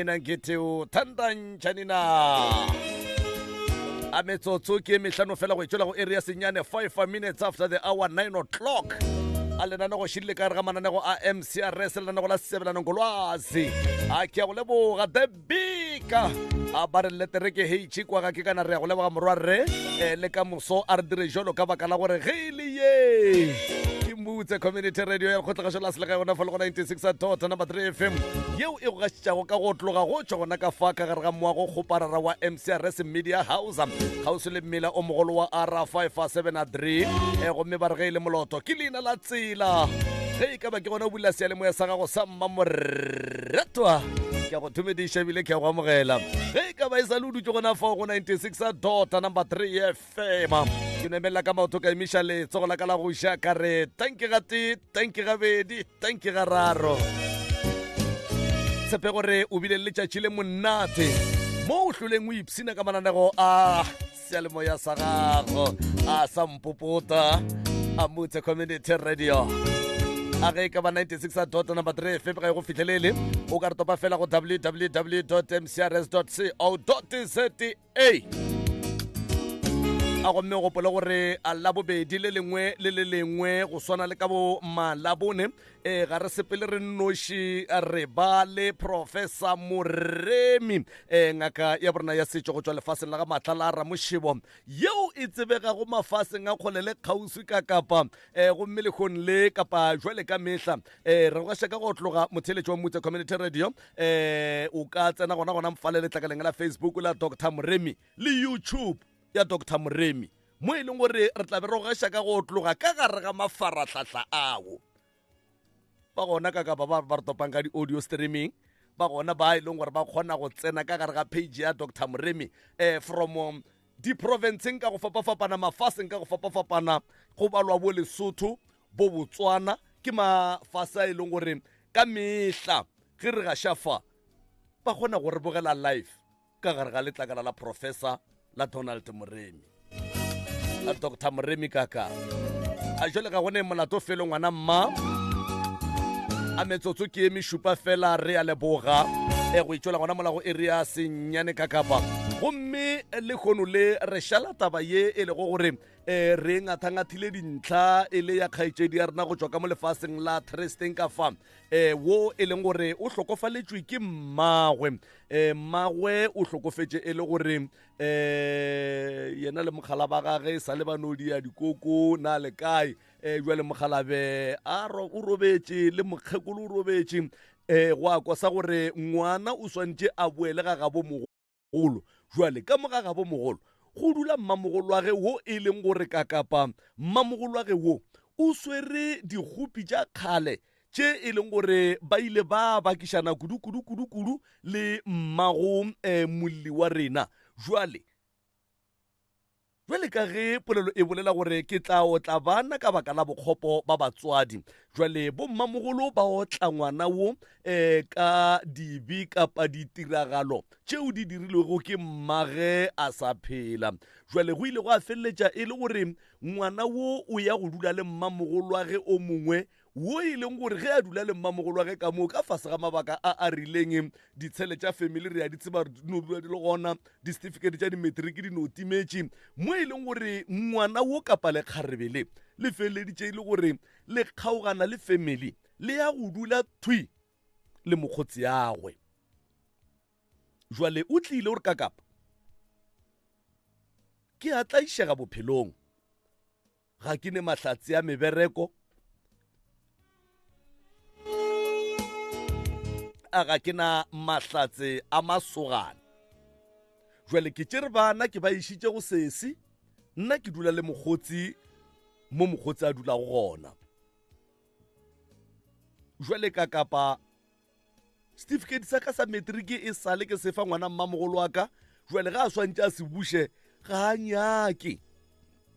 Mina ngithi uthanda njani na a metsotso ke mehlano fela go etšwela go area senyane 5 minutes after the hour 9 o'clock a lenanego šidile ka gare ga mananego a mcrs lenanego la sebelanong golwazi a ke ya go leboga the big a ba re letere ke heitšhi kwa ga ke kana re ya go leboga morwarre um le ka moso a re dire jalo ka baka la gore ge e le ye ke mutse community radio ya lekgotlagašo la selegae gona fa le go 96 dot number 3 fm yeo e go gašitšago ka go tloga go tšwa gona ka fa ka gare ga moago kgoparara wa mcrs media house kgauswi le mmila o mogolo wa r 573 e gomme ba re ge e le moloto ke leina la tsela ge e ka ba ke gona o bula seyalemoya sa gago sa mmamoretwa ke a go thomediša ebile ke a go amogela ge e ka ba e sa le o dutse gona fao go 96 dot number 3 f fema ke no ka maoto ka emiša letsogo la ka la go ja ka re tanki ga tee tanki gabedi tanki ga raro tshepe gore o bile le letšatši le monate mo o hloleng o ipshina ka mananego a seyalemoya sa gago a sa mpopota a motse community radio a ge e ka ba 96 dot number 3 fm ga e go fitlhelele o ka re topa fela go www mcrs co za a gomme o gopole gore a labobedi le lengwe le le lengwe go swana le ka bo malabone e ga re sepele re nnoši re ba le professor moremi e ngaka ya borena ya setšo go tšwa lefaseng la ga maatla la ramošebo yeo e tsebegago mafaseng a kgole le kgauswi ka kapa e gomme lekgong le kapa jwale ka mehla e re gaša ka go tloga motheletšo wa mutse community radio eh o ka tsena gona gona mfale letlakaleng la facebook la dr moremi le youtube ya dr moremi mo e leng gore re tla be re gaša ka go tloga ka gare ga mafarahlahla ao ba gona ka kapa ba ba re topang ka di-audio streaming ba gona ba e leng gore ba kgona go tsena ka gare ga page ya dr moremi um from um, diprovinceng ka go fapafapana mafaseng ka go fapafapana go balwa bo lesotho bo botswana ke mafase a e leng gore ka mehla ge re gaša fa ba kgona go re bogela live ka gare ga letlakala la professor la donald moremi la dr moremi kaka a jale ga gone molato felo ngwana mma a metsotso ke e mešupa fela re a leboga e go itšwela gona molago e re ya senyane ka kapa gomme le kgono le re šala taba ye e lego gore um re ngathangathile dintlha e le ya kgaetšedi ya rena go tšwa ka mo lefaseng la tresteng ka fa um wo e leng gore o hlokofaletšwe ke mmagwe um mmagwe o hlokofetše e le gore um yena le mogala ba gage e sa le ba no dia dikoko na le kae um jale mogalabe a o robetše le mokgekolo o robetše um go a kosa gore ngwana o swantše a boele ga gabo mogolo jwale ka mo ga gabo mogolo go dula mmamogolwage wo e leng gore ka kapa mmamogolwage wo o swere dikgopi tša kgale tše e leng gore ba ile ba bakišana kudu kudu kudu kudu le mmago um molli wa rena jwale Bjale ka ge polelo e bolela gore ke tla otla bana ka baka la bokgopo ba batswadi, jwale bommamogolo ba otla ngwana wo um ka dibe kapa ditiragalo tšeo di dirilwego ke mmage a sa phela. Jwale go ile gwa feleletša e le gore ngwana wo o ya go dula le mmamogolwage o mongwe wo e leng gore ge a dula le mmamogolo wa ge ka moo ka fase ga mabaka a a rileng ditshele tša family re a di tseba di no dula di le gona di-certificate tša di-matric di no timetše mo e leng gore ngwana wo kapa lekgarebe le le feleleditše e le gore le kgaogana le family le ya go dula thwi le mokgotsi yagwe jwale o tlile gore ka kapa ke a tlaišega bophelong ga ke ne mahlatse a mebereko a ga ke na mahlatse a masogana jwale ke tšere bana ke ba išitše go sesi nna ke dula le mokgotsi mo mokgotsi a dulago gona jwale ka kapa Setifikeiti sa ka sa matriki e sale ke sefa ngwana mmamogolo wa ka jwale ga a swantše a se buše ga a nyake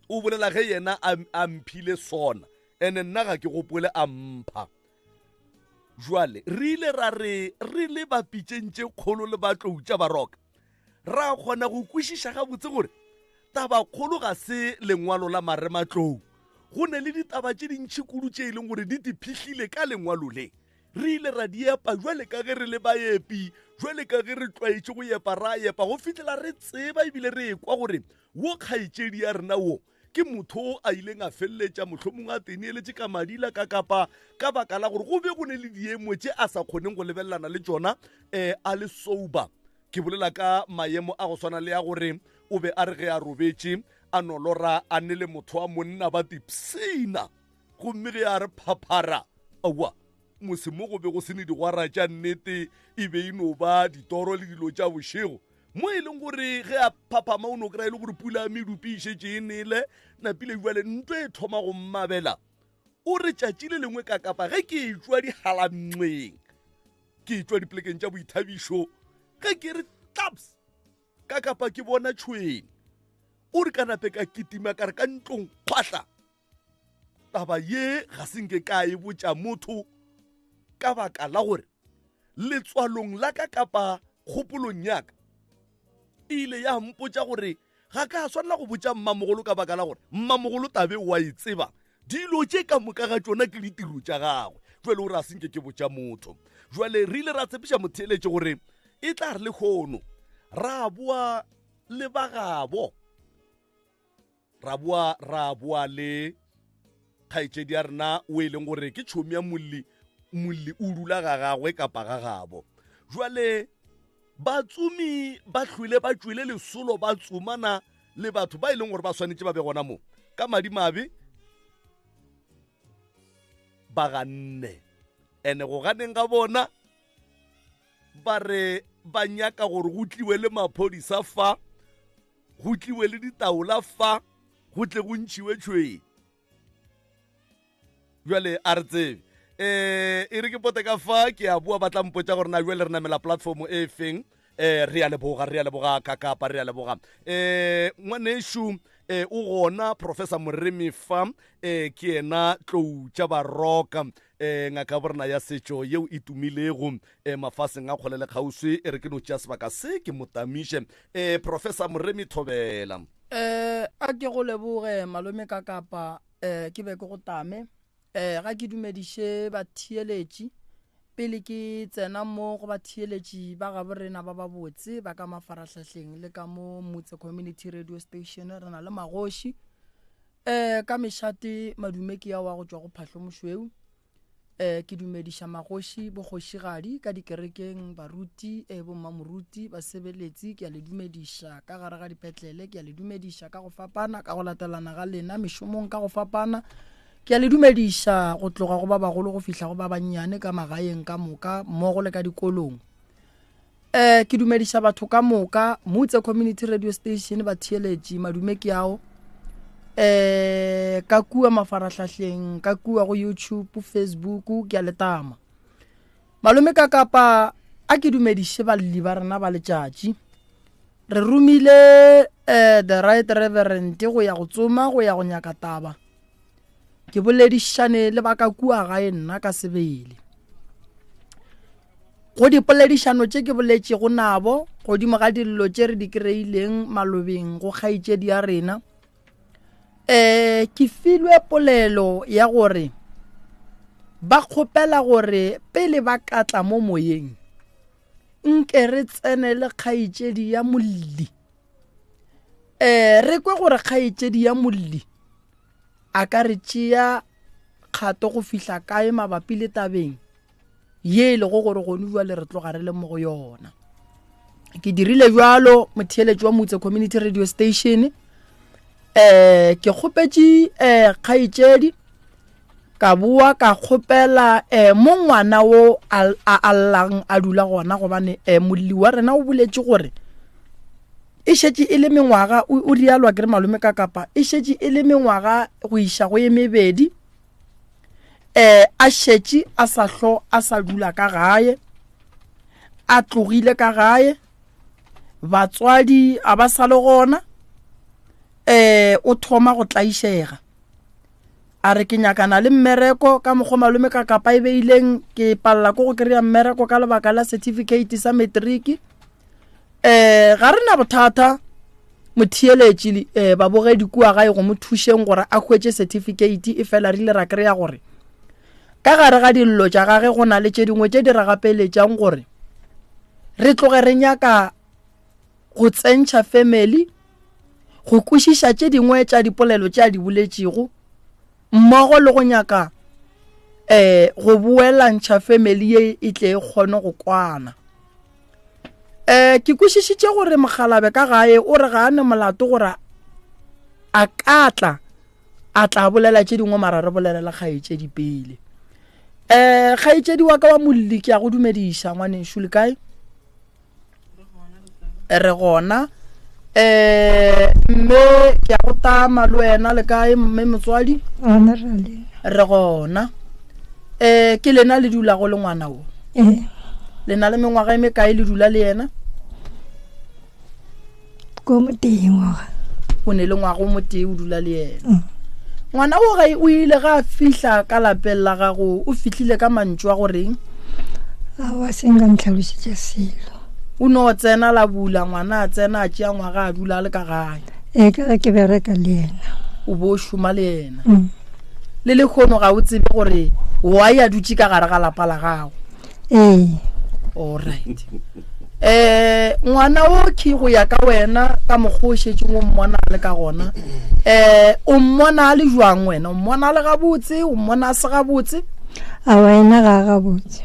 o bolela ge yena a mphile sona ene nna ga ke gopole a mpha jwale re ile ra re re le bapitšeng tše kgolo le batlou tša baroka ra kgona go kwešiša gabotse gore tabakgolo ga se lengwalo la marematlou go ne le ditaba tše dintšhi kudu tše e leng gore di diphihlile ka lengwalo le. Re ile ra di epa jwale ka ge re le baepi, jwale ka ge re tlwaetše go epa, ra epa go fihlela re tseba ebile re ekwa gore wo kgaetšedi ya rena wo ke motho o a ileng a feleletša mohlomongwe a teneeletše ka madila ka kapa ka baka la gore go be go ne le diemo tše a sa kgoneng go lebelelana le tšona um a le sober. Ke bolela ka maemo a go swana le ya gore o be a re ge a robetše a no lora a ne le motho wa monna ba tipsina gomme ge a re phaphara aowa mose mo go be go se ne digwara tša nnete e be e no ba ditoro le dilo tša bošego mo e leng gore ge a phaphama o no kry-a e le gore pula ya medupi e šetše e nele napile jale ntlo e thoma go mmabela o re tšatši le lengwe ka kapa ge ke e tšwa digalamnqeng ke e tšwa dipolekeng tša boithabišo ge ke re taps ka kapa ke bona tšhwene o re ka nape ka kitima ka re ka ntlong kgwahla taba ye ga se nke ka e botša motho ka baka la gore letswalong la ka kapa kgopolong ya ka e ile ya mpotša gore ga ka swanela go botša mmamogolo ka baka la gore mmamogolo tabe wa e tseba dilo tše ka moka ga tšona ke ditiro tša gagwe jale o re a senke ke botša motho jale re ile ra tshepiša motheeletše gore e tla re lehono ra boa le bagabo ra boa ra boa le kgaetšedi ya rena o e leng gore ke tšhomi ya molli molli o dula ga gagwe kapa ga gabo jwale batsomi ba hlwile ba tšwile lesolo ba tsomana le batho ba e leng gore ba swanetše ba be gona mo ka madimabe ba ganne ene go ganeng ga bona ba re ba nyaka gore go tliwe le maphodisa fa go tliwe le ditaola fa go tle go ntšhiwe tšhweng jale a re tsebe um e re ke pote ka fa ke a boa ba tla mpotsa gore na jale re namela platform e feng um re a leboga re a leboga kakapa re a leboga um ngwanešu um o gona professor moremi fa um ke yena tlou tša baroka um ngaka borena ya setšo yeo e tumilego um mafaseng a kgole le kgauswi e re ke no tšea sebaka se ke motamiše um professor moremi thobela um a ke go leboge malome ka kapa um ke be ke go tame um ga ke dumediše batheeletši pele ke tsena mo go batheeletši ba gabo rena ba babotse ba ka mafarahlahleng le ka mo motse community radio station re na le magoši um ka mešate madume ke ya wa go tšwa go phahlomošweu Eh, ke dumediša magoši bogošigadi ka dikerekeng baruti eh, bommamoruti basebeletsi ke a le dumediša ka gare ga dipetlele ke a le dumediša ka go fapana ka go latelana ga lena mešomong ka go fapana ke a le dumediša go tloga go ba bagolo go fihla go ba bannyane ka magaeng ka moka mmogo le ka dikolong Eh ke dumediša batho ka moka Mutse Community Radio Station batheeletši madume ke ao eh ka kua mafarahlahleng ka kua go YouTube Facebook ke a letama malome ka kapa a ke dumediše balli ba rena ba letšatši re romile eh the right reverend go ya go tsoma go ya go nyaka taba ke boledišane le ba ka kua gae nna ka sebele go dipoledišano tše ke boletšego nabo godimo ga dillo tše re di kry-ileng malobeng go kgaetšedi ya rena um ke filwe polelo ya gore ba kgopela gore pele ba ka tla mo moyeng nke re tsene le kgaetšedi ya molli um re kwe gore kgaetšedi ya molli a ka re tšea kgato go fihla kae mabapi le tabeng ye e lego gore gone jwale re tloga re le mo go yona ke dirile jwalo motheeletši wa motse community radio station eh ke kgopetše eh kgaetšedi ka boa ka kgopela eh mo ngwana wo a a llang a dula gona gobane eh molli wa rena o boletše gore e šetše e le mengwaga o rialwa ke re malome ka kapa e šetše e le mengwaga go iša go ye mebedi um a šetše a sa hlo a sa dula ka gae a tlogile ka gae batswadi a ba sa le gona um o thoma go tlaišega a re ke nyakana le mmereko ka mokgwa malome ka kapa e beileng ke palela ko go kry-a mmereko ka lebaka la certificate sa matric um ga re na bothata motheeletši um babogedi kua gae go mo thušeng gore a hwetše certificate e fela re ile ra kry-a gore Ka gare ga dillo tša gage go na le tše dingwe tše di re gapeletšang gore re tloge re nyaka go tsentšha family go kwešiša tše dingwe tša dipolelo tše a di boletšego mmogo le go nyaka um go boelantšha family ye e tle e kgone go kwana. Um ke kwešišitše gore mokgalabe ka gae o re ga a ne molato gore a ka tla a tla bolela tše dingwe mara re bolela le kgaetšedi pele. Um kgaetšedi wa ka wa molli ke a go dumediša ngwanešu le kae? Re gona. Um mme ke a go tama le wena le kae mme motswadi? Gona re le. Re gona. Um ke lena le dulago le ngwana o? Ee. Le na le mengwaga e mekae le dula le yena? Ko motee ngwaga. O ne le ngwaga o motee o dula le yena. Mm. Ngwana o ge o ile ga a fihla ka lapeng la gago o fihlile ka mantšu a goreng? Aowa se nka ntlhalošetša selo. O no tsena la bula ngwana a tsena a tšea ngwaga a dula a le ka gae. Ee ka ge ke bereka le yena. O bo o šoma le yena. Mm. Le lekgono ga o tsebe gore why a dutše ka gare ga lapa la gago. Ee. Alright. Eh ngwana o ke go ya ka wena ka mokgwa o šetšeng o mmona le ka gona eh o mmona a le jwang wena o mmona a le gabotse o mmona a se gabotse a wena ga gabotse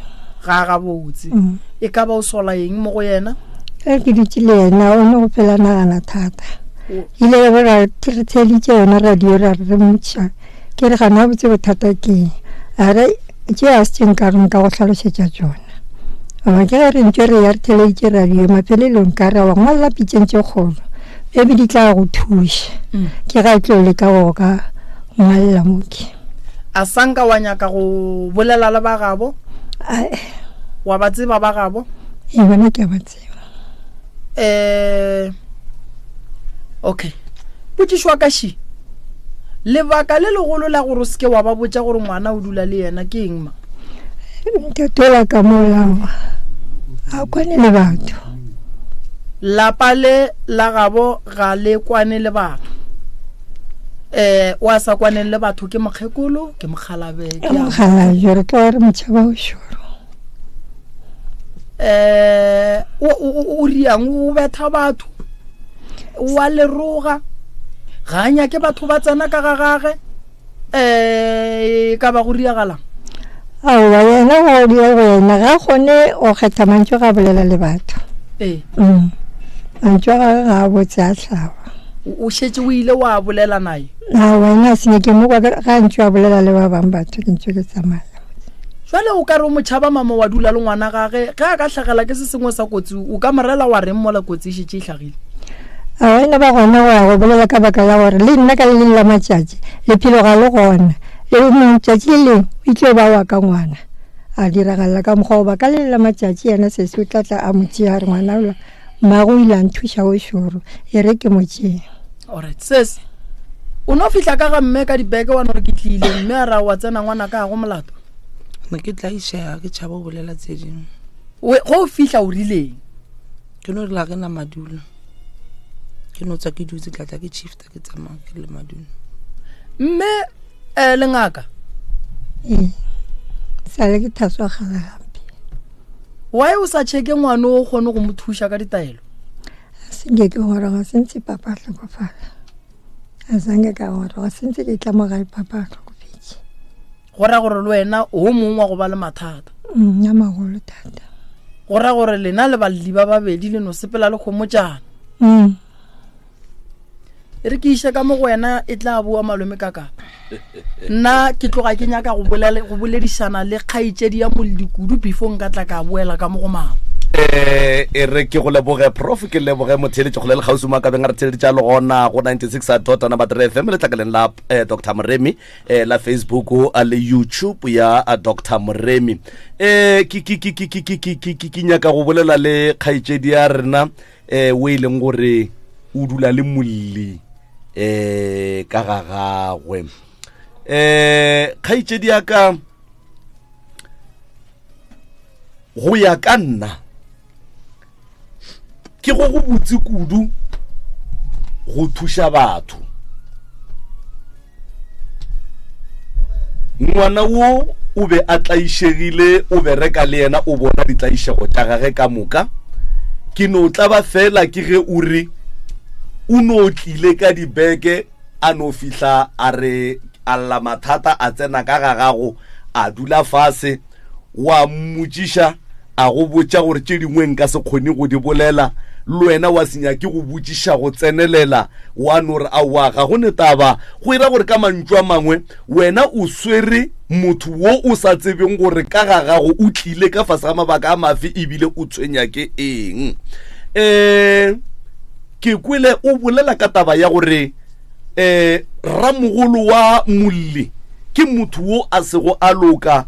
ga gabotse mm. e ka ba o sola eng mo go yena ge ke dutše le yena o ne go phela nagana thata ile ya ba re theeditše yona radio ra re mmotšiša ke re gana botse bothata ke eng a re tše a se tše nka re nka go hlalošetša tšona goba ke ge re ntše re ya re theleditše radio mafelelong ka re wa ngwalela pitšeng tše kgolo maybe di tla go thuša mm. ke ga tlo leka go ka ngwalela moke a sanka wa nyaka go bolela le ba gabo wa ba tseba ba gabo ee bona ke a ba tseba um okay potšišwa ka ši lebaka le legolo la gore o seke wa ba botša gore ngwana o dula le yena ke eng ma ntatola ka molao a kwane le batho lapa le la gabo ga le kwane le batho eh wa sa kwaneng le batho ke mokgekolo ke mokgalabe ke mokgalabe re tlo re motšhaba o šoro eh o riang o betha batho wa leroga ga a nyake batho ba tsena ka ga gage um ka ba go riagalang aowa yena go di go yena ga kgone go kgetha mantšu ga bolela le batho ee mm. mantšu a gage ga a botse a hlaba o šetše o ile wa bolela naye aowa ena a senye ke mo kwa ga ntšu a bolela le ba bangwe batho ke ntse ke tsamaya Jwale o ka re o mo tšhaba mama wa dula le ngwana gage ge a ka hlagela ke se sengwe sa kotsi o ka morela wa reng mola kotsi e šetše e hlagile? A ena ba gona go ya go bolela ka baka la gore le nna ka le leng la matšatši lephelo ga le gona le mong tšatši le leng o itlo ba wa ka ngwana a diragalela ka mokgwa goba ka le leng la matšatši yena sesi o tla tla a mo tšea a re ngwana ola mmago o ile a nthuša o šoro e re ke mo tšee. Alright sesi o no fihla ka ga mme ka dibeke wa no re ke tlile mme a ra wa tsena ngwana ka go molato ne ke tlaišega ke tšhaba go bolela tse dingwe go o fihla o rileng ke no rela ke na madulo ke no tswa ke dutse tla tla ke shifta ke tsamaya ke le madulo mme um lengaka ee sale ke thaswa gala gampe why o sa checke ngwane o kgone go mo thuša ka ditaelo A se nke ke goroga sentse papa a hlokofala a sanke ka goroga sentse ke tla mo gae papa a hlokofetše go ra gore le wena o mongwe wa go ba le mathata mm, a magolo thata go ra gore lena le balli ba babedi le no sepela le kgomotšana mm. e re ke iše ka mo go wena e tla boa malome ka kapa nna ke tloga ke nyaka go boledišana le kgaetšedi ya molli kudu before nka tla ka boela ka mo go mama eh e re ke go leboge prof ke leboge motheeletši kgole le kgauswi mo a kabeng a re theeleditša le gona go 96 a dot number 3 fm letlakaleng la eh, dr moremi eh, la facebook a le youtube ya a dr moremi eh ke ke ke ke ke ke ke ke ke nyaka go bolela le kgaetšedi ya rena eh o e leng gore o dula le molli eh ka ga gagwe eh kgaetšedi ya ka go ya ka nna ke go go botse kudu go thuša batho ngwana wo o be a tlaišegile o bereka le yena o bona ditlaišego tša gage ka moka ke no tlaba fela ke ge o re o no tlile ka dibeke a no fihla a re a lla mathata a tsena ka ga gago a dula fase wa mmotšiša a go botša gore tše dingwe nka se kgone go di bolela le wena wa se nyake go botšiša go tsenelela wa no re aowa ga go ne taba go ira gore ka mantšu a mangwe wena o swere motho wo o sa tsebeng gore ka ga gago o tlile ka fase ga mabaka a mafe ebile o tshwenya ke eng um ke kwele o bolela ka taba ya gore um ramogolo wa molli ke motho wo a sego a loka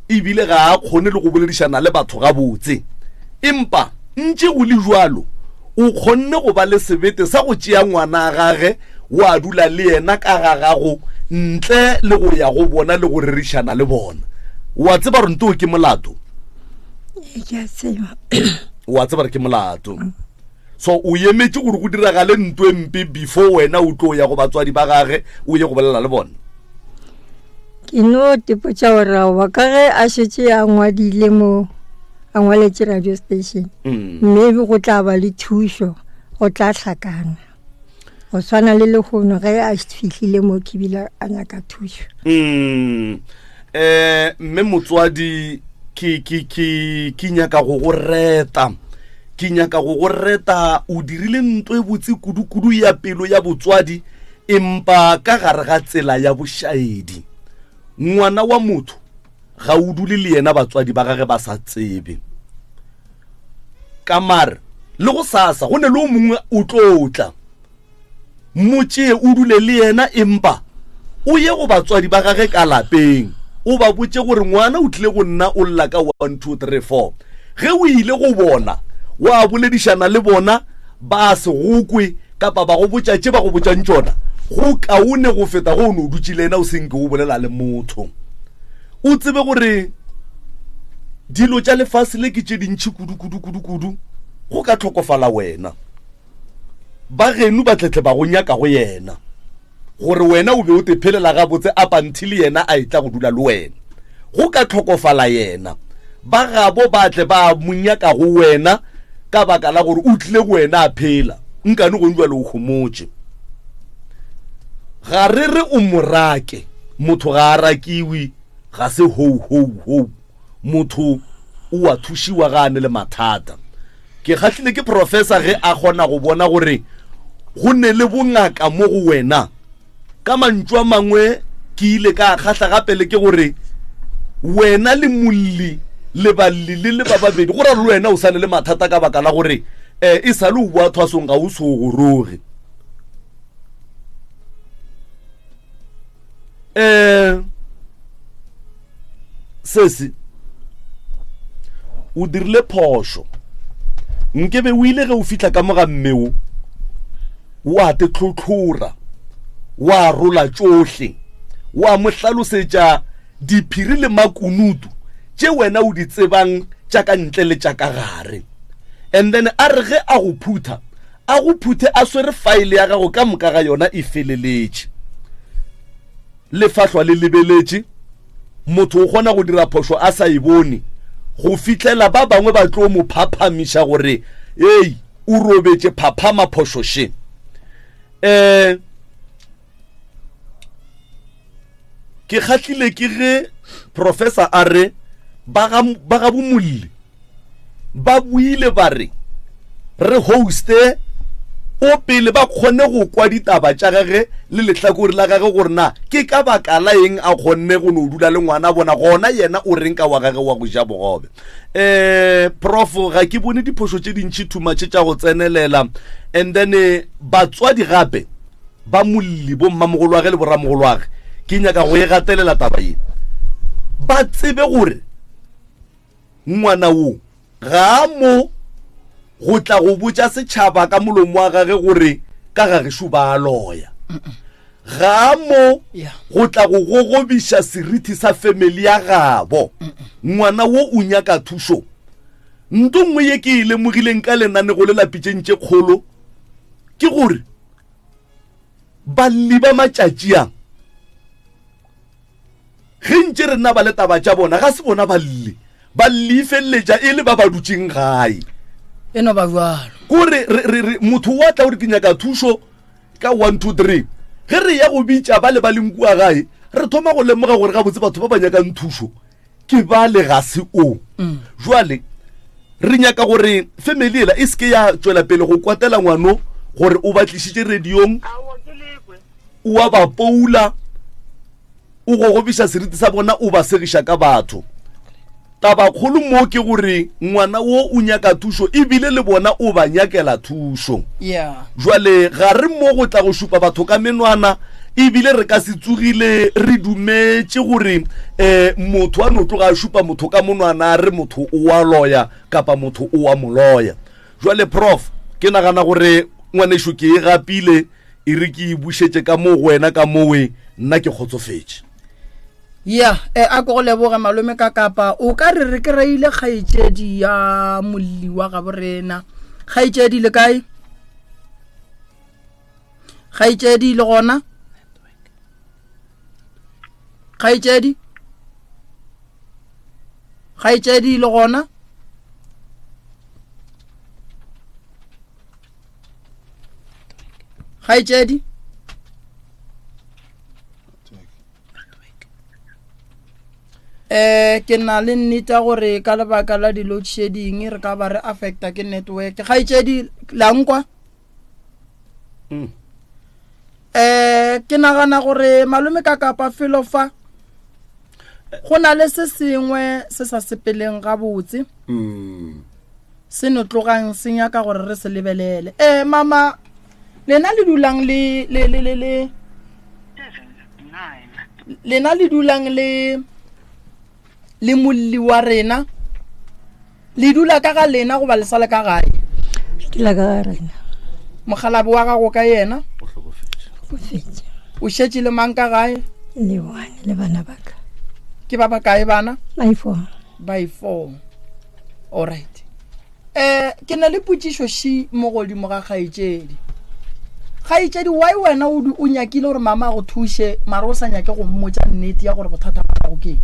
ebile ga a kgone le go boledišana le batho gabotse empa ntše go le jalo o kgonne go ba le sebete sa go tšea ngwana gage wa dula le yena ka ga gago ntle le go ya go bona le go rerišana le bona wa tseba gore ntoo ke molato wa tseba gore ke molato so o emetše gore go diragale nto e mpe before wena o tlo ya go batswadi ba gage o ye go bolela le bona ke no tepotša gore aowa ka ge a šetše a ngwadile mo a ngwaletše radio station mm. maybe go tla ba le thušo go tla hlakana go swana le lehono ge a fihlile mo ke bile a nyaka thušo mm. eh mme motswadi ke ke ke ke nyaka go go reta ke nyaka go go reta o dirile nto e botse kudu-kudu ya pelo ya botswadi empa ka gare ga tsela ya bošaedi ngwana wa motho ga o dule le yena batswadi ba gage ba sa tsebe ka mare le go sasa go ne le o mongwe o tlo tla motšee o dule le yena empa o ye go batswadi ba gage ka lapeng o ba botše gore ngwana o tlile go nna o lla ka 1 2 3 4 ge o ile go bona wa boledišana le bona ba se gokwe kapa ba go botša tše ba go botšang tšona go kaone go feta go o ne o dutše le ena o senke o bolela le motho o tsebe gore dilo tša lefase le ke tše dintšhi kudu kudu kudu kudu go ka tlhokofala wena ba geno ba tletle ba go nyaka go yena gore wena o be o tephelela gabotse a panthi le yena a etla go dula le wena go ka tlhokofala yena ba gabo ba tle ba mo nyaka go wena ka baka la gore o tlile go wena a phela nkane gong jale o homotše ga re re o morake motho ga a rakiwe ga se ho ho ho motho o a thušiwa ga a ne le mathata ke kgahlile ke professor ge a kgona go bona gore go ne le bongaka mo go wena ka mantšu a mangwe ke ile ka kgahla gape le ke gore wena le molli le balli le le ba babedi go ra le wena o sane le mathata ka baka la gore um e sa le o boa thwasong ga o se o goroge um sesi o dirile phošo nkebe o ile ge o fitlha ka moga mmeo wa te tlhotlhora wa rola tšohle wa mo hlalosetša diphiri le makunutu tše wena o di tsebang tša ka ntle le tša ka gare and then a re ge a go phutha a go phuthe a swere faele ya gago ka moka ga yona e feleletše lefahlwa le lebeletše motho o kgona go dira phošo a sa e bone go fihlela ba bangwe ba tlo mo phaphamiša gore ei o robetše phaphama phošo še um ke kgahlile ke ge professor a re ba ga bomolli ba buile ba re re hoste o pele ba kgone go kwa ditaba tša gage le lehlakore la gage gore na ke ka baka la eng a kgonne go no dula le ngwana bona gona yena o reng ka wa gage wa go ja bogobe um prof ga ke bone diphošo tše dintšhi thumatšhe tša go tsenelela and then eh, batswadi gape ba molli bo mmamogolwage le boramogolwage ke nyaka go e gatelela taba ye ba tsebe gore ngwana wo ga a mo go tla go botša setšhaba ka molomo wa gage gore ka gagešo ba a loya ga a mo go tla go gogobiša seriti sa family ya gabo ngwana wo o nyaka thušo nto nngwe ye ke e lemogileng ka lenanego le lapitšeng tše kgolo ke gore balli ba matšatši a Ge ntše re naba le taba tša bona, ga se bona ba lle. Ba lle feleletša e le ba ba dutšeng gae. E no ba bjalo. Kore re, re, re, motho wa tla gore ke nyaka thušo ka 1 2 3. Ge re ya go bitša ba le ba leng kua gae, re thoma go lemoga gore gabotse batho ba ba nyakang thušo ke ba le ga se o. Mm. Jwale re nyaka gore family ela e seke ya tšwela pele go kwatela ngwano gore o ba tlišitše radiong, o a ba poula, o gogobiša seriti sa bona o ba segiša ka batho tabakgolo mo ke gore ngwana wo o nyaka thušo ebile le bona o ba nyakela thušo yeah. jwale ga re mo go tla go šupa batho ka menwana ebile re ka se tsogile re dumetše gore um motho a no tloga a šupa motho ka monwana re motho o wa loya kapa motho o wa moloya jwale prof ke nagana gore ngwanešo ke e gapile e re ke e bušetše ka moo go wena ka mowe nna ke kgotsofetše. Ya, e a ko go leboge malome ka kapa o ka re re kry-ile kgaetšedi ya molli wa gabo rena. Kgaetšedi le kae? Kgaetšedi le gona? Kgaetšedi? Kgaetšedi le gona? Kgaetšedi? Eh ke na le nnete ya gore ka lebaka la di-load shedding re ka ba re affecta ke network. Kgaetšedi la nkwa? Mm. Eh ke nagana gore malome ka kapa felo fa go na le se sengwe se sa sepeleng gabotse. Mm. Se no tlogang se nyaka gore re se lebelele. Eh mama lena le dulang le le le le le lena le dulang le le molli wa rena le dula ka ga lena goba le sa le ka gae? Ke dula ka ga rena. Mokgalabo wa gago ka yena? O hlokofetše. Hlokofetše. O šetše le mang ka gae? Le one le bana ba ka. Ke ba bakae bana? Ba 4. Ba 4. All right. Ke na le potšišo ši mo godimo ga kgaetšedi. Kgaetšedi, why wena o o nyakile gore mama a go thuše mara o sa nyake go mmotša nnete ya gore bothata ba gago ke eng?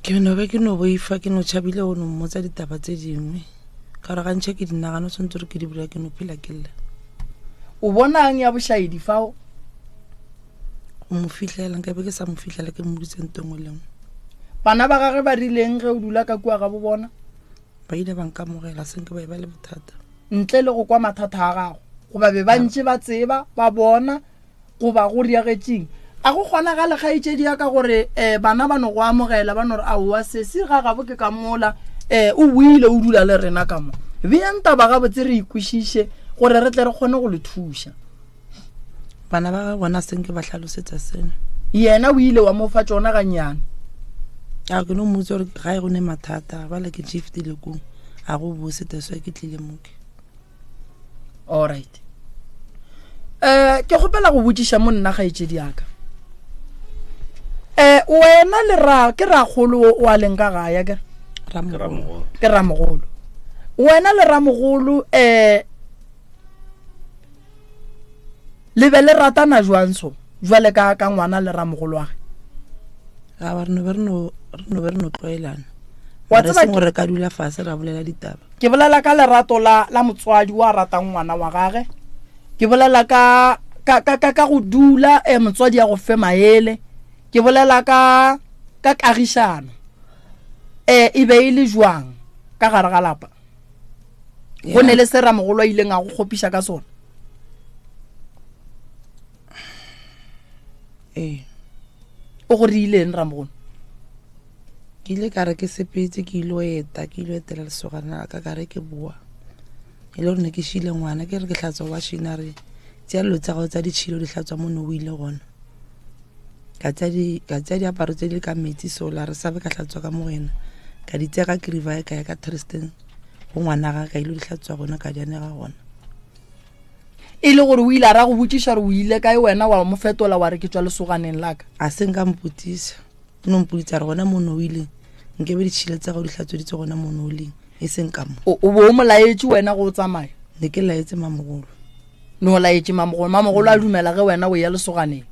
Ke no be ke no boifa, ke no tšhabile go no mmotsa ditaba tse dingwe. Ka gore gantši ke di nagana, tshwanetse gore ke di bula ke no phela ke lla. O bonang ya bošaedi fao? Go mo fihlela, nka be ke sa mo fihlela, ke mo botse nto nngwe le nngwe. Bana ba gagwe ba rileng ge o dula ka kua gabo bona? Ba ile ba nkamogela, se nke ba e ba le bothata. Ntle le go kwa mathata a gago, goba be ba ntše ba tseba, ba bona, goba go riagetšeng? A go kgonagale, kgaetšedi ya ka, gore um bana ba no go amogela, ba no re, aowa, sesi ga gabo ke ka mola, um o boile o dula le rena ka mo. Beang taba gabotse re ikwešiše, gore re tle re kgone go le thuša. Bana ba gagwe bona se nke ba hlalosetsa seno. Yena o ile wa mo fa tšona gannyane. A ke no mmotsa gore gae go ne mathata, bale ke shiftile kong, a go bose, that's why ke tlile mo ke. All right. Ke kgopela go botšiša mo nna kgaetšedi ya ka. Wena le ra ke rakgolo o o a leng ka gae, akere? Ramogolo. Ke ramogolo. Wena le ramogolo le be le ratana jwang so jwale ka ka ngwana le ramogolo wa ge? A ba re no be re no re no be re no tlwaelana. Wa Mara tseba seng gore re ka dula fase ra bolela ditaba. Ke bolela ka lerato la la motswadi wa ratang ngwana wa gage. Ke bolela ka ka ka ka, ka go dula motswadi ya go fe maele. Ke bolela ka ka kagišano. E be e le jwang ka gare ga lapa? Go ne le se ramogolo a ileng a go kgopiša ka sona? Ee. O go reileng ramogolo? Ke ile ka re ke sepetse, ke ile eta, ke ile etela lesogana la ka, ka re ke boa. E le gore ne ke šile ngwana, ke re ke hlatswa washing, a re tšea dilo tsa gago tsa ditšhilo di hlatswa mo ne o ile gona. Ka tšea diaparo tse di ka metsi sola, re sabe ka hlatswa ka mo go yena. Ka di tšea ka Krivae, ka ya ka Tristan go ngwana ga ka ile di hlatswa gona, ka di anega gona. E le gore o ile a ra go botšiša gore o ile kae, wena wa mo fetola wa re ke tšwa lesoganeng la ka? A se nka mpotšiša, o no mpoditša re gona mo ne o ileng, nkebe ditšhila tsa gago di hlatsweditse gona mo ne o leng, e seng ka mo. O bo o mo laetše wena go o tsamaya? Ne ke laetse mamogolo. Ne o laetše mamogolo, mamogolo a dumela ge wena o ya lesoganeng?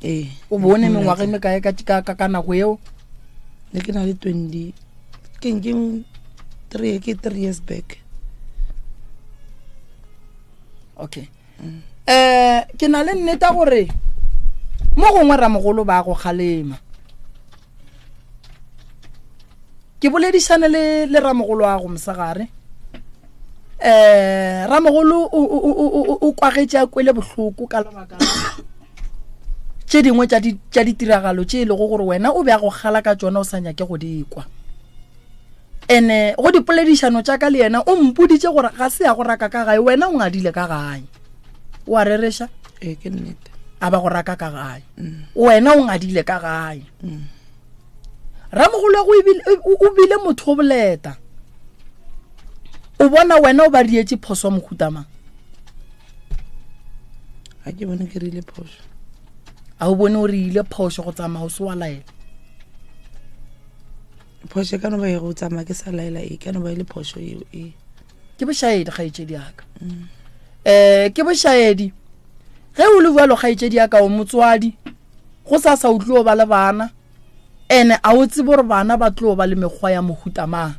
Ee. O bone mengwaga e mekae ka nako eo? Ne ke na le 20 ke ke 3 ke 3 years back. Okay. Eh ke na le nneta gore mo gongwe ramogolo ba go kgalema. Ke boledišane le le ramogolo wa go mosegare. Eh ramogolo o kwagetše a kwele bohloko ka lebaka la tše dingwe tša ditiragalo tše e lego gore wena o be a go kgala ka tšona o sa nyake go di kwa. Ene go dipoledišano tša ka le yena o mpoditše gore ga se ya go raka ka gae, wena o ngadile ka gae. O a rereša? Ee, ke nnete. A ba go raka ka gae. Wena o ngadile ka gae. Ramogolo go o bile motho o boleta. O bona wena o ba dietše phoso ya mohuta mang? Ga ke bone ke rile phoso. A o bone o re ile phoso go tsamaya o se wa laela? Phoso e ka no ba e go tsamaya ke sa laela, e ka no ba e le phoso eo e. Ke bošaedi kgaetšedi yaka. Ke bošaedi. Ge o le bjalo kgaetšedi yaka o motswadi, go sa sa o tlo ba le bana, ene a o tsebe gore bana ba tlo ba le mekgwa ya mohuta mang.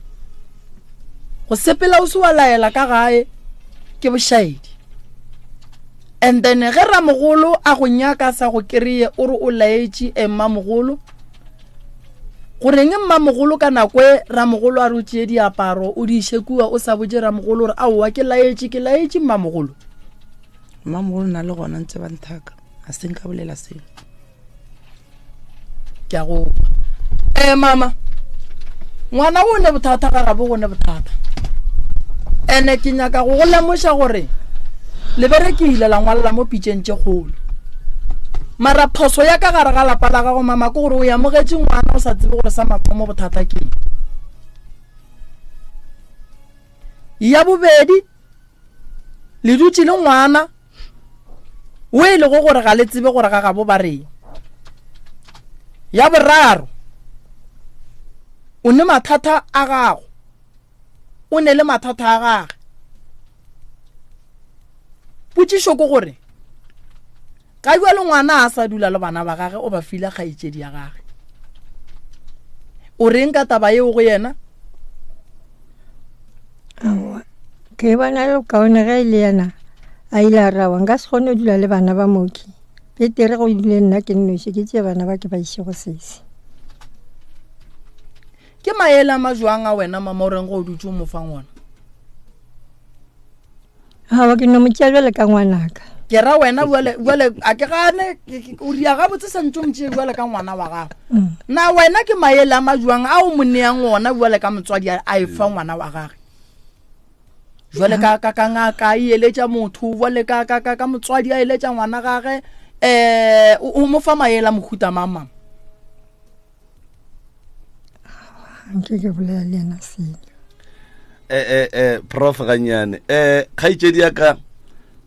Go sepela o se wa laela ka gae ke bošaedi. And then ge ramogolo a go nyaka sa go kry-e o re o laetše mmamogolo, goreng mmamogolo ka nako e ramogolo a re o tšee diaparo o di iše kua o sa botše ramogolo gore aowa ke laetše, ke laetše mmamogolo? Mmamogolo nna le gona ntse ba nthaka, ga se nka bolela selo. Ke a go kwa. Mama, ngwana o ne bothata ga gabo go ne bothata. Ene ke nyaka go go lemoša gore le berekile la ngwalela mo pitšeng tše kgolo. Mara phoso ya ka gare ga lapa la gago mama ke gore o amogetše ngwana o sa tsebe gore sa mathomo bothata ke eng. Ya bobedi, le dutše le ngwana o e lego gore ga le tsebe gore ga gabo ba reng. Ya boraro, o ne mathata a gago, o ne le mathata a gage. Potšišo ke gore ka bjalo ngwana a sa dula le bana ba gage, o ba file kgaetšedi ya gage. O reng ka taba yeo go yena? Aowa, ke bona le kaone ge e le yena a ile a rawa, nka se kgone go dula le bana ba mooki. Petere go dule nna ke nnoši, ke tšee bana ba ke ba iše go sesi. Ke maele a majwang a wena mama o reng go o dutše o mo fang ona? Aowa, ke no mo tšea bjale ka ngwanaka. Ke ra wena bjale, bjale a ke gane, o ria gabotse santse o mo tšee bjale ka ngwana wa gago. Na wena ke maele a majwang a o mo neang ona bjale ka motswadi a e fa ngwana wa gage? Jwale ka, ka, ka ngaka e eletša motho, jwale ka, ka, ka, ka motswadi a eletša ngwana gage, o mo fa maele a mohuta mang, mama? Nke ke bolela le yena selo. Prof gannyane, kgaetšedi ya ka,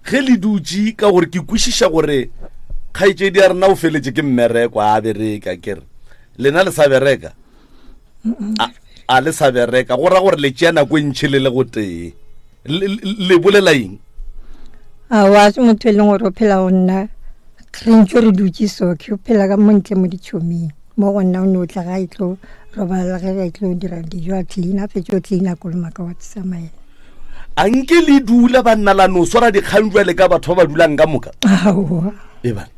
ge le dutše ka gore ke kwešiša gore kgaetšedi ya rena o feletše ke mmereko, a bereka, ke re lena le sa bereka? A le sa bereka, go ra gore le tšea nako e ntšhi le le gotee. Le bolela eng? Aowa, se motho e leng gore o phela go nna, re ntse re dutše so, ke o phela ka mo ntle mo ditšhoming. Mo go nna o ne o tla ga e tlo robala, ge a tlo dira dijo, a clean, a fetše o clean, a kolomaka wa tsamaela. A nke le dula banna la no swara dikgang jwale ka batho ba ba dulang ka moka? Aowa. E bana.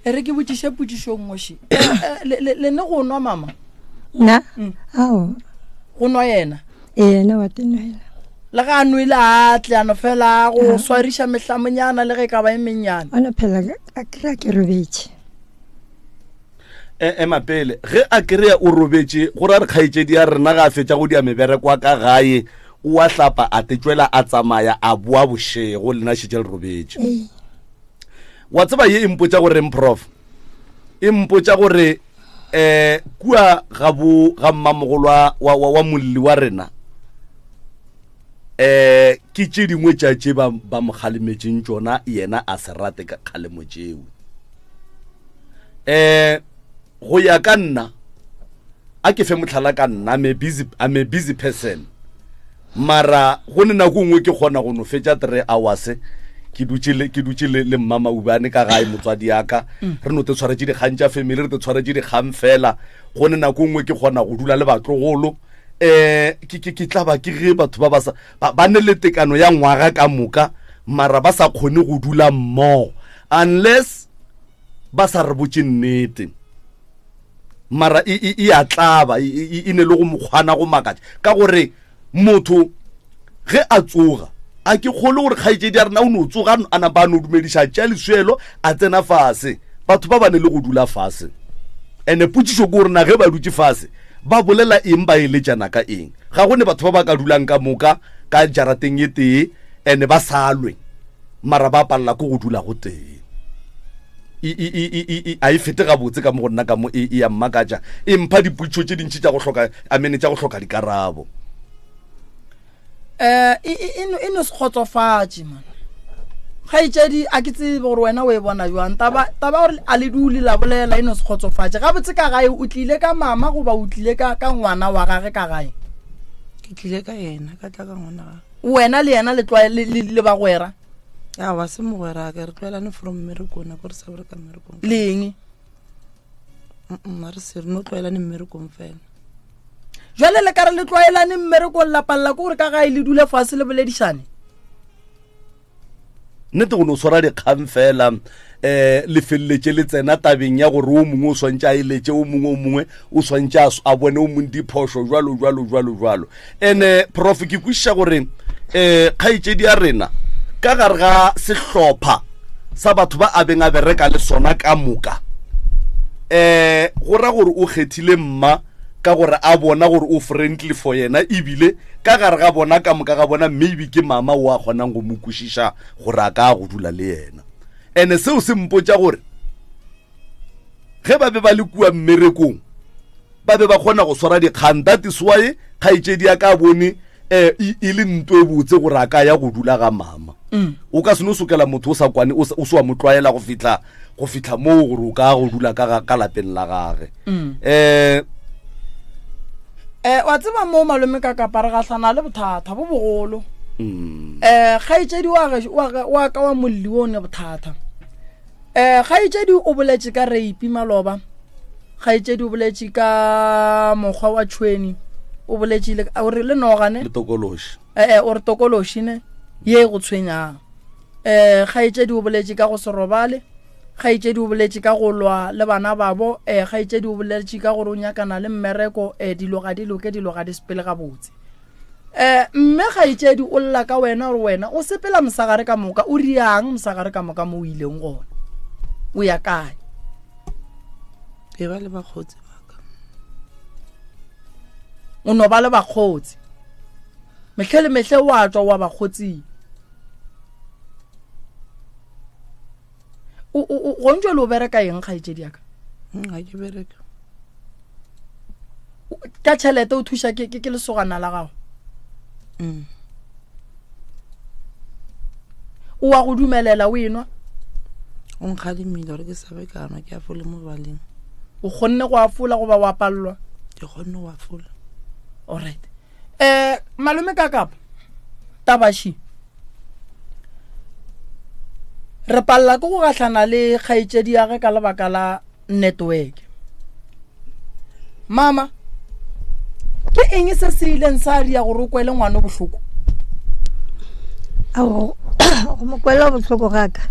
E re ke botšiše potšišo nngwe še. Le ne go nwa mama? Nna? Aowa. Go nwa yena? Ee, yena wa tenwela. Le ga a nwele a tle a no fela go swariša mehlamonyana le ge e ka ba e mennyane. O no phela a kry-a ke robetše. Ema pele, ge a kry-a o robetše, go ra re kgaetšedi ya rena ga a fetša go dia mebereko wa ka gae, o a hlapa a tetšwela a tsamaya a boa bošego, lena šetše le robetše. Ee. Wa tseba ye e mpotša goreng, Prof? E mpotša gore kua ga bo ga mmamogolo wa molli wa rena, ke tše dingwe tša tše ba mo kgalemetšeng tšona, yena a se rate ka kgalemo tšeo. Go ya ka nna, a ke fe mohlala ka nna, I'm a busy person, mara go ne nako nngwe ke kgona go no fetša 3 hours ke dutše le ke dutše le le mma Maubane ka gae motswadi ya ka mm. re no te tshwaretše dikgang tša family re te tshwaretše dikgang fela go ne nako nngwe ke kgona go dula le batlogolo eh ke ke ke tla ba ke ge batho ba ba sa ba ne le tekano ya ngwaga ka moka mara ba sa kgone go dula mmogo unless ba sa re botše nnete mara e, e, e a tlaba e, e ne le go mokgwana go makatša ka gore motho ge a tsoga a ke kgole gore kgaetšedi ya rena o no tsoga a napa a no dumediša tša leswelo a tsena fase batho ba ba ne le go dula fase ene potšišo ke gore na ge ba dutše fase ba bolela eng ba eletšana ka eng ga go ne batho ba ba ka dulang ka moka ka jarateng e tee ene ba sa lwe mara ba palela ko go dula go tee a e fete gabotse ka mo go nna ka mo e ya mmakatša e mpha dipotšišo tše dintši tša go hloka amene tša go hloka dikarabo um e no se kgotsofatše man kgaetšedi a ke tsebe gore wena o e bona jwang taba gore a le dule la bolela e no se kgotsofatše gabotse ka gae o tlile ka mama goba o tlile ka ngwana wa gage ka gae ke tlile ka yena ka tla ka ngwana gage wena le yena le bagwera awa se mogwera ka re tlwaelane from mmerekong nako re sa bereka mmerekong le eng a re se re no tlwaelane mmerekong fela jale le ka re le tlwaelane mmerekong la palela ke gore ka gae le dule fase le boledišane nnete go no swara dikgang fela um le feleletše le tsena tabeng ya gore o mongwe o swantše a eletše o mongwe o mongwe o swantše a bone o mongwe diphošo jalo jalo jalo jalo ene prof ke kwešiša gore um kgaetšedi ya rena ka gare ga sehlopha sa batho ba a beng a bereka le sona ka moka um go ra gore o kgethile mma ka gore a bona gore o friendly for yena ebile ka gare ga bona ka moka ga bona maybe ke mama o a kgonang go mo kwešiša gore a ka go dula le yena ene seo se mpotša gore ge ba be ba le kua mmerekong ba be ba kgona go swara dikgang that is why kgaetšedi ya ka bone um e le nto e botse gore a ka ya go dula ga mama mm. o ka se no sokela motho o sa kwane o se wa mo tlwaela go fitlha go fitlha moo gore o ka go dula ka ka lapeng la gage um eh wa tseba mo malome ka kapa re gahlana le bothata bo bogolo um kgaetšedi wa ka wa molli o ne bothata um kgaetšedi o boletše ka reipi maloba kgaetšedi o boletše ka mokgwa wa tšhweni o boletše le o re le noga ne le tokološi ee o re tokološi ne ye e go tshwenyang um kgaetšedi o boletše ka go se robale kgaetšedi o boletše ka go lwa le bana babo um kgaetšedi o boletše ka gore o nyakana le mmereko um dilo ga di loke dilo ga di sepele gabotse um mme kgaetšedi o lla ka wena gore wena o sepela mosagare ka moka o riang mosagare ka moka mo o ileng gona o ya kae e ba le bakgotsi baka o no ba le bakgotsi mehle le mehle wa tswa wa bakgotsing gontšwe le o bereka eng kgaetšedi yaka mm, ga ke bereke ka tšhelete o thuša ke ke lesogana la gago mm. o wa go dumelela o enwa o nkgalemile gore ke sabe ka nwa ke afole mo baleng o kgonne go afola goba wa palelwa ke kgonne go afola alright um malome ka kapa tabaši re palela ke go gahlana le kgaetšedi ya ge ka lebaka la network mama ke eng se se ileng sa ria gore o kwele ngwana bohloko ao go mo kwela bohloko gaka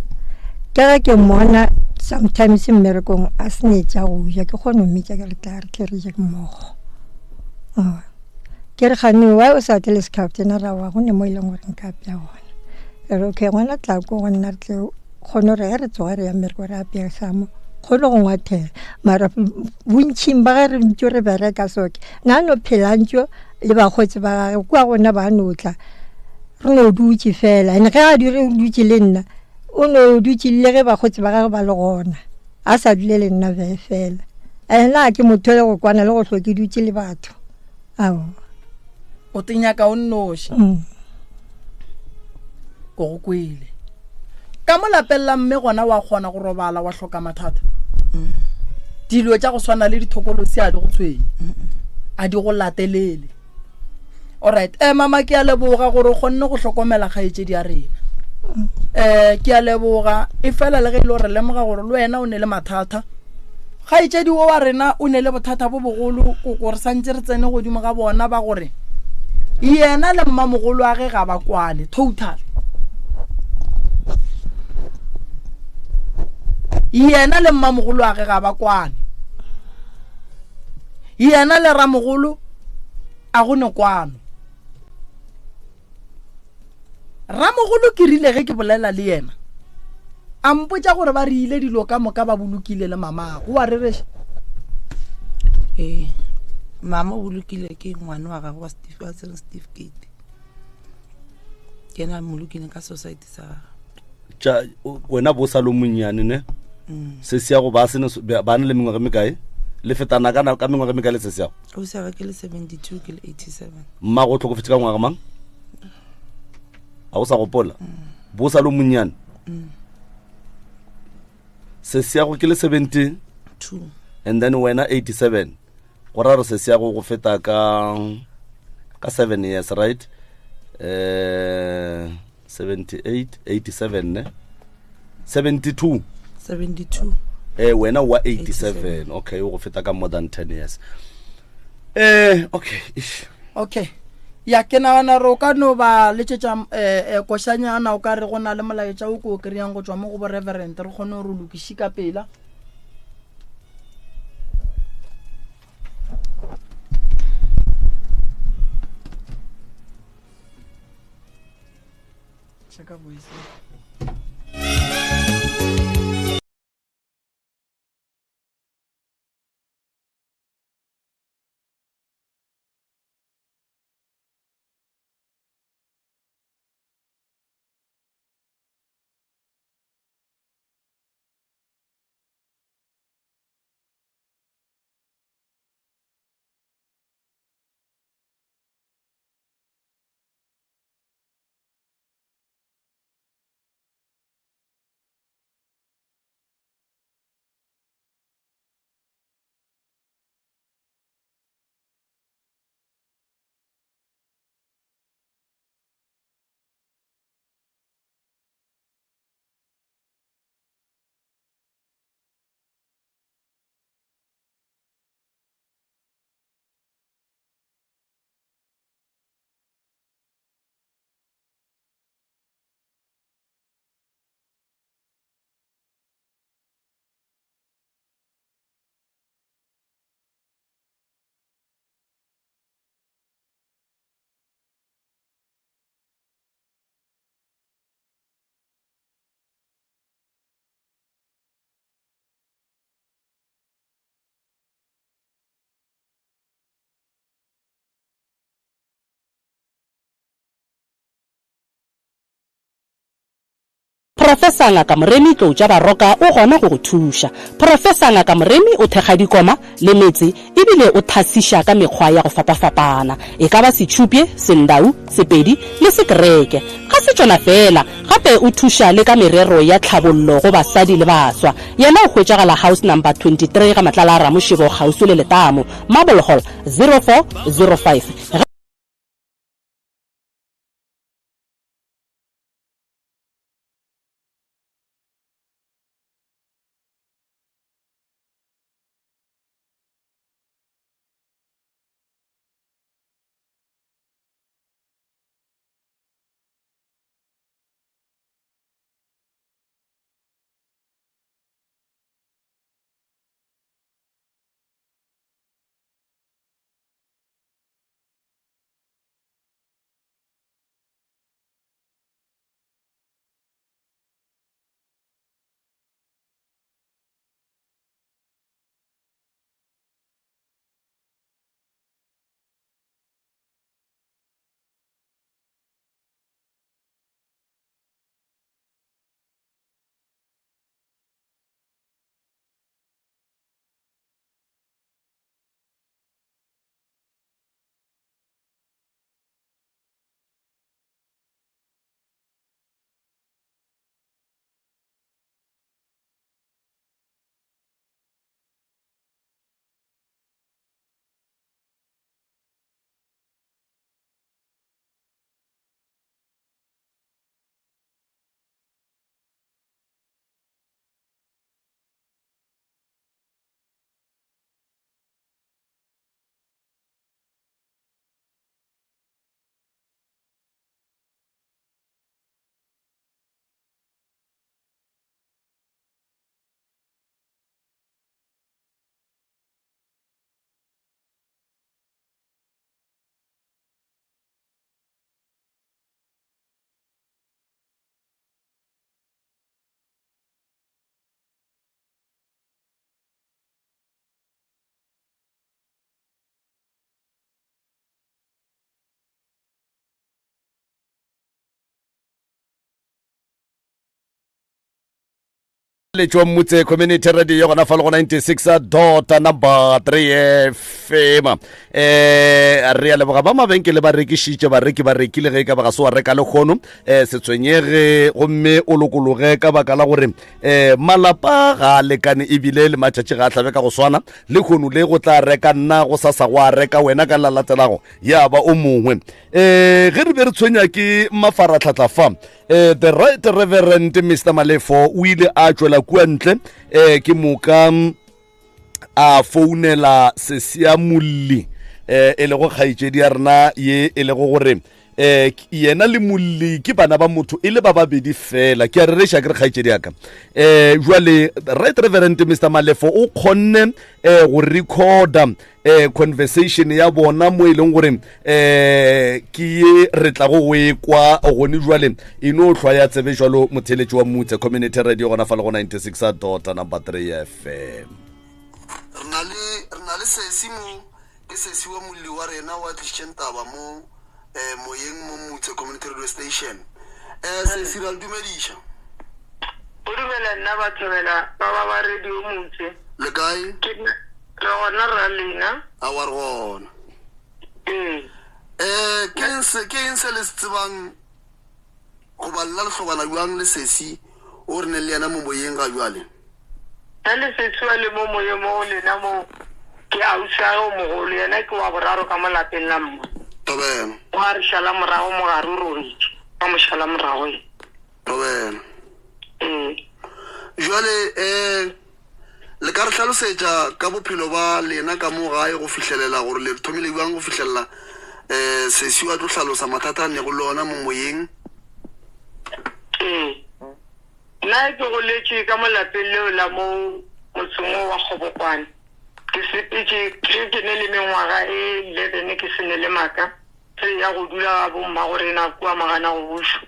ke ge ke mmona sometimes mmerekong a senetša go ja ke kgone go mmitša ke re tla re tle re je mmogo ke re gane why o sa tle le sekhafetena ra wa go ne mo e leng gore nka apea gona re okay ngwana tla ko go nna re tle kgone gore ge re tsoga re ya mmereko re apea samo kgone go ngwathela mara bontšhing ba ge re ntse re bereka soke na no phela ntso le bakgotsi ba gage kua gona ba no tla re no dutse fela and ge a dire o dutse le nna o no dutse le ge bakgotsi ba gage ba le gona a sa dule le nna be fela ena ke motho le go kwana le go hlo ke dutse le batho ao o tenyaka o nnoši mm. ko go kwele ka mo lapeng la mme gona wa kgona go robala wa hloka mathata mm. dilo tša go swana le dithokolosi a di go tshwenye a di go latelele alright eh mama ke a leboga gore o kgonne go hlokomela kgaetšedi ya rena um Um ke a leboga e fela le ge e le gore lemoga gore le wena o ne le mathata. Kgaetšedi wo wa rena o ne le bothata bo bogolo koko re santse re tsene godimo ga bona ba gore yena le mmamogolo wa ge ga ba kwane total. Yena le mmamogolo wa ge ga ba kwane. Yena le ramogolo a go ne kwano. Ramogolo ke rile ge ke bolela le yena a mpotša gore ba re ile dilo ka moka ba bolokile le mamago wa rereša. Ee, mama o bolokile ke ngwana wa gagwe wa Steve, wa tsere certificate. Ke yena a mmolokile ka society sa gagwe. Tša wena bo sa lo monnyane ne? Mm. Se se ya go ba sene ba ne le mengwaga mekae? Le fetana ka ka mengwaga mekae le se se ya go? O sa ke le 72 ke le 87. Mma go tlhokofetse ka ngwaga mang? A o sa gopola? Mm. Bo sa lo monnyane? Mm. Se se ya go ke le 72 and then wena 87. Go ra re se se ya go go feta ka ka 7 years right? 78 87 ne 72 72 wena wa 87 okay o go feta ka more than 10 years. Okay ish. Okay ya ke nagana re o ka no ba letšetša košanyana o ka re go na le molaetša o ko o kry-ang go tšwa mo go bo reverend re kgone gore o lokiše ka pela. Check out voice. Professor Ngaka Moremi Tlou tša Baroka o gona go go thuša. Professor Ngaka Moremi o thekga dikoma le metse ebile o thasiša ka mekgwa ya go fapafapana, e ka ba Setšhupye, Sendau, Sepedi le Sekereke. Ga se tšona feela, gape o thuša le ka merero ya tlhabollo go basadi le baswa. Yena o hwetšagala House Number 23 ga Matlala a Ramošebo kgauswi le Letamo, Marble Hall, 0405. Ge. Letšwa Mmutse Community Radio gona fa le go 96 dot number 3 FM. Eh re a leboga ba mabenkele ba rekišitše bareki ba rekile ge e ka ba ga se wa reka lekgono eh se tshwenyege gomme o lokologe ka baka la gore eh malapa ga a lekane ebile le matšatši ga a hlabe ka go swana lekgono le go tla reka nna go sasa go a reka wena ka la latelago ya ba o mongwe eh ge re be re tshwenya ke mafaratlhatlha fa eh the right reverend Mr Malefo o ile a tšwela kua ntle eh ke moka a founela sesiamolli eh e lego kgaetšedi ya rena ye e lego gore eh yena le molli ke bana ba motho e le ba babedi fela ke a rereša ke re kgaetšedi yaka eh jwale right reverend Mr Malefo o kgonne eh go recorda eh conversation ya bona mo e leng gore eh ke ye re tla go e kwa gone jwale e no hlwa ya tsebe jwalo motheletši wa Mutse Community Radio gona fa le go 96 dot number 3 FM. Re na le re na le sesi mo ke sesi wa molli wa rena wa tlišitšeng taba mo eh, moyeng mo Mutse Community Radio Station. Eh, sesi ra le dumediša. O dumela nna ba thobela ba ba ba radio Mutse. Le kae? Ke re gona ra lena. A wa re gona. Ee. Eh, ke eng se ke eng se le se tsebang goba lla le hlobana bjang le sesi o re neng le yena mo moyeng ga bjale? Nna le sesi wa le mo moyeng mo go lena mo ke ausi o mogolo yena ke wa boraro ka mo lapeng la mma. Thobela. O a re šala morago mogare o robetše ba mo šala morago e. Thobela. Ee. Jwale eh le ka re hlalosetša ka bophelo ba lena ka mo gae go fihlelela gore le thomile bjang go fihlelela eh sesi wa tlo hlalosa mathata a nego le ona mo moyeng? Ee. Nna ke goletše ka mo lapeng leo la mo motseng wo wa Kgobokwane. Ke sepetše ge ke ne le mengwaga e 11 ke se ne le maka re ya go dula ga bommagorena kua Maganagobušo.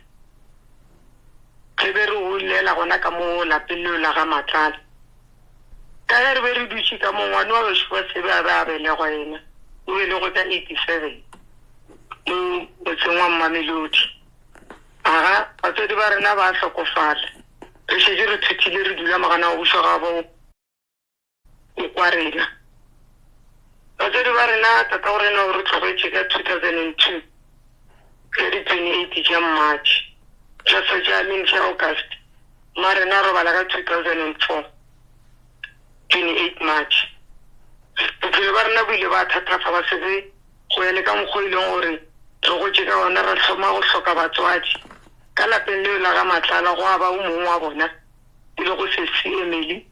Re be re golela gona ka mo lapeng leo la ga Matlala. Ka ge re be re dutše ka mo, ngwane wa gešo wa sebe a be a belegwa yena o belegwe ka 87 mo motseng wa Mmamelodi. Aga, batswadi ba rena ba hlokofala. Re šetše re thuthile re dula mogana wa bušwa ga bo kwa rena. Batswadi ba rena, tata go rena o re tlogetše ka 2002 ka di 28 tša March, tša tša I mean tša August. Mma rena a robala ka 2004 28 March. Bophelo ba rena bo ile ba thatafa ba sebe go ya le ka mokgwa e leng gore re gotše ka gona, ra hloma go hloka batswadi. Ka lapeng leo la ga Matlala gwa ba o mongwe wa bona e lego Sesi Emily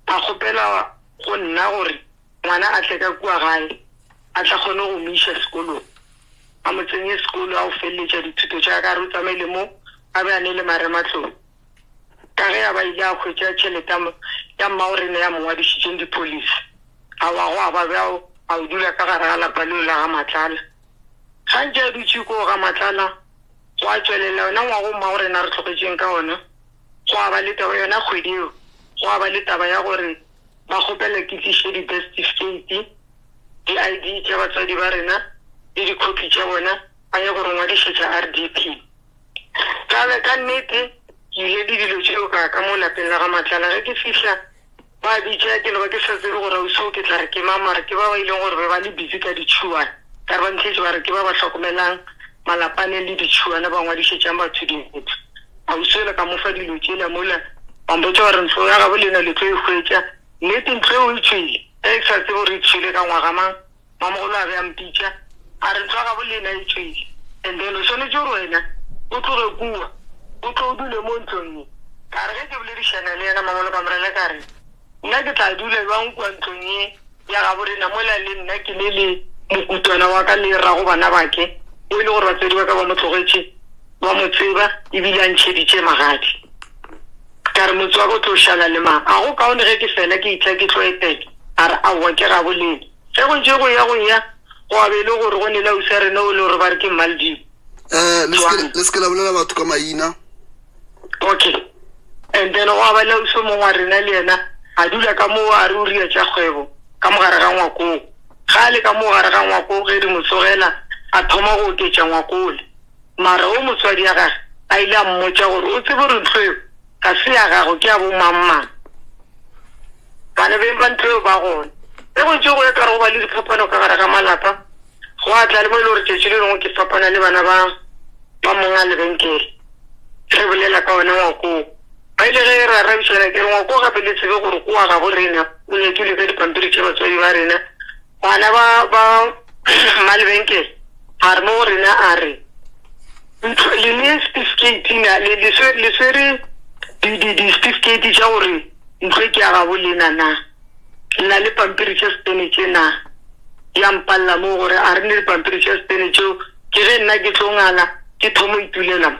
a kgopela go nna gore ngwana a tle ka kua gae a tla kgone go mo iša sekolong, a mo tsenye sekolo a o feleletša dithuto tša ka re o tsamaile mo a be a ne le marematlou ka ge a ba ile a hwetša tšhelete ya mmagorena ya mo ngwadišitšeng dipolisi a wa go a ba bjao a o dula ka gare ga lapa leo la ga Matlala. Ga ntše a dutše koo ga Matlala go a tšwelela yona ngwago mmagorena re tlogetšeng ka ona go a ba le taba yona kgwedi eo go a ba le taba ya gore ba kgopela ke tliše di-birth certificate di-ID tša batswadi ba rena le dikhopi tša bona ba ye go re ngwadišetša RDP. Ka be ka nnete ke ile le dilo tšeo ka ka mo lapeng la ga Matlala ge ke fihla ba bitša ke loba ke sa tsebe gore ausi o ke tla re ke mang mare ke ba ba ileng gore be ba le busy ka ditšhuana ka re ba ntlhetše ba re ke ba ba hlokomelang malapaneng le ditšhuana ba ngwadišetšang batho dintlo. Ausi ola ka mo fa dilo tšela mola ba mpotša ba re ntlo ya gabo lena le tlo e hwetša nnete ntlo eo e tšwele ge ke sa tsebe gore e tšwele ka ngwaga mang. Mamogolo a be a mpitša a re ntlo ya gabo le yena e tšwele and then o swanetše gore wena o tloge kua o tlo o dule mo ntlong ye. Ka re ge ke boledišana le yena Mangolo ka morela ka re nna ke tla dula bjang kua ntlong ye ya gabo rena mola le nna ke le le mokutwana wa ka le rrago bana bake o e le gore batswadi ba ka ba mo tlogetše ba mo tseba ebile a ntšheditše magadi. Ka re motse wa ka o tlo šala le mang? A go kaone ge ke fela ke itla ke tlo etela? A re aowa ke gabo lena. Ge go ntše go ya go ya, gwa be e le gore go ne le ausi ya rena o le gore ba re ke Mmaledibo. Eh, le seke le seke la bolela batho ka maina. Okay. And then gwa ba le ausi o mongwe wa rena le yena a dula ka moo a re o ria tša kgwebo ka mo gare ga ngwakong. Ga a le ka mo gare ga ngwako ge re mo tsogela a thoma go oketša ngwakole. Mara o motswadi ya gage a ile a mmotša gore o tsebe gore ntlo eo. Ga se ya gago, ke ya bo mang-mang. Bana beng ba ntlo eo ba gona. Ge go ntše go ya ka re go ba le diphapano ka gare ga malapa, go a tla le mo e le gore tšatši le lengwe ke fapana le bana ba ba monga lebenkele. Re bolela ka ona ngwako. Ba ile ge re arabišana ke re ngwako gape le tsebe gore ko wa gabo rena o nyakilwe ka dipampiri tša batswadi ba rena. Bana ba ba malebenkele a re mo go rena a re ntlo le ne certificate na le le swere le swere di di di certificate tša gore ntlo e ke ya gabo lena na le na le pampiri tša setene tše na ya mpalela mo gore a re ne dipampiri tša setene tšeo ke ge nna ke tlo ngala ke thomo itulela mo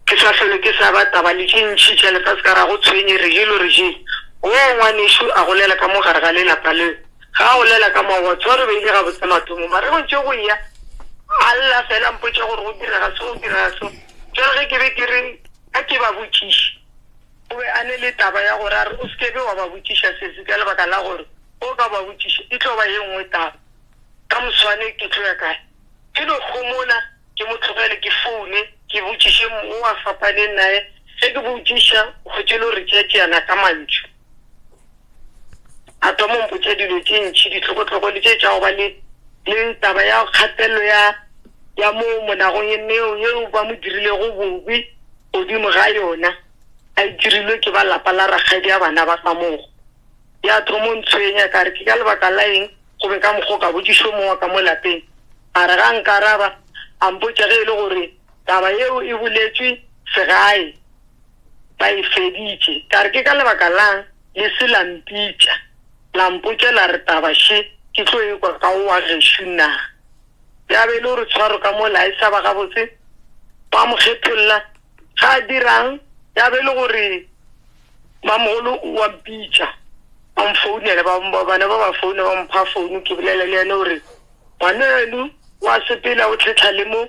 ke sa hlole ke sa ba taba le tše ntši tša lefase ka ra go tshwenye re jelo re jele o ngwanešu a golela ka mo gare ga lelapa leo ga a golela ka maowa tshwaro be ile gabotse mathomo mare go ntše go ya a lla fela mpotša gore go direga so go direga so jale ge ke be ke re a ke ba botšiše o be a ne le taba ya gore a re o sekebe wa ba botšiša sese ka lebaka la gore o ka ba botšiša e tlo ba ye nngwe taba ka moswane ke tlo ya kae ke no homola ke mo tlogele ke foune ke botšiše mo a fapaneng naye ge ke botšiša kgwetše le gore tšeatšeana ka mantšu a thoma mpotša dilo tše ntšhi ditlhokotlhoko le tše tša go ba le le taba ya kgatelelo ya ya mo monagong e neo yeo ba mo dirilego bobe godimo ga yona a e dirilwe ke ba lapa la rakgadi ya bana ba ka mogo ya thomo ntshwenya ka re ke ka lebaka la eng go be ka mokgwa ka botšišo mongwe wa ka mo lapeng a re ga nkaraba a mpotša ge e le gore taba yeo e boletšwe segae ba e feditše ka re ke ka lebaka lang le se la mpitša la mpotša la re taba še ke tlo e kwa ka wa gešo na ya be e le gore tshwaro ka mo la e sa ba gabotse ba mo kgetholla ga a dirang ya be e le gore mamogolo wa mpitša ba mfounela bana ba ba founa ba mpha founu ke bolela le yene gore ngwaneno wa sepela o tlhetlha le mo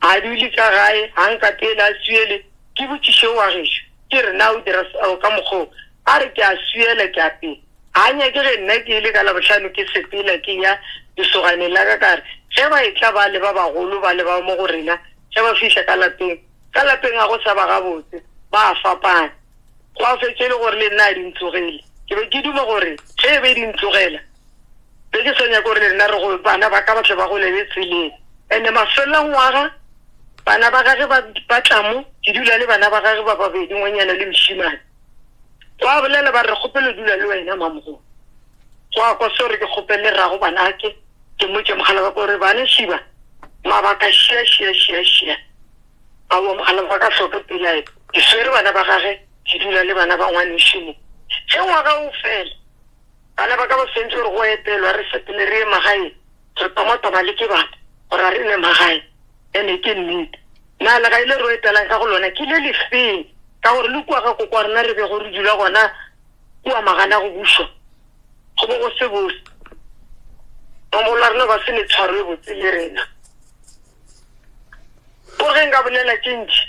a dule ka gae ga nka pele a swiele ke botšiše wa gešo ke re na o dira ka mokgoo a re ke a swiela ke a pele ga nyake ge nna ke ile ka labohlano ke sepela ke ya lesoganeng la ka ka re ge ba etla ba le ba bagolo ba le ba mo go rena ge ba fihla ka lapeng ka lapeng ga go sa ba gabotse ba a fapana go a fetše le gore le nna a di ntlogele ke be ke duma gore ge e be di ntlogela be ke sa nyaka gore le nna re go bana ba ka batle ba golele tseleng and-e mafelelo a ngwaga bana ba gage ba tla mo ke dula le bana ba gage ba babedi ngwanyana le mošimane ba bolela ba re kgopelo dula le wena mamogolo go a kwa se gore ke kgopele rago banake ke mmotše mogala wa ka gore bana šiba mabaka šia šia šia šia aowa mogala wa ka hloke pelaelo ke swere bana ba gage ke dula le bana ba ngwanešu mo ge ngwaga o fela bana ba ka ba swantse gore go etelwa re sepele re ye magaeng re tomatoma le ke batho gore a re ne magae ene ke nnete na legae le re etelang ka go lona ke le lefeng ka gore le kua ga koko wa rena re bego re dula gona kua magana go bušwa go bo go se bose mamolo a rena ba se ne tshwaro e botse le rena o ge nka bolela tše ntši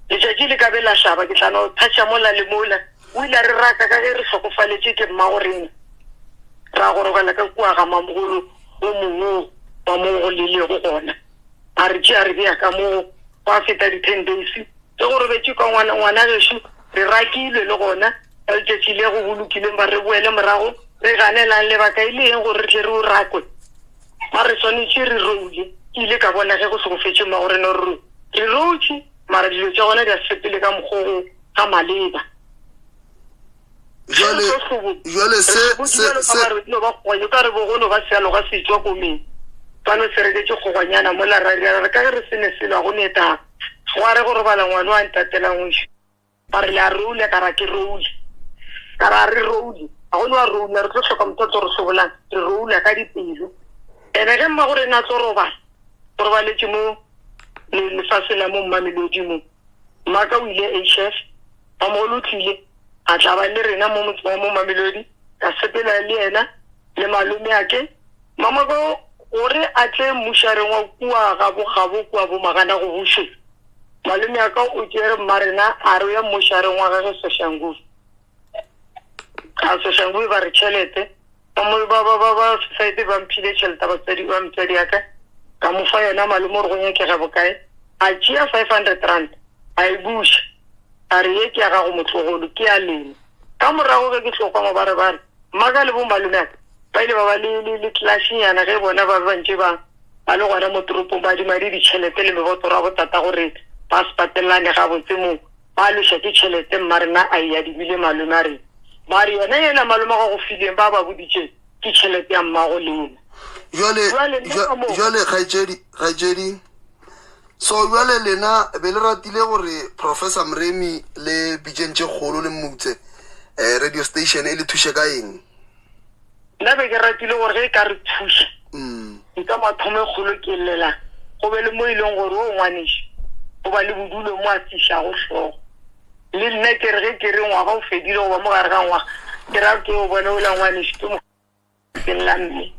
letšatši le ka be la hlaba ke tla no thatša mola le mola o ile a re raka ka ge re hlokofaletše ke mmago rena ra gorogela ka kua ga mamogolo o mongwe wa mo go lelego gona a re tšea re bea ka moo gwa feta di-ten days ge go robetše ka ngwana ngwana gešo re rakilwe le gona ka letšatši le go bolokileng ba re boele morago re ganelang lebaka e le eng gore re tle re o rakwe ba re swanetše re roule ke ile ka bona ge go hlokofetše mmago rena gore re routše mara dilo tša gona di a sepele ka mokgwa ga maleba jale jale se se se no ba kgwa ka re bogono ba sealo ga se tswa komeng ba no se reketse kgogwanyana mola ra re ka ge re se ne selo go ne taba gwa re go robala ngwana wa ntatelang wešo ba re le a roula ka ra ke roule ka ra re roule ga go ne wa roula re tlo hloka motho a tlo re hlobolang re roula ka dipelo ene ge mma gore na tlo robala o robaletše mo lefaseng la mo mmamelodi mo mmaka o ile hf mamogolo o tlile a tla ba le rena mo motseng wa mo mamelodi ka sepela le yena le malome ake mamako gore a tle mmušareng wa kua gabo gabo kua bo magana go bušwe malome a ka o tšere mmarena a re o ya mmušareng wa gage soshanguve a soshanguve ba re tšhelete ba ba ba ba society ba mphile tšhelete batswadi ba motswadi ya ka ka mo fa yona malome gore go nyakega bokae a tšea 500 rand a e buša. A re, Ye ke ya gago motlogolo, ke ya lena. Ka morago ge ke hlokwa ba re ba re, Mmaka le bomalome ba ile ba ba le, le, le tlelashinyana ge bona ba be ba ntše ba, ba le gona mo toropong ba adima le ditšhelete le mebotoro ya botata gore ba se patelelane gabotse mo ba loša ke tšhelete mma rena a e adimile malome a rena. Ba re yona yela malome a go go fileng ba ba boditše ke tšhelete ya mmago lena. Jwale, Jwale nna ka moo. jwale kgaetšedi, kgaetšedi, so jwale lena be le ratile gore Professor Mremi le bitšeng tše kgolo le mmutse eh, radio station e le thuše ka eng? Nna be ke ratile gore ge e ka re thuša, Mm. nka mathomo e kgolo ke llela go be le mo e leng gore o ngwanešu o ba le bodulo mo a fišago hlogo. Le nna ke re ge ke re ngwaga o fedile goba mo gare ga ngwaga ke ra ke o bone ola ngwanešu ke mo ke lla mme.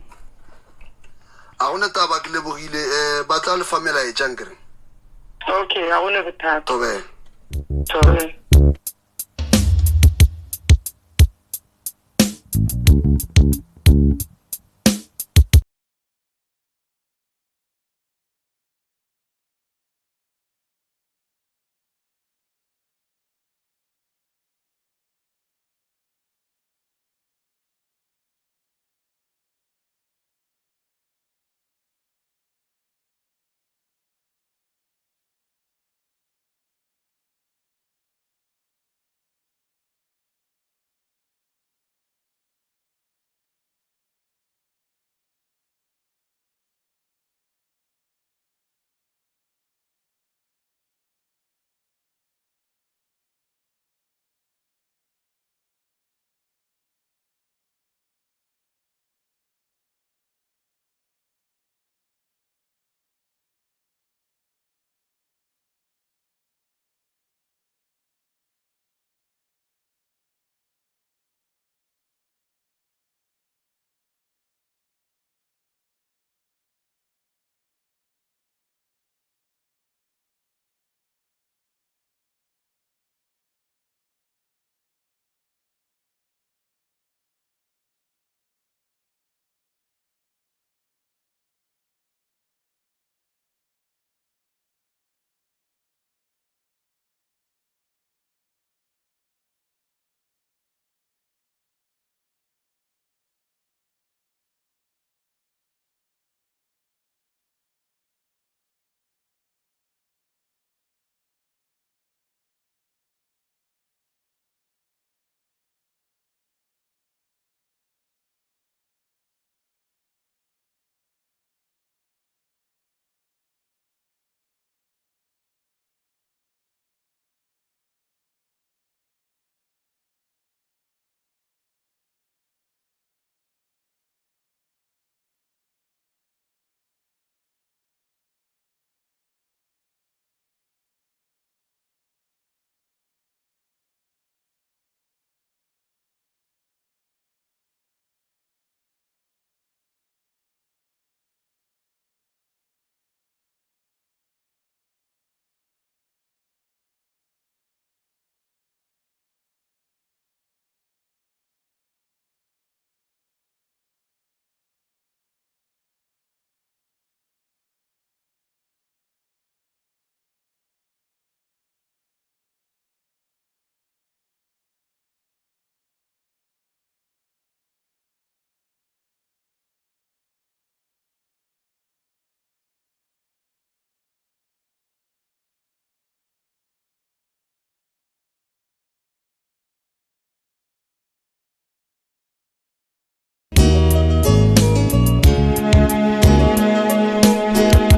A go ne taba ke lebogile eh ba tla le fa melaetša nkere. Okay, ga go ne bothata. Thobela. Thobela.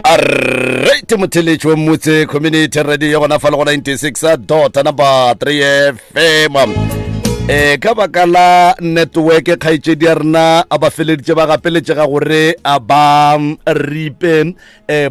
Alright motheletši wa Mmutse Community Radio gona fa le go 96 dot number 3 FM e ka baka la network kgaetšedi ya rena a ba feleditše ba gapeletšega gore a ba ripe um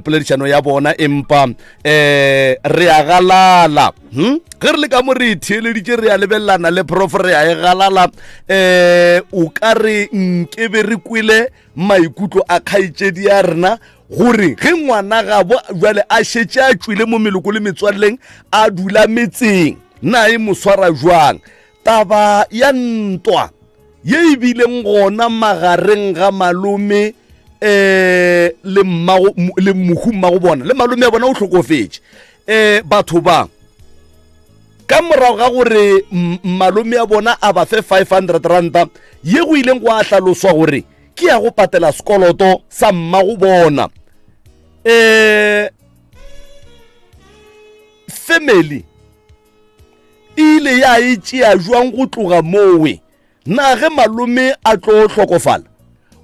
poledišano ya bona empa um re a galala hmm? ge re le ka mo re itheeleditše re a lebelelana le prof re a e galala um o ka re nkebe re kwele maikutlo a kgaetšedi ya rena gore ge ngwana gabo jale a šetše a tšwile mo meloko le metswalleng a dula metseng na e mo swara jwang taba ya ntwa ye e bileng gona magareng ga malome eh le mmago le mohu mmago bona le malome ya bona o hlokofetše eh batho ba Ka morago ga gore malome ya bona a ba fe 500 ranta ye go ileng go a hlaloswa gore ke ya go patela sekoloto sa mmago bona um family e ile ya e tšea jwang go tloga mowe na ge malome a tlo hlokofala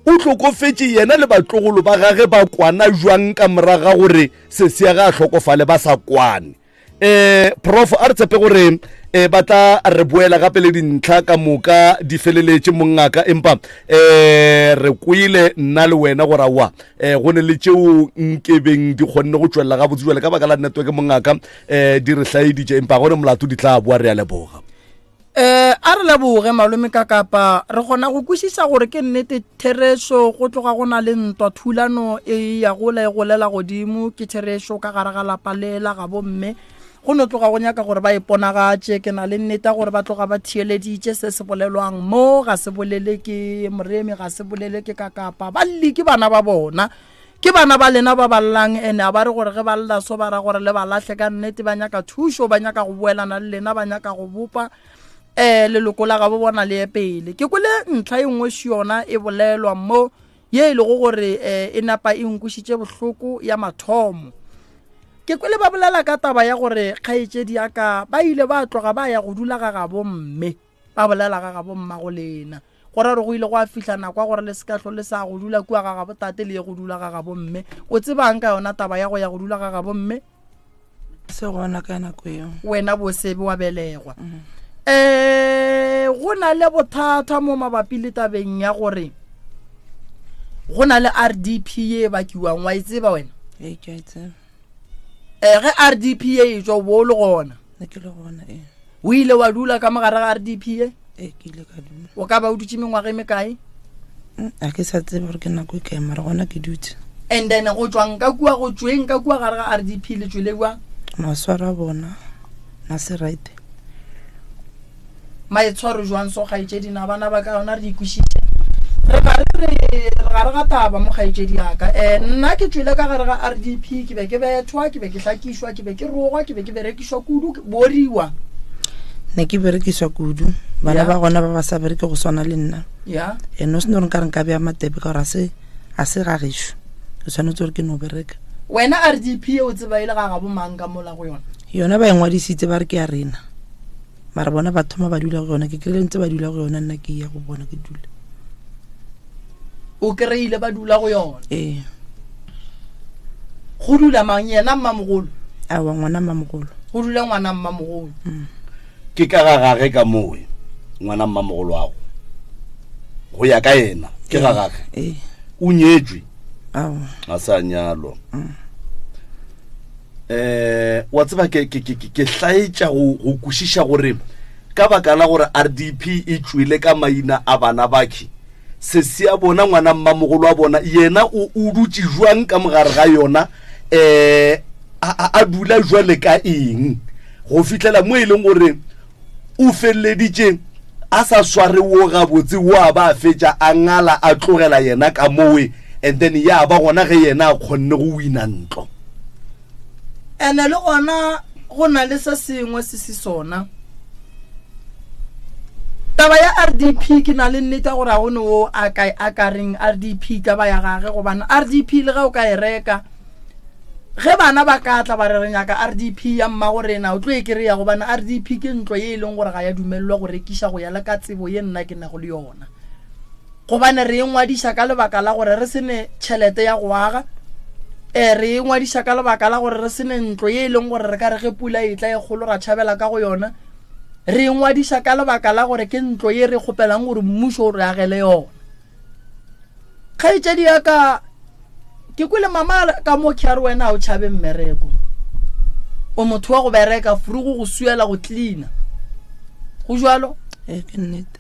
o hlokofetše yena le batlogolo ba gage ba kwana jwang ka moraga gore sesi ya ga a hlokofale ba sa kwane eh prof a re tshepe gore eh ba tla re boela gape le dintlha ka moka di feleletše mongaka empa eh re kwele nna le wena gore aowa eh go ne le tšeo nkebeng di kgonne go tšwelela gabotse jwale ka baka la network mongaka eh di re hlaeditše empa gone molato di tla boa re a leboga. Eh, a re leboge malome ka kapa re kgona go kwešiša gore ke nnete therešo go tloga go na le ntwa thulano e ya gola e golela godimo ke therešo ka gare ga lapa le la gabo mme go no tloga go nyaka gore ba iponagatše ke na le nnete gore ba tloga ba theeleditše se se bolelwang mo ga se bolele ke moremi ga se bolele ke kakapa ba lli ke bana ba bona Ke bana ba lena ba ba llang, ene a ba re gore ge ba lla so ba ra gore le ba lahle ka nnete, ba nyaka thušo, ba nyaka go boelana le lena, ba nyaka go bopa um leloko la gabo bona le ye pele. Ke kwele ntlha e nngwe še yona e bolelwa mo ye e lego gore um e napa e nkwišitše bohloko ya mathomo. Ke kwele ba bolela ka taba ya gore kgaetšedi ya ka ba ile ba tloga ba ya go dula ga gabo mme. Ba bolela ga gabo mmago lena. Go ra gore go ile gwa fihla nako ya gore le se ka hlole le sa go dula kua ga gabo tate le ye go dula ga gabo mme. O tsebang ka yona taba ya go ya go dula ga gabo mme? Se gona ka nako eo. Wena bo sebe wa belegwa. Um go na le bothata mo mabapi le tabeng ya gore go na le RDP ye e bakiwang, wa e tseba wena? Ee, ke a e tseba. Eh, ge RDP ye e tšwa o bo o le gona? Ne ke le gona, ee. O ile wa dula ka mogare ga RDP ye? Ee, ke ile ka dula. O ka ba o dutše mengwaga e mekae? A ke sa tsebe gore ke nako e kae, mara gona ke dutse. And then go tšwang ka kua, go tšweng ka kua gare ga RDP le tšwele bjang? Maswaro a bona na se right. Maitshwaro jwang so kgaetšedi na bana ba ka yona re ikwešiše re gare re re gare ga taba mo kgaetšedi yaka um nna ke tšwele ka gare ga rdp ke be ke bethwa ke be ke hlakišwa ke be ke rogwa ke be ke berekišwa kudu ke boriwa ne ke berekiswa kudu bana ba gona ba ba sa bereke go swana le nna ya ene o se ne gore nka re nka bea matepe ka gore a se ga gešo ke tshwanetse gore ke no bereka wena rdp e o tseba e le ga gabo mang ka mola go yona yona ba e ngwadisitse ba re ke ya rena mara bona ba thoma ba dula go yona ke kry-ile ntse ba dula go yona nna ke ya go bona ke dula o kry-ile ba dula go yona ee go dula mang yena mmamogolo awa ngwana mmamogolo go dula ngwana mmamogolo mm. ke ka ga gage ka mowe ngwana mmamogolo ago go ya ka yena ke ga gage ee o nyetswe awa a sa nyalwa mm. eh wa tseba ke ke ke ke hlaetša go go kwešiša gore ka baka la gore RDP e tšwele ka maina a bana bakhe se se a bona ngwana mmamogolo wa bona yena o o dutše jwang ka mogare ga yona eh a a dula jwale ka eng go fihlela mo e leng gore o feleleditše a sa sware wo gabotse wo a ba a fetša a ngala a tlogela yena ka mowe and then ya ba gona ge yena a kgonne go wina ntlo. Ene le gona go na le se sengwe se se sona. Taba ya RDP ke na le nnete ya gore ga go ne wo a ka a ka reng RDP ka ba ya gage gobane RDP le ge o ka e reka Ge bana ba ka tla ba re re nyaka RDP ya mmago rena, o tlo e kry-a gobane RDP ke ntlo ye e leng gore ga ya dumelelwa go rekiša go ya le ka tsebo ye nna ke nago le yona. Gobane re e ngwadiša ka lebaka la gore re se ne tšhelete ya go aga, e re e ngwadiša ka lebaka la gore re se ne ntlo ye e leng gore re ka re ge pula e tla e kgolo ra tšhabela ka go yona. Re e ngwadiša ka lebaka la gore ke ntlo ye re kgopelang gore mmušo o re agele yona. Kgaetšedi ya ka ke kwele mama ka mo ke re wena o tšhabe mmereko o motho wa go bereka furugo go suela go cleana go jalo ee ke nnete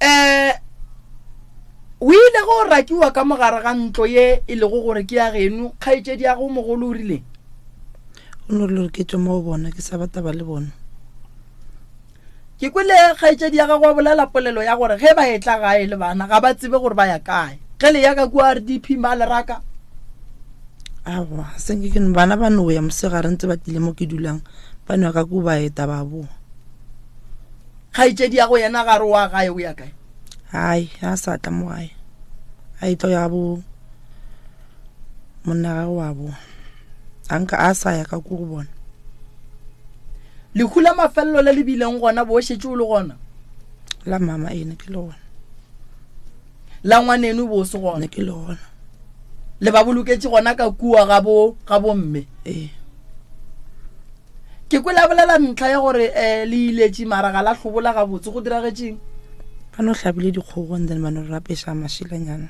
um o ile go rakiwa ka mogare ga ntlo ye e lego gore ke ya geno kgaetšedi ya go mogolo o rileng o no rile gore ke tswe mo go bona ke sa bataba le bona Ke kwele kgaetšedi ya gago a bolela polelo ya gore ge ba etla gae le bana ga ba tsebe gore ba ya kae. Ge le ya ka kua RDP ba le raka. Aowa, senke ke bana ba no ya mosegare ntse ba tlile mo ke dulang. Ba no ya ka kua ba eta ba boa. Kgaetšedi ya go yena ga re wa gae o ya kae? Hai, a sa tla mo gae. A e tlo ya bo monna gagwe wa boa. A nka a sa ya ka ko go bona. Lehu la mafelelo le le bileng gona bo šetše o le gona? La mama ene ke le gona. La ngwaneno bo se gona? Ne ke le gona. Le ba boloketše gona ka kua ga bo ga bomme? Ee. Ke kwele a bolela ntlha ya gore um le iletše mara ga la hlobola gabotse, go diragetšeng? Ba no hlabile dikgogo and then ba no re apeša mašilanyana.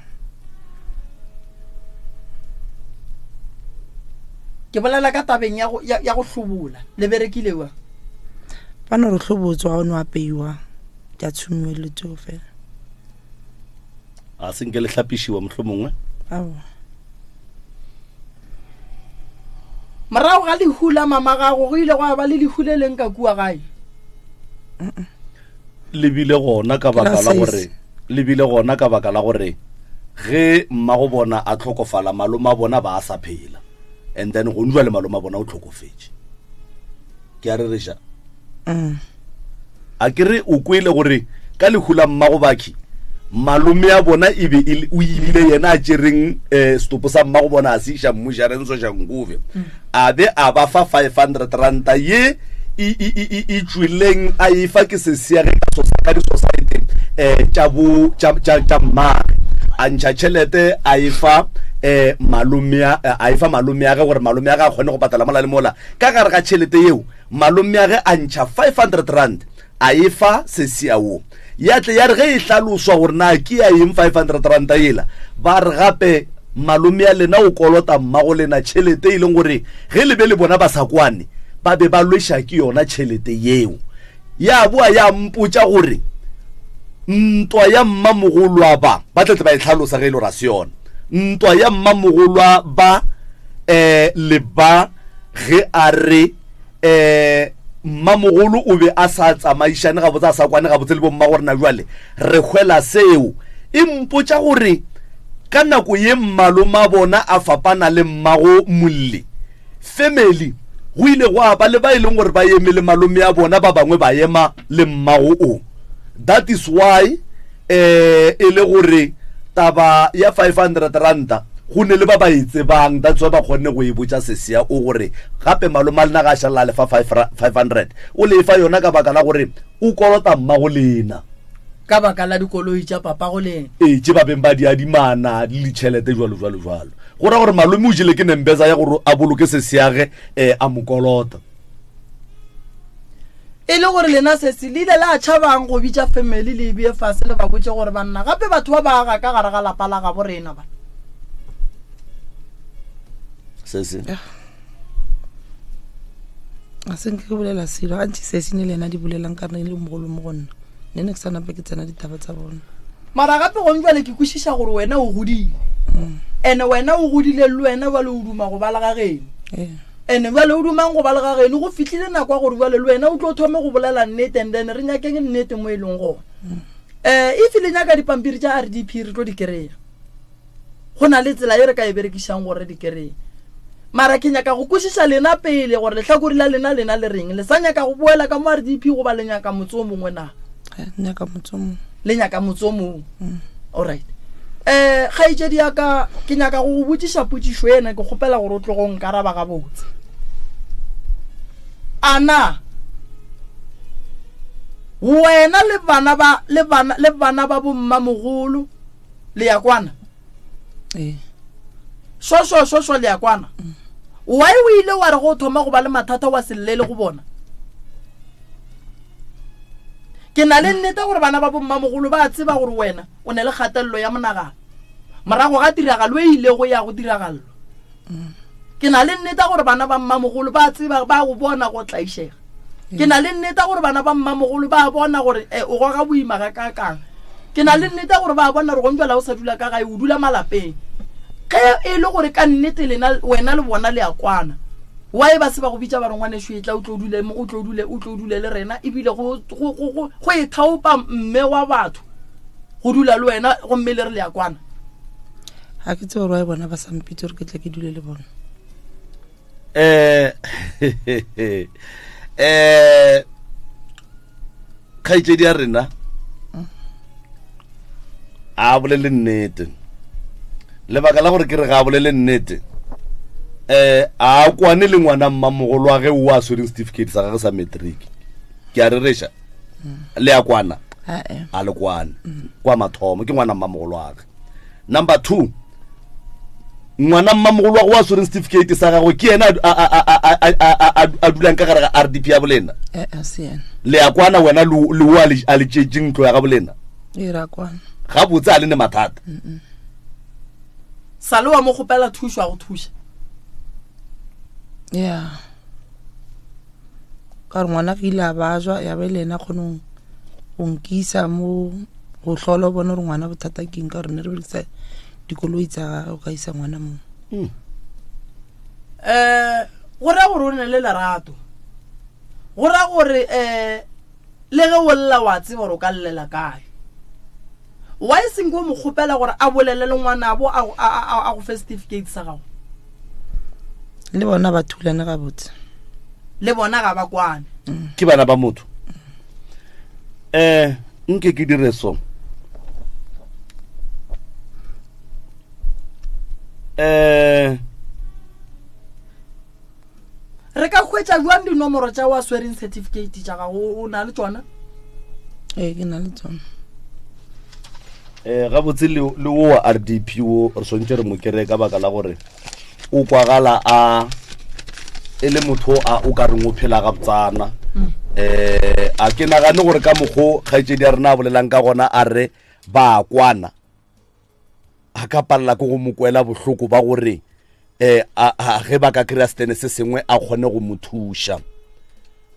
Ke bolela ka tabeng ya go, ya, ya go hlobola, le berekile bjang? Ba no re hlobotswa, ga o no apeiwa, tša tshumiwa dilo tšeo fela. A se nke le hlapišiwa mohlomongwe? Aowa. Morago ga lehu la mama gago go ile gwa ba le lehu le leng ka kua gae? Le bile gona ka baka la gore le bile gona ka baka la gore ge mmago bona a tlhokofala malome a bona ba a sa phela and then gone jwale malome a bona o tlhokofetše. Ke a rereša. Mm. A ke re o kwele gore ka lehu la mmago Bakhi, malome a bona e be e o ebile yena a tšereng um setopo sa mmago bona a se iša mmušareng Soshanguve, a be a ba fa 500 ranta ye e, e, e, e, e tšweleng a e fa ke sesiage ka sosa ka disosaete um tša bo tša tša tša mmage a ntšha tšhelete a e fa um malome a a e fa malome age gore malome age a kgone go patala mola le mola ka gare ga tšhelete yeo Malomeage a ntšha R500 a e fa Sesia wo. Ya tle ya re ge e hlaloswa gore na ke ya eng R500 yela, ba re gape malomea lena o kolota mmago lena tšhelete e leng gore ge le be le bona ba sa kwane ba be ba lweša ke yona tšhelete yeo. Ya boa ya mpotša gore ntwa ya mmamogolwa ba, ba tle tle ba e hlalosa ge e le gore a se yona, ntwa ya mmamogolwa ba um le ba Ge a re, um mmamogolo o be a sa tsamaišane gabotse, a sa kwane gabotse le bommagorena, bjale re hwela seo. E mpotša gore ka nako ye mmalomabona a fapana le mmago Molli, family, go ile gwa ba le ba e leng gore ba eme le malome a bona, ba bangwe ba ema le mmago o. That is why eh e le gore taba ya 500 ranta go ne le ba ba e tsebang, that's why ba kgonne go e botša Sesia o gore gape malome a lena ga a šalela a lefa 500 o lefa yona ka baka la gore o kolota mmago lena ka baka la dikoloi tša papago lena. Ee, tše ba beng ba di adimana le ditšhelete jwalo jwalo jwalo. Go ra gore malome o jele ke nembeza ya gore a boloke sesiage um a mo kolota. E le gore lena sesi le ile la tšhabang go bitša family le e bee fase le ba botše gore banna gape batho ba ba aga ka gare ga lapa la gabo rena ba. Sesi. Ga se nke ke bolela selo gantši sesi ne le yena di bolelang ka rena e le mogolo mo go nna nne ne ke sa nape ke tsena ditaba tsa bona. Mara gape gong jwale ke kwešiša gore wena o godile ene wena o godile le wena jwale o duma go ba le ga geno. Ee. Ene bjale o dumang go ba le ga geno, go fihlile nako ya gore bjale le wena o tlo thome go bolela nnete, and then re nyakeng nnete mo e leng gona. Um if le nyaka dipampiri tša RDP re tlo di kry-a, go na le tsela ye re ka e berekišang gore re di kry-e. Mara ke nyaka go kwešiša lena pele gore lehlakore la lena lena le reng, le sa nyaka go boela ka mo RDP goba le nyaka motse o mongwe na? Eh, nyaka motse o mongwe. Le nyaka motse o mongwe. Alright. Eh, kgaetšedi ya ka, ke nyaka go go botšiša potšišo ena, ke kgopela gore o tlogo nkaraba gabotse. A na wena le bana ba le bana le bana ba bommamogolo le ya kwana? Ee. Sho sho sho sho le ya kwana. Why o ile wa re go thoma go ba le mathata wa se llele go bona? Ke na le nnete gore bana ba bommamogolo ba a tseba gore wena o ne le kgatelelo ya monagano morago ga tiragalo e ilego ya go diragalelwa. Ke na le nnete gore bana ba mmamogolo ba tseba, ba go bona go tlaišega. Ke na le nnete gore bana ba mmamogolo ba bona gore eh, o goga boima ga kakang. Ke na le nnete gore ba bona gore gong jwale o sa dula ka gae, o dula malapeng. Ge e le gore ka nnete lena, wena le bona le a kwana, why ba se ba go bitša ba re ngwanešu e tla o tlo dule mo, o tlo dule, o tlo dule le rena, ebile go, go, go, go, go e thaopa mme wa batho go dula le wena gomme le re le a kwana? Ga ke tsebe gore why bona ba sa mpitse gore ke tle ke dule le bona. Eh, Um kgaetšedi ya rena a bolele nnete lebaka la gore ke re ga a bolele nnete um a kwane le ngwana mmamogolo wa ge o a swereng certificate sa gage sa matric ke a rereša le a kwana a le kwane kwa mathomo ke ngwana mmamogolo wa ge number two ngwana mmamogolo wa go wa swereng certificate sa gagwe ke yena a dulang ka gare ga r d p ya bolena eh, eh, le ya kwana wena le o a le tšetše ntlo ya ga bolena gabotse a le ne mathata sa le wa mo kgopela thušo a go thuša ya ka gore ngwana ke ile a bajwa ya be le ena kgone go nkisa mo go hlola o bone gore ngwana bothata ke eng ka gore ne re berekisa dikoloi tsa gage o ka isa ngwana mo um go raya gore o ne le lerato go raya gore um le ge o lla wa tseba gore o ka llela kae wa e seng ko mo kgopela gore a bolele le ngwanabo a go fe certificate sa gago le bona ba thulane gabotse le bona ga ba kwane ke bana ba motho um nke ke dire so um re ka hwetša jwang dinomoro tša wa swereng certificate tša gago o na le tšona ee ke na le tsona um gabotse le wo wa r d p wo re swantse re mo kere ka baka la gore o kwagala a e le motho a o ka reng o phela gabotsana um a ke nagane gore ka mokgo kgaetšedi ya rena a bolelang ka gona a re ba kwana a ka palela ke go mo kwela bohloko ba gore um a ge ba ka kry-a setene se sengwe a kgone go mo thuša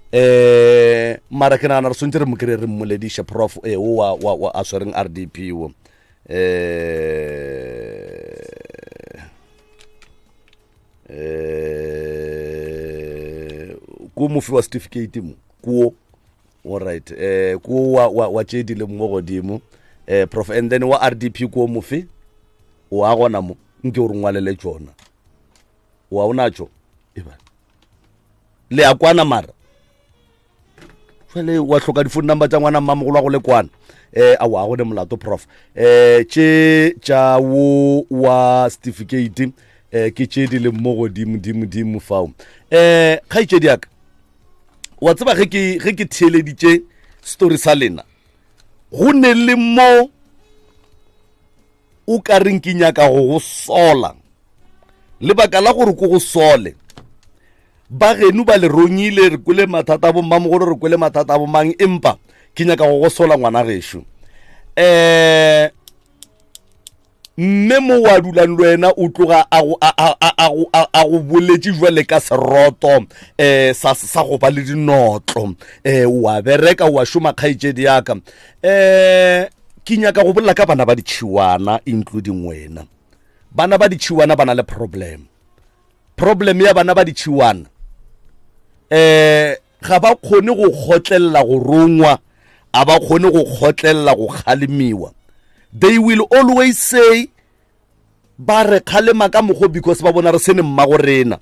um mara ke nagana re swantse re mo kry re mmolediše prof e o wa, wa, wa a swereng r d p wo um um ko mofi wa certificate mo kuo alright eh ko wa wa, wa tše di leng mo godimo eh prof and then wa rdp ko mofe o a gona mo nke o re ngwalele tšona wa o natšo eba le a kwana mara jale wa hloka di-phone number tša ngwana mmamogolo wa go le kwana eh a wa go ne molato prof eh tše tša wo wa certificate eh ke tše di leng mo godimo dimo dimo fao eh kgaetšedi yaka wa tseba ge ke ge ke theeleditše story sa lena go ne le mo o ka reng ke nyaka go go sola lebaka la gore ko go sole ba geno ba le rongile re kwele mathata a bommamogolo re kwele mathata a bomang empa ke nyaka go go sola ngwana gešo um mme mo wa dulang le wena o tloga a go boletše jwale ka seroto um sa sa go ba le dinotlo um wa bereka wa šoma kgaetšedi yaka um ke nyaka go bolela ka bana ba ditšhiwana including wena bana ba ditšhiwana ba na le problem problem ya bana ba ditšhiwana um ga ba kgone go kgotlelela go rongwa a ba kgone go kgotlelela go kgalemiwa they will always say ba re kgalema ka mokgo because ba bona re sene mmago rena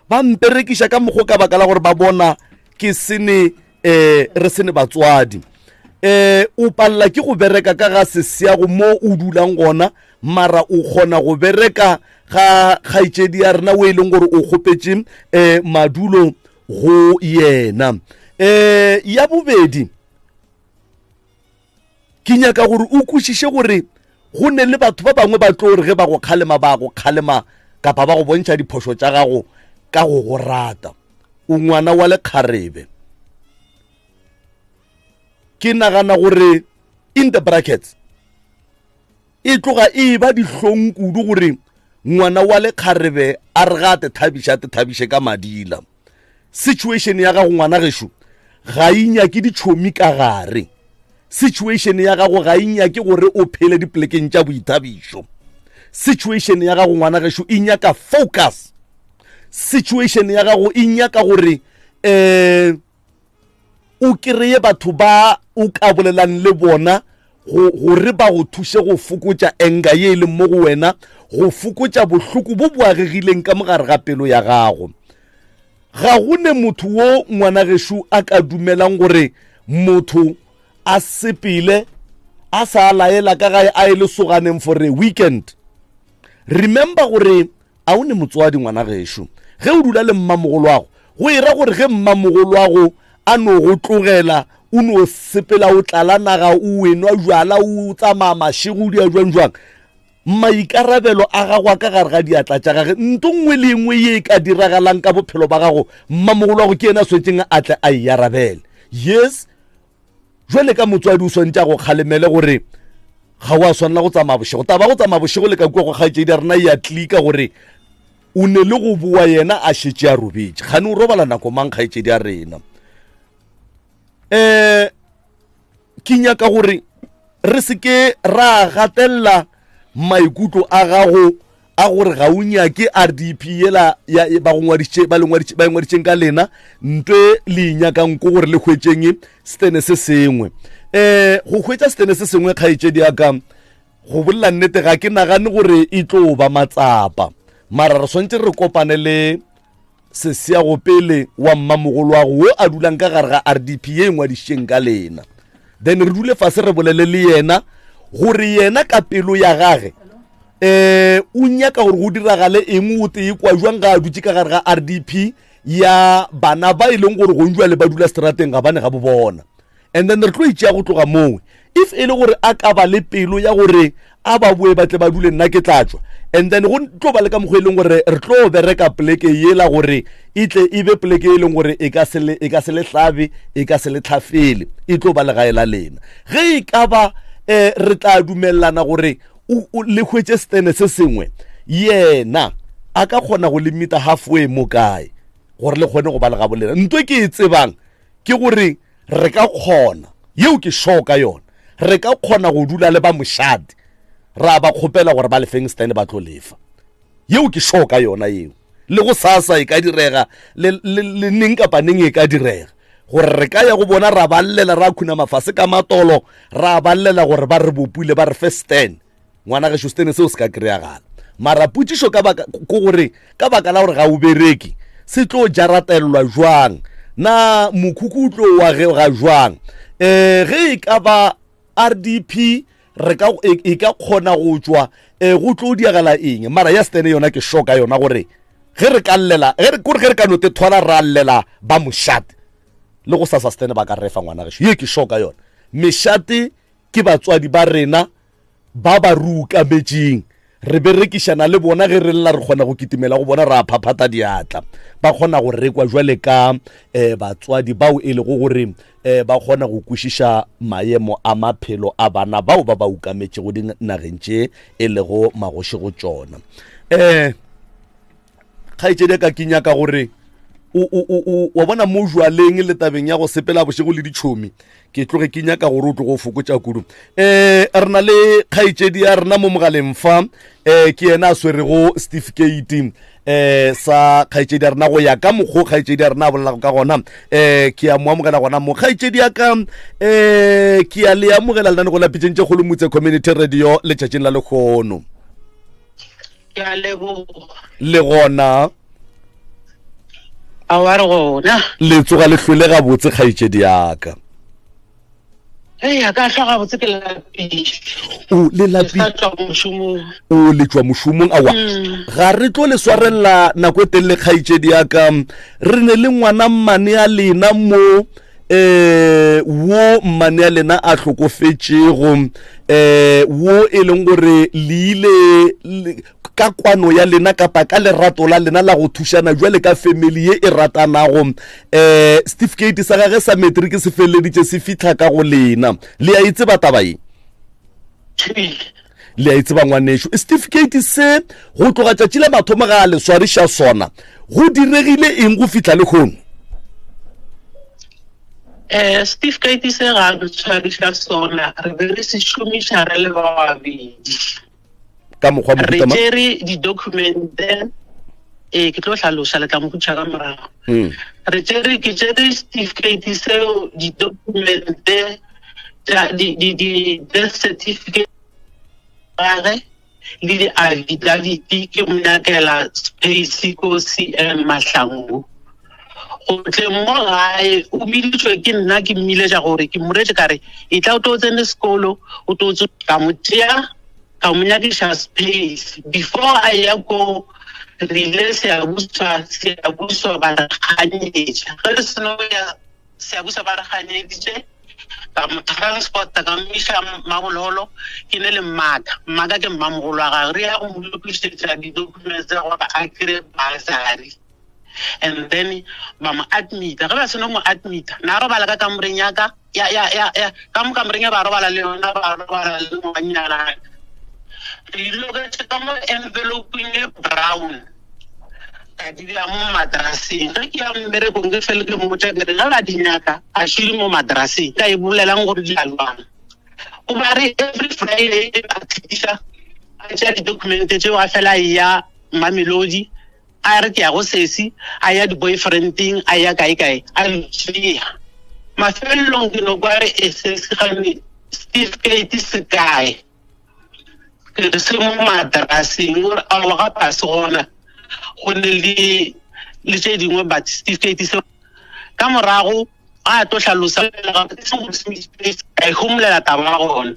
ba mperekiša ka mokgo ka baka la gore ba bona ke sene um re sene batswadi um o palela ke go bereka ka ga seseago mo o dulang gona mara o kgona go bereka ga kgaetšedi ya rena o e leng gore o kgopetše um madulo go yena um ya bobedi ke nyaka gore o kwešiše gore go ne le batho ba bangwe ba tlo gore ge ba go kgalema ba go kgalema kapa ba go bontšha diphošo tša gago ka go go rata o ngwana wa lekgarebe ke nagana gore in the brackets e tloga e ba dihlong kudu gore ngwana wa lekgarebe a re ga a te thabiše a te thabiše ka madila situation ya gago ngwana gešo ga e nyake ditšhomi ka gare situation ya gago ga e nyake gore o phele dipolekeng tša boithabišo situation ya gago ngwana gešo e nyaka focus situation ya gago e nyaka gore um o kreye batho ba o ka bolelang le bona gore ba go thuše go fokotša enga ye e leng mo go wena go fokotša bohloko bo bo agegileng ka mogare ga pelo ya gago. Ga go ne motho wo ngwana gešo a ka dumelang gore motho a sepele a sa laela ka gae a e lesoganeng for a weekend. Remember gore a o ne motswadi ngwana gešo. Ge o dula le mmamogolo wago, go e ra gore ge mmamogolo wago a no go tlogela o no sepela o tlala naga o enwa jwala o tsamaya mašego o dia jwang jwang, maikarabelo a gago a ka gare ga diatla tša gage. Nto nngwe le nngwe ye e ka diragalang ka bophelo ba gago, mmamogolo wa go ke yena a swanetšeng a tle a e arabele. Yes, jwale ka motswadi o swantše a go kgalemele gore ga o a swanela go tsamaya bošego. Taba go tsamaya bošego le ka kua go kgaetšedi ya rena e a tlika gore o ne le go boa yena a šetše a robetše. Kgane o robala nako mang kgaetšedi ya rena? Ke nyaka gore re se ke ra gatelela maikutlo a gago a gore ga o nyake RDP yela ya ba go ngwadišitše, ba le ngwadišitše, ba e ngwadišitšeng ka lena, ntwe le e nyakang ko gore le hwetšeng setene se sengwe. Go hwetša setene se sengwe kgaetšedi ya ka, go bolela nnete ga ke nagane gore e tlo ba matsapa, mara re swantše re kopane le seseago pele wa mmamogolo wa go wo a dulang ka gare ga RDP ye e ngwadišitšeng ka lena. Then re dule fase re bolele le yena gore yena ka pelo ya gage o nyaka gore go diragale eng, o tee kwa jwang ga a dutše ka gare ga RDP ya bana ba e leng gore gong jwale ba dula strateng ga bane ga bo bona. And then re tlo itšea go tloga moo. If e le gore a ka ba le pelo ya gore a ba boe ba tle ba dule, nna ke tla tšwa. And then go tlo ba le ka mokgwa e leng gore re tlo bereka poleke yela gore e tle e be poleke e leng gore e ka se le, e ka se le hlabe, e ka se le tlhafele, e tlo ba legae la lena. Ge e ka ba re tla dumelelana gore le hwetše setene se sengwe, yena a ka kgona go le meeta halfway mo kae gore le kgone go ba le gabo lena. Ntho e ke e tsebang ke gore re ka kgona, yeo ke sure ka yona, re ka kgona go dula le ba mošate ra ba kgopela gore ba lefeng setene ba tlo lefa. Yeo ke sure ka yona yeo. Le go sasa e ka direga, le neng kapa neng e ka direga gore re ka ya go bona ra ba llela, ra khuna mafase ka matolo, ra ba llela gore ba re bopile ba re fe stand. Ngwana gešo, stene seo se ka kry-agala. Mara potšišo ka baka, ko gore ka baka la gore ga o bereke, se tlo jaratelelwa jwang? Na mokhukhu o tlo wa ge ga jwang? Ge e ka ba RDP re ka, e ka kgona go tšwa, go tlo diagala eng? Mara ya stene yona ke sure ka yona gore ge re ka llela, ge re, kore ge re ka no te thwala ra llela ba mošate, le go sasa stene ba ka refa ngwana gešo. Ye ke sure ka yona. Mešate ke batswadi ba rena ba ba re ukametšeng, re berekišana le bona. Ge re lla re kgona go kitimela go bona, ra phaphata diatla, ba kgona go rekwa jwale ka batswadi bao e lego gore ba kgona go kwešiša maemo a maphelo a bana bao ba ba ukametšego dinageng tše e lego magoši go tšona. Kgaetšedi ya ka, ke nyaka gore wa bona mo jwaleng le tabeng ya go sepela bošego le ditšhomi, ke tloge ke nyaka gore o tloge o fokotša kudu. Re na le kgaetšedi ya rena mo mogaleng fa, ke yena a swerego certificate sa kgaetšedi ya rena go ya ka mokgwa o kgaetšedi ya rena a bolelago ka gona. Ke a mo amogela gona mo. Kgaetšedi ya ka, ke a le amogela lenanego la Pitšeng tše Kgolo Motse Community Radio letšatšing la lehono. Ke a leboga. Le gona? A wa re gona. Le tsoga le hlwele gabotse kgaetšedi ya ka. Ee, a ka hlwa gabotse ke lapile. O le lapile. Ke sa tšwa mošomong. O le tšwa mošomong, aowa. Ga re tlo le swarelela nako e telele kgaetšedi ya ka. Re ne le ngwana mmane ya lena mo, wo mmane ya lena a hlokofetšego, wo e leng gore le ile ka kwano ya lena kapa ka lerato la lena la go thušana jwale ka family ye e ratanago. Certificate sa gage sa matric se feleleditše se fihla ka go lena. Le a e tseba taba ye? Le a e tseba ngwanešo? Certificate se go tloga tšatši la mathomo ga a le swariša sona, go diregile eng go fihla lehono? Certificate se ga re tshwariša sona, re be re se šomiša re le ba babedi. Ka mokgwa Re mohuta mang? tšere di-documente, ke tlo hlaloša, le tla mo botša ka morago. Re tšere, ke tšere certificate seo, di-documente tša, di, di, di death certificate gage le di-affidavit, ke mo nyakela space ko CM Mahlangu. Go tleng mo gae o biditšwe ke nna ke mmiletša gore ke mmoretše ka re e tla o tlo tsene sekolo o tlo ka mo tšea ka mo nyakiša space before a ya ko re ile seabuswa seabuswa ba re ganyetša ge re seno ya seabuswa ba re ganyeditše ka mo transporta ka mmiša mabololo ke ne le mmaka mmaka ke mmamogolo wa gagwe re ya go mo lokišetša di-documents tsa gore a kry basary and then ba mo admita ge ba seno mo admita na robala ka kamoreng ya ka ya ya ya ya ka mo kamoreng ya ba robala le yona ba robala le ngwanyana re loketše ka mo envelopeng e brown ka di beya mo madraseng ge ke ya mmerekong ke fele ke mmotša ke re ge ba di nyaka a šile mo madraseng ka e bolelang gore di a lwana o ba re every friday a tlisa a tšea di-document tseo a fela ya mamelodi a re ke ya go sesi a ya di-boyfriending a ya kae kae a ntšea mafelelong ke no kwa re e sesi gane certificate se kae ke re se mo madraseng gore aowa gape a se gona go ne le le tše dingwe but certificate se ka morago a tlo hlalosa ka ihomolela taba ya gona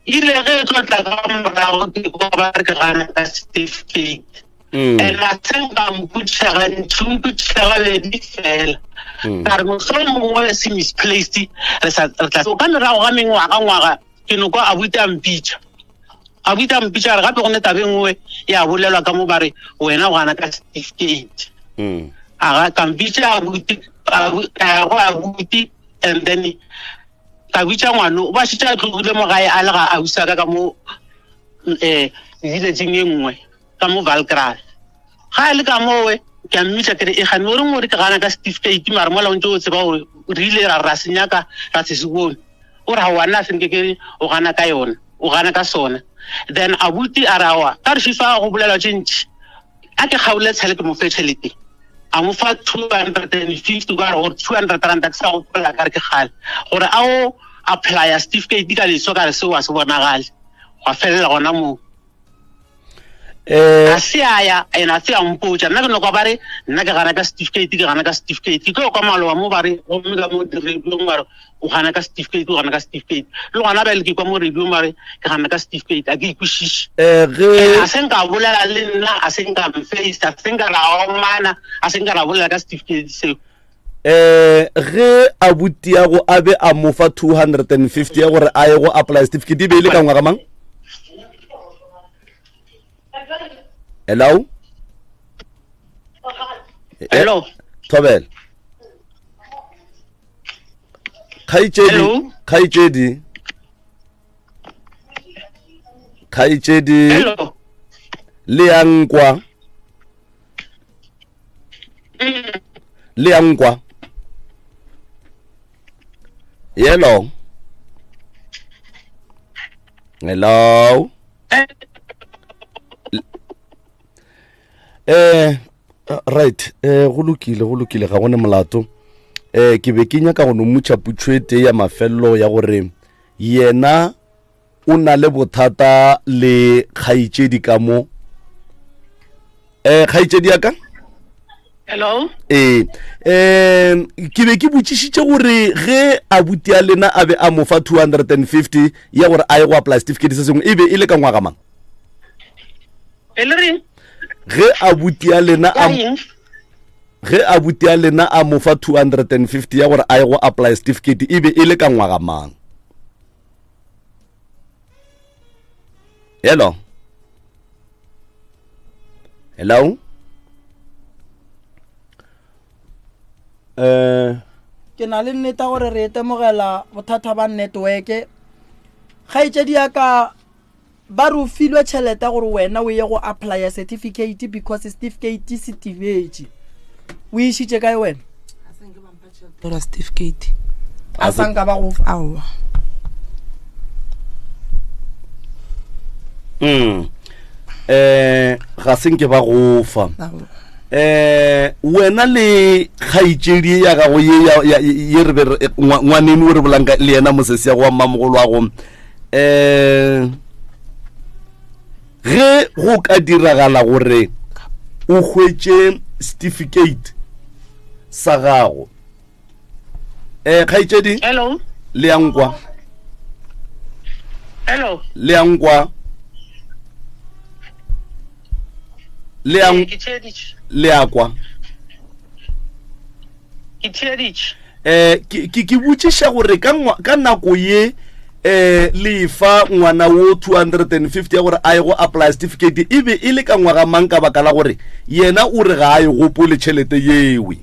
ile ge e tlo tla ka morago ke kwa ba re ke gana ka certificate mm. and a se nka mpotšiša gantši mpotšiša gabedi fela mm. ka re mohlolo mongwe se misplaced re sa re tla ka morago ga mengwaga ngwaga ke no kwa a buta a mpitša a buta a mpitša re gape go ne tabe nngwe ya bolelwa ka mo ba re wena o gana ka certificate mm. a ga ka mpitša a buti a go a buti and then ka bitša ngwano ba šetše a tlogile mo gae a le ga ausi ka ka mo um villageng e nngwe ka mo valcras ga e le ka mowe ke a mmitša kere e gane o reng o re ke gana ka certificate mare mola o ntse o tseba gore re ile ra ra se nyaka ra se se bone o re ga wa nna se nke ke o gana ka yona o gana ka sona then abuti a re aowa ka re fifa go bolelwa tše ntši a ke kgaole tshele ke mo fe tšhelete a mo fa 250 ka gore 200 rand ke sa gopola ka re ke kgale gore a o applya certificate ka leso ka re seo a se bonagale gwa felela gona moo eh. a se a ya ena a se a mpotsa nna ke noko ba re nna ke gana ka certificate ke gana ka certificate ke tlo kwa maloba mo ba re gomme ka mo radiong ba re o gana ka certificate o gana ka certificate le gona bjale ke kwa mo radiong ba re ke gana ka certificate a ke ikwešiše eh, a se nka bolela le nna a se nka mface a se nka ra omana a se nka ra bolela ka certificate seo eh ge a butiago a be a mo fa 250 ya gore a ye go apply certificate e be e le ka ngwaga mang hello hello thobela kgaetšedi kgaetšedi kgaetšedi le ya nkwa le ya nkwa hello hello eh right eh go lokile go lokile ga gone molato eh ke be ke nyaka go no mmutša putšo e tee ya mafelelo ya gore yena o na le bothata le kgaetšedi ka mo eh kgaetšedi ya ka hello ee um ke be ke botšišitše gore ge abuti ya lena a be a mo fa 250 ya gore a ye go apply certificate se sengwe e be e le ka ngwaga mang e le reng ge abuti ya lena a ge abuti ya lena a mo fa 250 ya gore a ye go apply certificate e be e le ka ngwaga mang hello hello eh ke na le nneta gore re itemogela bothata ba network kgaetšedi ya ka ba re o filwe tšhelete gore wena o ye go applya certificate because certificate se tibetše o išitše kae wena ora certificate a sa nka ba go fa aowa mm. eh ga se nke ba go fa eh wena le kgaetšedi ya gago ye ye re be ngwaneno o re bolang le yena mosesi ya go wa mmamogolo wa go eh ge go ka diragala gore o hwetše certificate sa gago um kgaetšedi hello le ya nkwa hello le ya nkwa le ya Ee, ke theeditše le ya kwa ke theeditše eh ke ke ke botšiša gore ka ka nako ye eh le fa ngwana wo 250 ya gore a ye go apply certificate e be e le ka ngwaga mang ka baka la gore yena o re ga a e gopole tšhelete yewe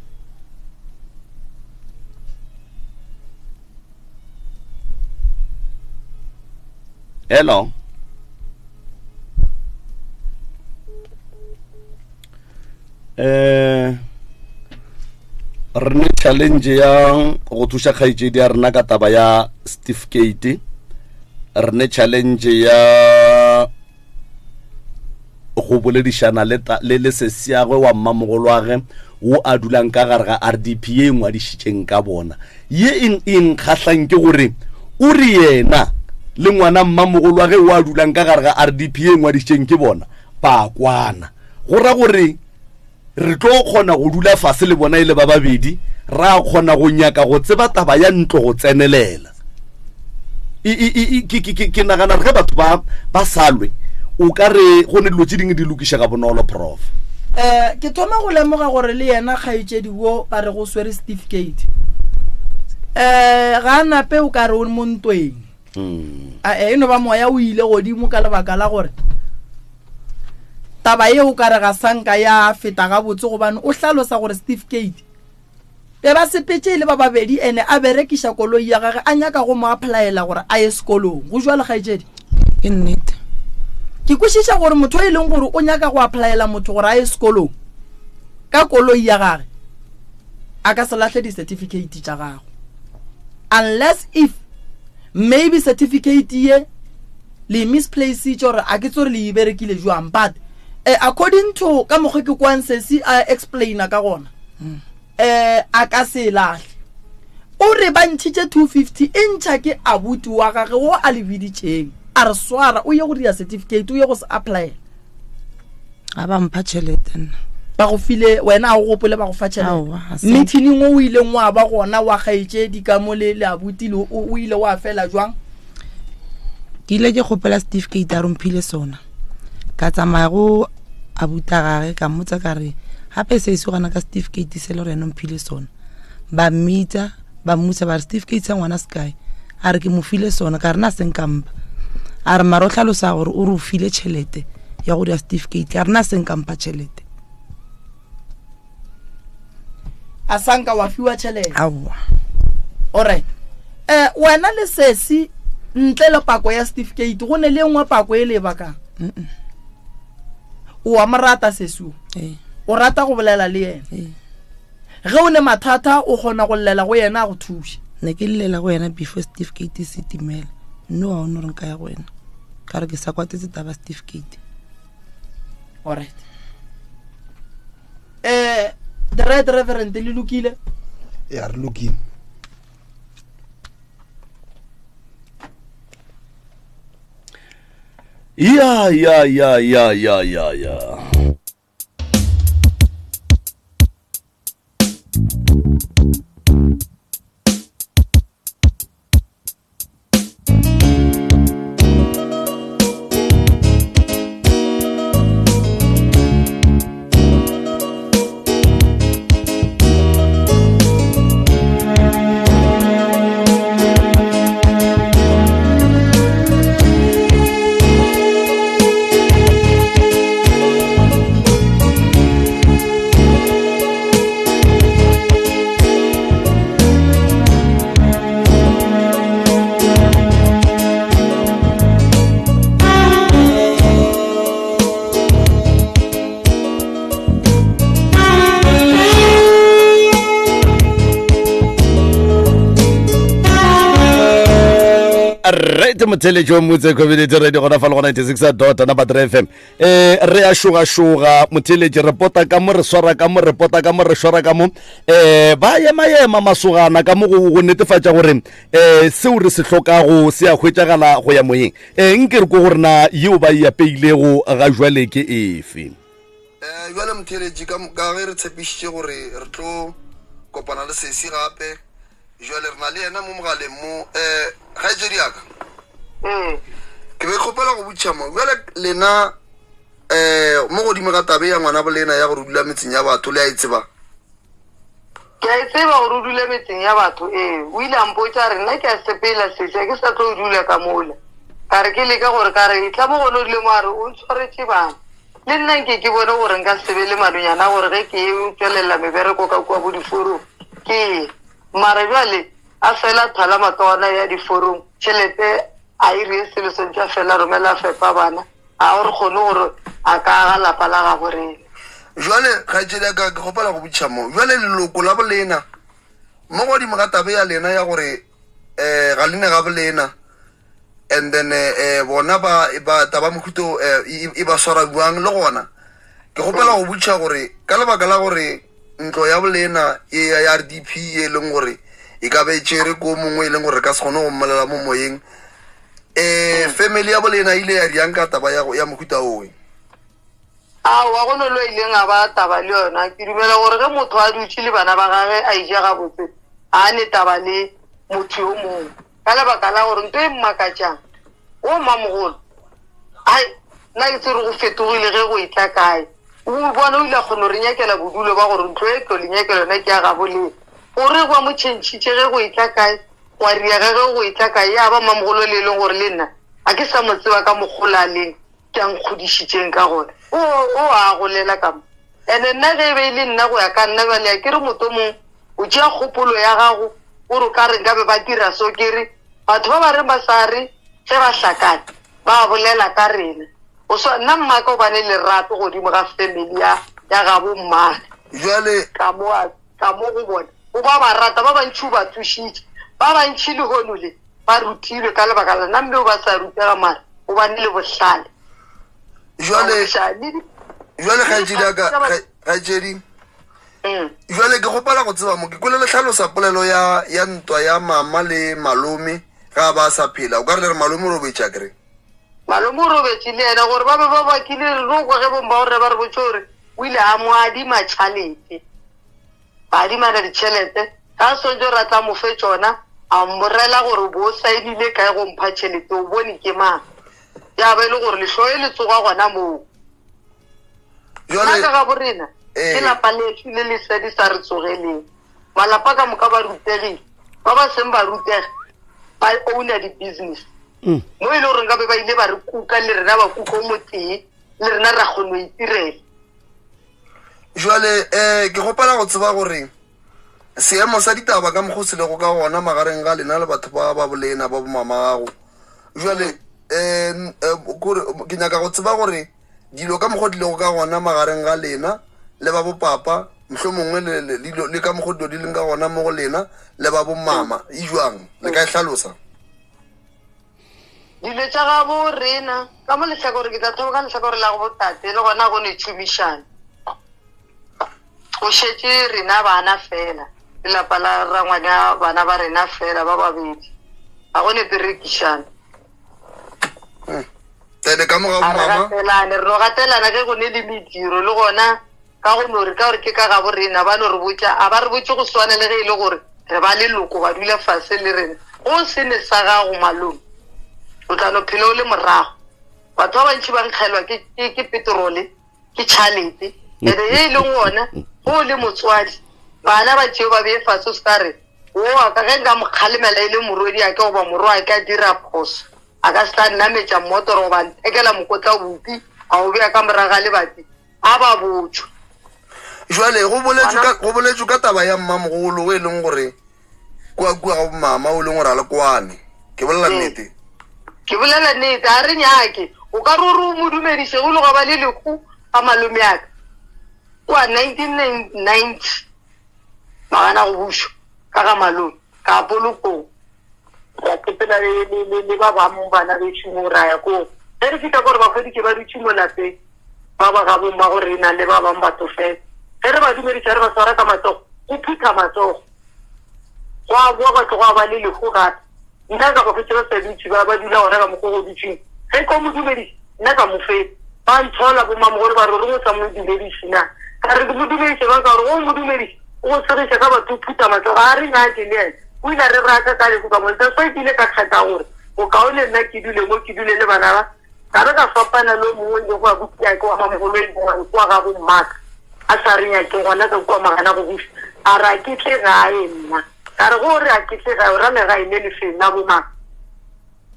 hello eh re ne challenge ya go thuša kgaetšedi ya rena ka taba ya certificate re ne challenge ya go boledišana le le le sesiagwe wa mmamogolwage wo a dulang ka gare ga rdp ye e ngwadišitšeng ka bona ye e e nkgahlang ke gore o re yena le ngwana mmamogolwage wo a dulang ka gare ga rdp ye e ngwadišitšeng ke bona ba kwana go ra gore re tlo kgona go dula fase le bona e le ba babedi ra kgona go nyaka go tseba taba ya ntlo go tsenelela ke nagana re ge batho ba ba salwe o ka re go ne dilo tse dingwe di lokišega bonolo prof um ke thoma go lemoga gore le yena kgaetšedi wo ba re go swere certificate um ga a nape o ka re o mo ntweng hmm. a e no ba moya o ile godimo ka lebaka la gore taba ye o ka re ga sanka ya feta gabotse gobane o hlalosa gore certificate be ba sepetše e le ba babedi ene a berekiša koloi ya gage a nyaka go mo applyela gore a ye sekolong go jwalo kgaetšedi ke nnete ke kwešiša gore motho e leng gore o nyaka go applyela motho gore a ye sekolong ka koloi ya gage a ka se lahle di-certificate tša gago unless if maybe certificate ye le misplacitše gore a ke tse gore le e berekile jwang but eh, according to ka mokgwa ke kwang sesi a explaina ka gona um a ka se e lahle o re ba ntšhitše 250 e ntšha ke abuti wa gage wo a le biditšeng a re swara o ye go dira certificate o ye go se applyela ga ba mpha tšhelete nna ba go file wena a o gopole ba go fa tšhelete meeting o ileng wa ba gona wa kgaetšedi ka mo le le abuti le o ile wa fela jwang ke ile ke kgopela certificate a romphile sona ka tsamaya go abuta gage ka mmotsa ka re gape se se gana ka certificate se le gore ena mphile sona ba mmitsa ba mmusa ba re certificate sa ngwana se kae a re ke mo file sona ka re na seng kampa a re mara o tlhalosa gore o re o file tšhelete ya go dira certificate a re na seng kampa tšhelete a sanka wa fiwa tšhelete aowa alright eh wena le sesi ntle le pako ya certificate go ne le nngwe pako e le e bakang o wa mo rata sesi o ee. o rata go bolela le yena ee. Ge o ne mathata o kgona go llela go yena a go thuše. Ne ke llela go yena before certificate se timela. Nno wa one gore nka ya go wena. Ka re ke sa kwatetse taba certificate. Alright. Eh, the right reverend le lokile? Ya re lokile. Ya ya ya ya ya ya ya. Right motheletši wa motse community radio gona fa le go 96 dot number 3 fm eh re a šogašoga motheletši re pota ka mo re swara ka mo re pota ka mo re swara ka mo eh ba ema-ema masogana ka mo go netefatša gore eh seo re se hlokago se a hwetšagala go ya moyeng eh nke re ko gore na yeo ba e apeilego ga jwale ke efe um jale motheletši ka ge re tshepišitše gore re tlo kopana le sesi gape jale re na le yena mo mogaleng mo um kgaetšedi yaka ee ke be ke kgopela go botšha mo bjale lena um mo godimo ga tabe ya ngwana bolena ya gore o dula metseng ya batho le a e tseba ke a e tseba gore o dule metseng ya batho ee o ile a mpotsa re nna ke a sepela sese ke sa tlo dula ka mola ka re ke leka gore ka re tla mo gone o dule mo a re o ntshwaretse bana le nna nke ke bone gore nka sebe le malonyana gore ge ke tswelela mebereko ka kua bo diforong ke ye mara jale a fela thala matona ya diforong tšhelete a e rie selo sentse a fela romela fepa bana a gore kgone gore a ka aga lapa la gabo rena jale kgaetšedi ya ka ke kgopela go botšha mo jale leloko la bolena mo godimo ga tabe ya lena ya gore um ga lene ga bolena and then um bona ba ba taba mohuto um e ba swara jwang le gona ke kgopela go botšha gore ka lebaka la gore ntlo ya bolena e ya r d p e leng gore e ka be e tšere ko mongwe e leng gore re ka se kgone go mmolela mo moyeng um family ya bolena ile ya riang ka taba ya mohuta owe aowa go no lo ileng a ba taba le yona ke dumela gore ge motho a dutše le bana ba gage a ija gabotse a ne taba le motho yo mongwe ka lebaka la gore nto e mmakatšang o mmamogolo ai nna ke tsere go fetogile ge go etla kae o bona o ile a kgona go re nyakela bodulo ba gore ntlo e tlo le nyakela yona ke ya gabo le gore ba mo tšhentšhitše ge go etla kae wa riega ge go etla kae ya ba mmamogolo le e leng gore le nna a ke sa mo tseba ka mokgola a leng ke a nkgodišitšeng ka gona o o a golela ka mo ene nna ge e be e le nna go ya ka nna bjale ke re motho mongwe o tšea kgopolo ya gago o re ka re nkabe ba dira so ke re batho ba ba reng ba sa re ge ba hlakane ba bolela ka rena o swa nna mmaka o bane lerato godimo ga family ya ya gabo mmage jale ka mo ka mo go bona o ba ba rata ba bantši o ba thušitše ba bantši lehono le ba rutilwe ka lebaka la nna mme o ba sa rutega mare o bane le bohlale jale jale kgaetšedi ya ka kgaetšedi Mm. jale ke gopela go tseba mo ke kwele le tlhalosa polelo ya ya ntwa ya mama le malome ga ba sa phela o ka re le re malome o robetše a kere malome o robetše le yena gore ba be ba bakile re no kwa ge bomba gore ba re botse gore o ile a mo adima tšhalete ba adimana ditšhelete ka swantse gore a tla mo fe tsona a mmorela gore bo o saenile kae go mpha tšhelete o bone ke mang ya ba e le gore lehloe le tsoga gona moo nna ka ga borena Eh. ke lapa leso le le sedi sa re tsogeleng malapa ka moka ba rutegile ba ba seng ba rutega ba owner di-business Mm. mo e le goreng ka be ba ile ba re kuka le rena ba kuka o motee le rena ra kgone go itirela jale um ke gopela go tseba gore seemo sa ditaba ka mokgwa o se lego ka gona magareng ga lena le batho ba ba bolena ba bomama gago jale um kore ke nyaka go tseba gore dilo ka mokgwa di lego ka gona magareng ga lena le ba bopapa mohlho mongwe le ka mokgwa dilo di leng ka gona mo go lena le ba bomama e jwang le ka e hlalosa dilo tša gabo rena ka mo lehlakore ke tla thoma ka lehlakore la go botate le gona go ne tšhomišano go šetše rena bana fela lelapa la rangwane bana ba rena fela ba babedi ga go ne perekišano ene ka moga a re mama gatelane re no gatelana ge go ne le mediro le gona ka go no re ka gore ke ka gabo rena ba no re botša a ba re botse go swana le ge e le gore re ba leloko ba dula fase le rena go se ne sa gago malome o tla no phela o le morago batho ba bantši ba nkgelwa ke petrole ke tšhalete ene e e leng ona go le motswadi bana ba tšeo ba bee fase o se ka re o ka ge nka mo kgalemela e le morwedi a ke goba morwa a ka dira phoso a ka se tla nnametša mmotoro goba nthekela mokotla bopi a o beya ka moraga lebati a ba botšwa jale go boletswe ka taba ya mmamogolo o e leng gore kua kua ga bomama o leng gore a le kwane ke bolela nnete ke bolela nnete a re nyake o ka re ore o mo dumediše go le go ba le lehu ga malome aka kua 1990 magana go bušwa ka ga malome ka polokong ra sepela le ba bangwe bana bešo mo ra ya koo ge re fitlha kore bakgweditše ba dutše mo lapeng ba ba gabong ba gore re na le ba bangwe batho fela ge re ba dumediša re ba swara ka matsogo go phutha matsogo go a boa batho go a ba le lehu gape nna ka go fetse ba sa dutše ba ba dula gona ka mokgwa go dutšeng ge ko mo dumediše nna ka mo fetsa ba ntshola bomamogolo ba re re go sa mo dumediše na ka re ke mo dumediše ba ka gore go mo dumediše O go segiša ka batho o phutha matsogo a re nyake le yena. O ile a re raka ka lehu ka mo. That's why ke ile ka kgetha gore go kaone nna ke dule mo ke dule le bana ba. Ka re ka fapana le o mongwe e lego abuti ya ke wa mamogolo e lego kua ga bo mmaka. A sa re nyake gona ka kua magana go buša. A re a ke tle gae nna. Ka re go re a ke tle gae o ra legae le lefeng la bo mang.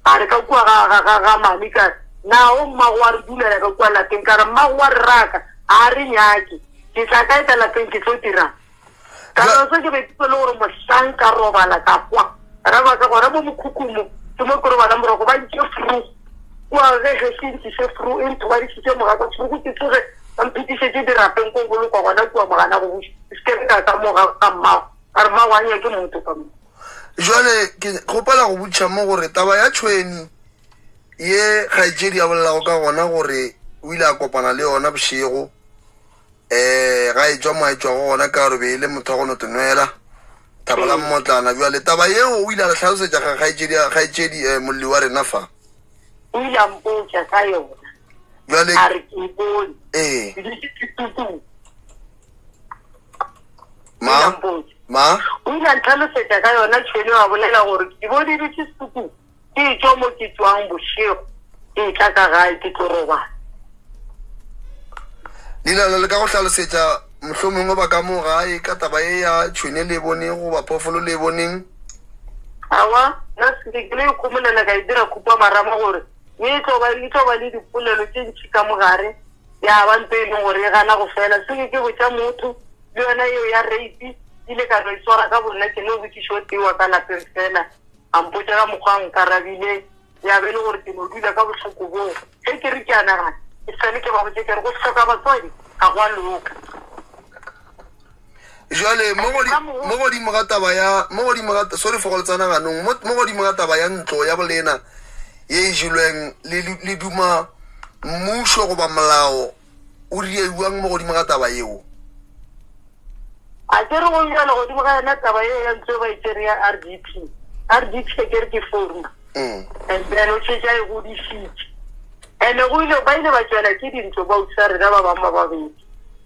A re ka kua ga ga ga ga mami ka re na o mmago wa re dulela ka kua lapeng ka re mmago wa re raka a re nyake. Ke tla kae ka lapeng ke tlo dirang? Ka re se ke be ke le gore mohlang ka robala ka kwa. Ra ba ka gona mo mokhukhung mo ke mo ke robalang boroko ba ntše fru. Kua ge ge ke ntšiše fru e nthobadišitše moga ka fru ke tsoge ba mphetišetše dirapeng ko bolokwa gona kua mogana go buša. Ke se ke re ka ka mo ga ga mmago. Ka re mmago a nyake motho ka mo. Jwale ke kgopela go botšiša mo gore taba ya tšhweni ye kgaetšedi a bolelago ka gona gore o ile a kopana le yona bošego um ga e tswa mo a e tswago gona ka gore be e le motho wa go no tenwela thaba la mmotlana bjale taba yeo o ile a re hlalosetša ga kgaetšedi um molli wa rena fa o ile a mpotša ka yona bjale a re ke e bone ee ke dutše setupung ma ma o ile a ntlhalosetša ka yona tšhwene wa bolela gore ke bone dutše setupung Ke tšwa mo ke tšwang bošego, ke etla ka gae ke tlo robala. Leina le ka go hlalosetša mohlomongwe ba ka mo gae ka taba ye ya tšhwene le e boneng goba phoofolo le e boneng? Aowa, nna se ke le ikhomolela ka e dira khupa marama gore ye e tlo ba e tlo ba le dipolelo tše ntši ka mogare ya ba nto e leng gore e gana go fela. Se ke ke botša motho le yona yeo ya rape ile ka no e swara ka bonna ke no botšiša o tee wa ka lapeng fela. A mpotša ka mokgwa a nkarabile, ya be e le gore ke no dula ka bohloko boo. Ge ke re ke a nagana, ke sale ke ba botše ke re go hloka batswadi ga go a loka. Jwale mo godimo ga taba ya mo godimo ga sorry for go le tsena ganong mo godimo ga taba ya ntlo ya bolena ye e jelweng le duma mmušo goba molao o rieiwang mo godimo ga taba yeo? A ke re go bjalo godimo ga yona taba yeo ya ntlo e ba e tšere ya RDP. RDP a ke re ke foru. Mm. And then o šetše a e godišitše. And go ile ba ile ba tšwela ke dintlo ba usa rena ba bangwe ba babedi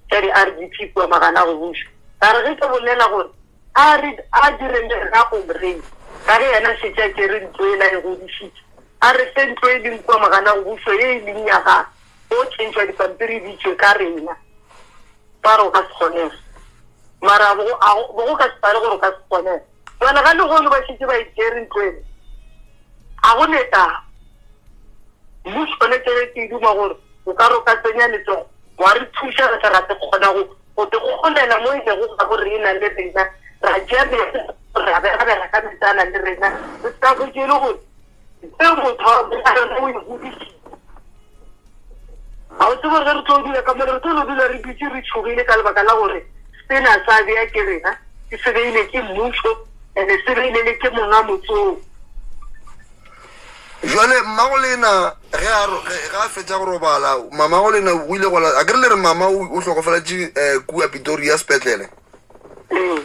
tša di-RDP kua magana go buša. Ka re ge ke bolela gore a re a dire le rena go moreng ka ge yena šetše a tšere ntlo ela e godišitše. A re fe ntlo e leng kua magana go bušo ye e leng ya gagwe. Go tšhentšhwa dipampiri di tšwe ka rena. Ba re o ka se kgonege. Mara bo go ka se pale gore o ka se kgonege. Jwale ga lehono ba šetše ba e tšere ntlo ena, ga go ne taba. Mmušo one tšebe ke e duma gore o ka re o ka tsenya letsogo wa re thuša re tle ra te kgona go go te gogolela mo e lego ga bo rena le rena ra tšea metsi ra berabera ka metsana le rena re se ka hwetše e le gore Seo motho a bolela yona o e godišitše. Ga o tsebe gore ge re tlo dula ka mole re tlo no dula re dutše re tšhogile ka lebaka la gore sena sa bea ke rena, ke se beile ke mmušo and-e se beile le ke monga motsong. Jwale mmago lena ge a ge a fetša go robala mamago lena o ile gola a ke re le re mama o hlokofaletše um kua Pretoria sepetlele. Ee.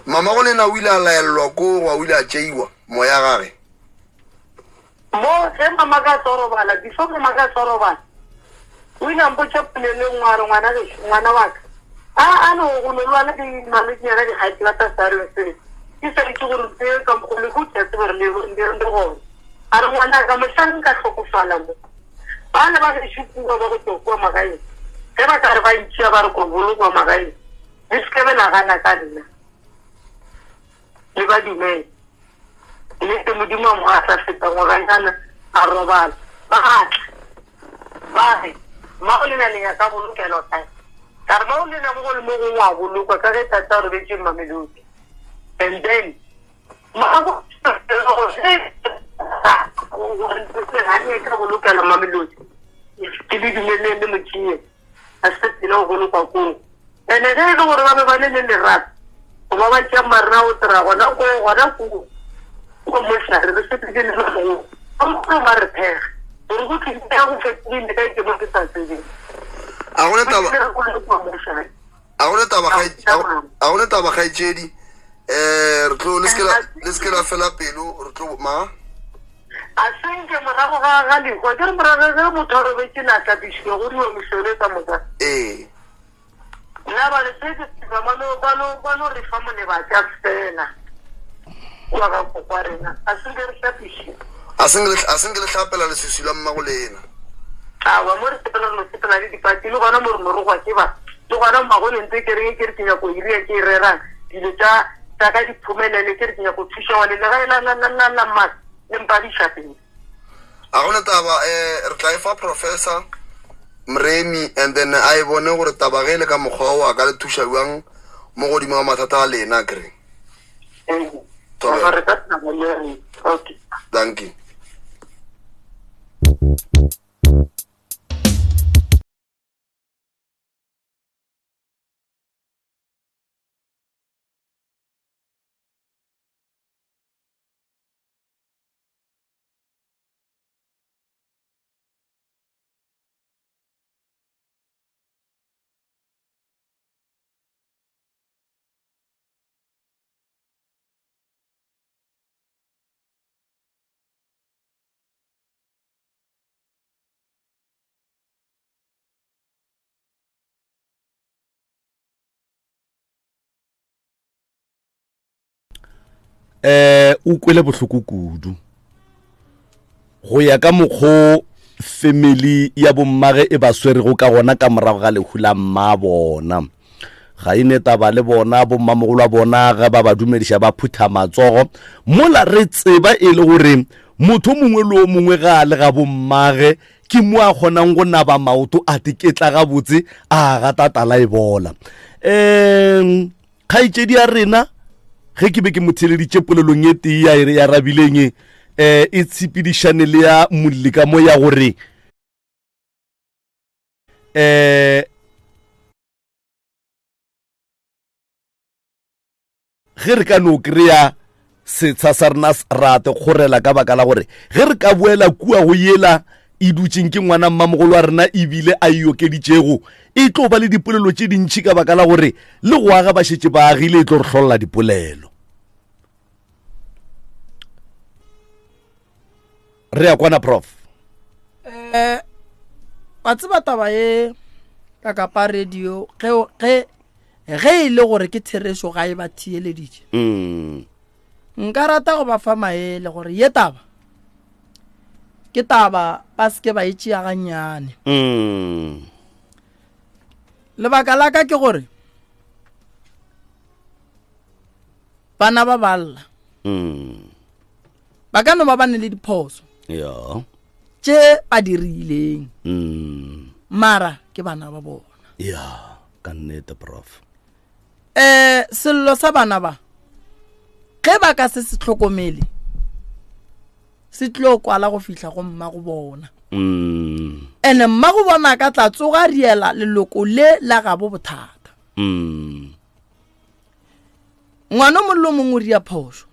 Mamago lena o ile a laelelwa ko goba o ile a tšeiwa moya gage? Mo ge mama ka tlo robala, before mama ka tlo robala, o ile a mpotša polelo e nngwe a re ngwana gešo, ngwana wa ka, a a no go no lwala di malwetšinyana di high blood sa reng se. Ke sa itse gore tse ka mokgwa le go ke a tseba gore le le gona. A re ngwana ka mohlang nka hlokofala mo. Bana ba gešo kua ba go tšwa kua magaeng, ge ba ka re ba ntšea ba re ko bolokwa magaeng, le se ke be la gana ka nna. Le ba dumele. Nnete Modimo a mo a sa feta ngwaganyana a robala. Ba tla. Ba re, Mmago lena le nyaka bolokelwa kae? Ka re, Mmago lena mo go le mo gongwe a bolokwa ka ge tate a robetše Mamelodi. And then, mmago ka bolokelwa Mamelodi. Ke le dumeleng le mo tšee. A se tsela go bolokwa koo. Ene ge e le gore ba be ba le le lerato, goba ba tšea marena go tira gona ko gona ko ko mošare re sepetse le bagolo ba mogolo ba re phega gore go tlile ya go fetogile ka ke mo ke sa tsebeng. A gona taba a gona taba a gona taba kgaetšedi eh re tlo le se le se la fela pelo re tlo ma a senke morago ga ga lehu ke re morago ge motho a robetše natla bišiwa go diwa mehlolo ka moka ee. Nna ba re se ke tseba ba no ba no ba no re fa molebatša fela kua ga kokwa rena a se nke re hlapiše. A se nke a se nke le hlapela leswiswi la mmago lena. Awa mo re sepela re no sepela le dipati le gona mo re morogwa ke ba le gona mmagone ntse ke reng ke re ke nyako iria ke e rerang dilo tša tša ka di phomelele ke re ke nyako thuša ngwane legae la la la la la mma le mpadiša pele. A gona taba eh re tla e fa professor Mremi and then a e bone gore taba ge e le ka mokgwa o a ka le thuša bjang mo godimo ga mathata a lena kere. Thobela. Re ka taba le re okay. Dankie. Eh o kwele bohloko kudu go ya ka mokgo family ya bommage e ba swerego ka gona ka morago ga lehu la mma bona ga e ne taba le bona bommamogolo a bona ga ba ba dumediša ba phutha matsogo mola re tseba e le gore motho mongwe le o mongwe ga a le ga bommage ke mo a kgonang go naba maoto a teketla gabotse a gata tala e bola um kgaetšedi ya rena ge ke be ke mo theleditše polelong e tee ya e arabileng um e tshepedišane le ya molli ka mo ya gore um ge re ka no kry-a setsha sa rena rate kgorela ka baka la gore ge re ka boela kua go yela e dutšeng ke ngwana mmamogolo wa rena ebile a e okeditšego e tlo ba le dipolelo tše dintšhi ka baka la gore le go aga ba šetše ba agile e tlo re hlolela dipolelo re ya kwana prof um wa tseba taba ye ka kapa radio ge ge ge e le gore ke therešo ga e ba theeleditše mm. Nka rata go ba fa maele gore ye taba ke taba ba seke ba e tšea gannyane. Mm. Lebaka la ka ke gore bana ba ba lla. Mm. Ba ka no ba ba ne le diphoso. Yeah. Tše ba dirileng. Mm. Mara ke bana ba bona. Yeah, ka nnete prof. um sello sa bana ba ge ba ka se se hlokomele se tlo kwala go fihla go mma go bona mm. ene mma go bona ka tla tsoga riela leloko le la gabo bothata mm. ngwana mollo mongwe o ria phošo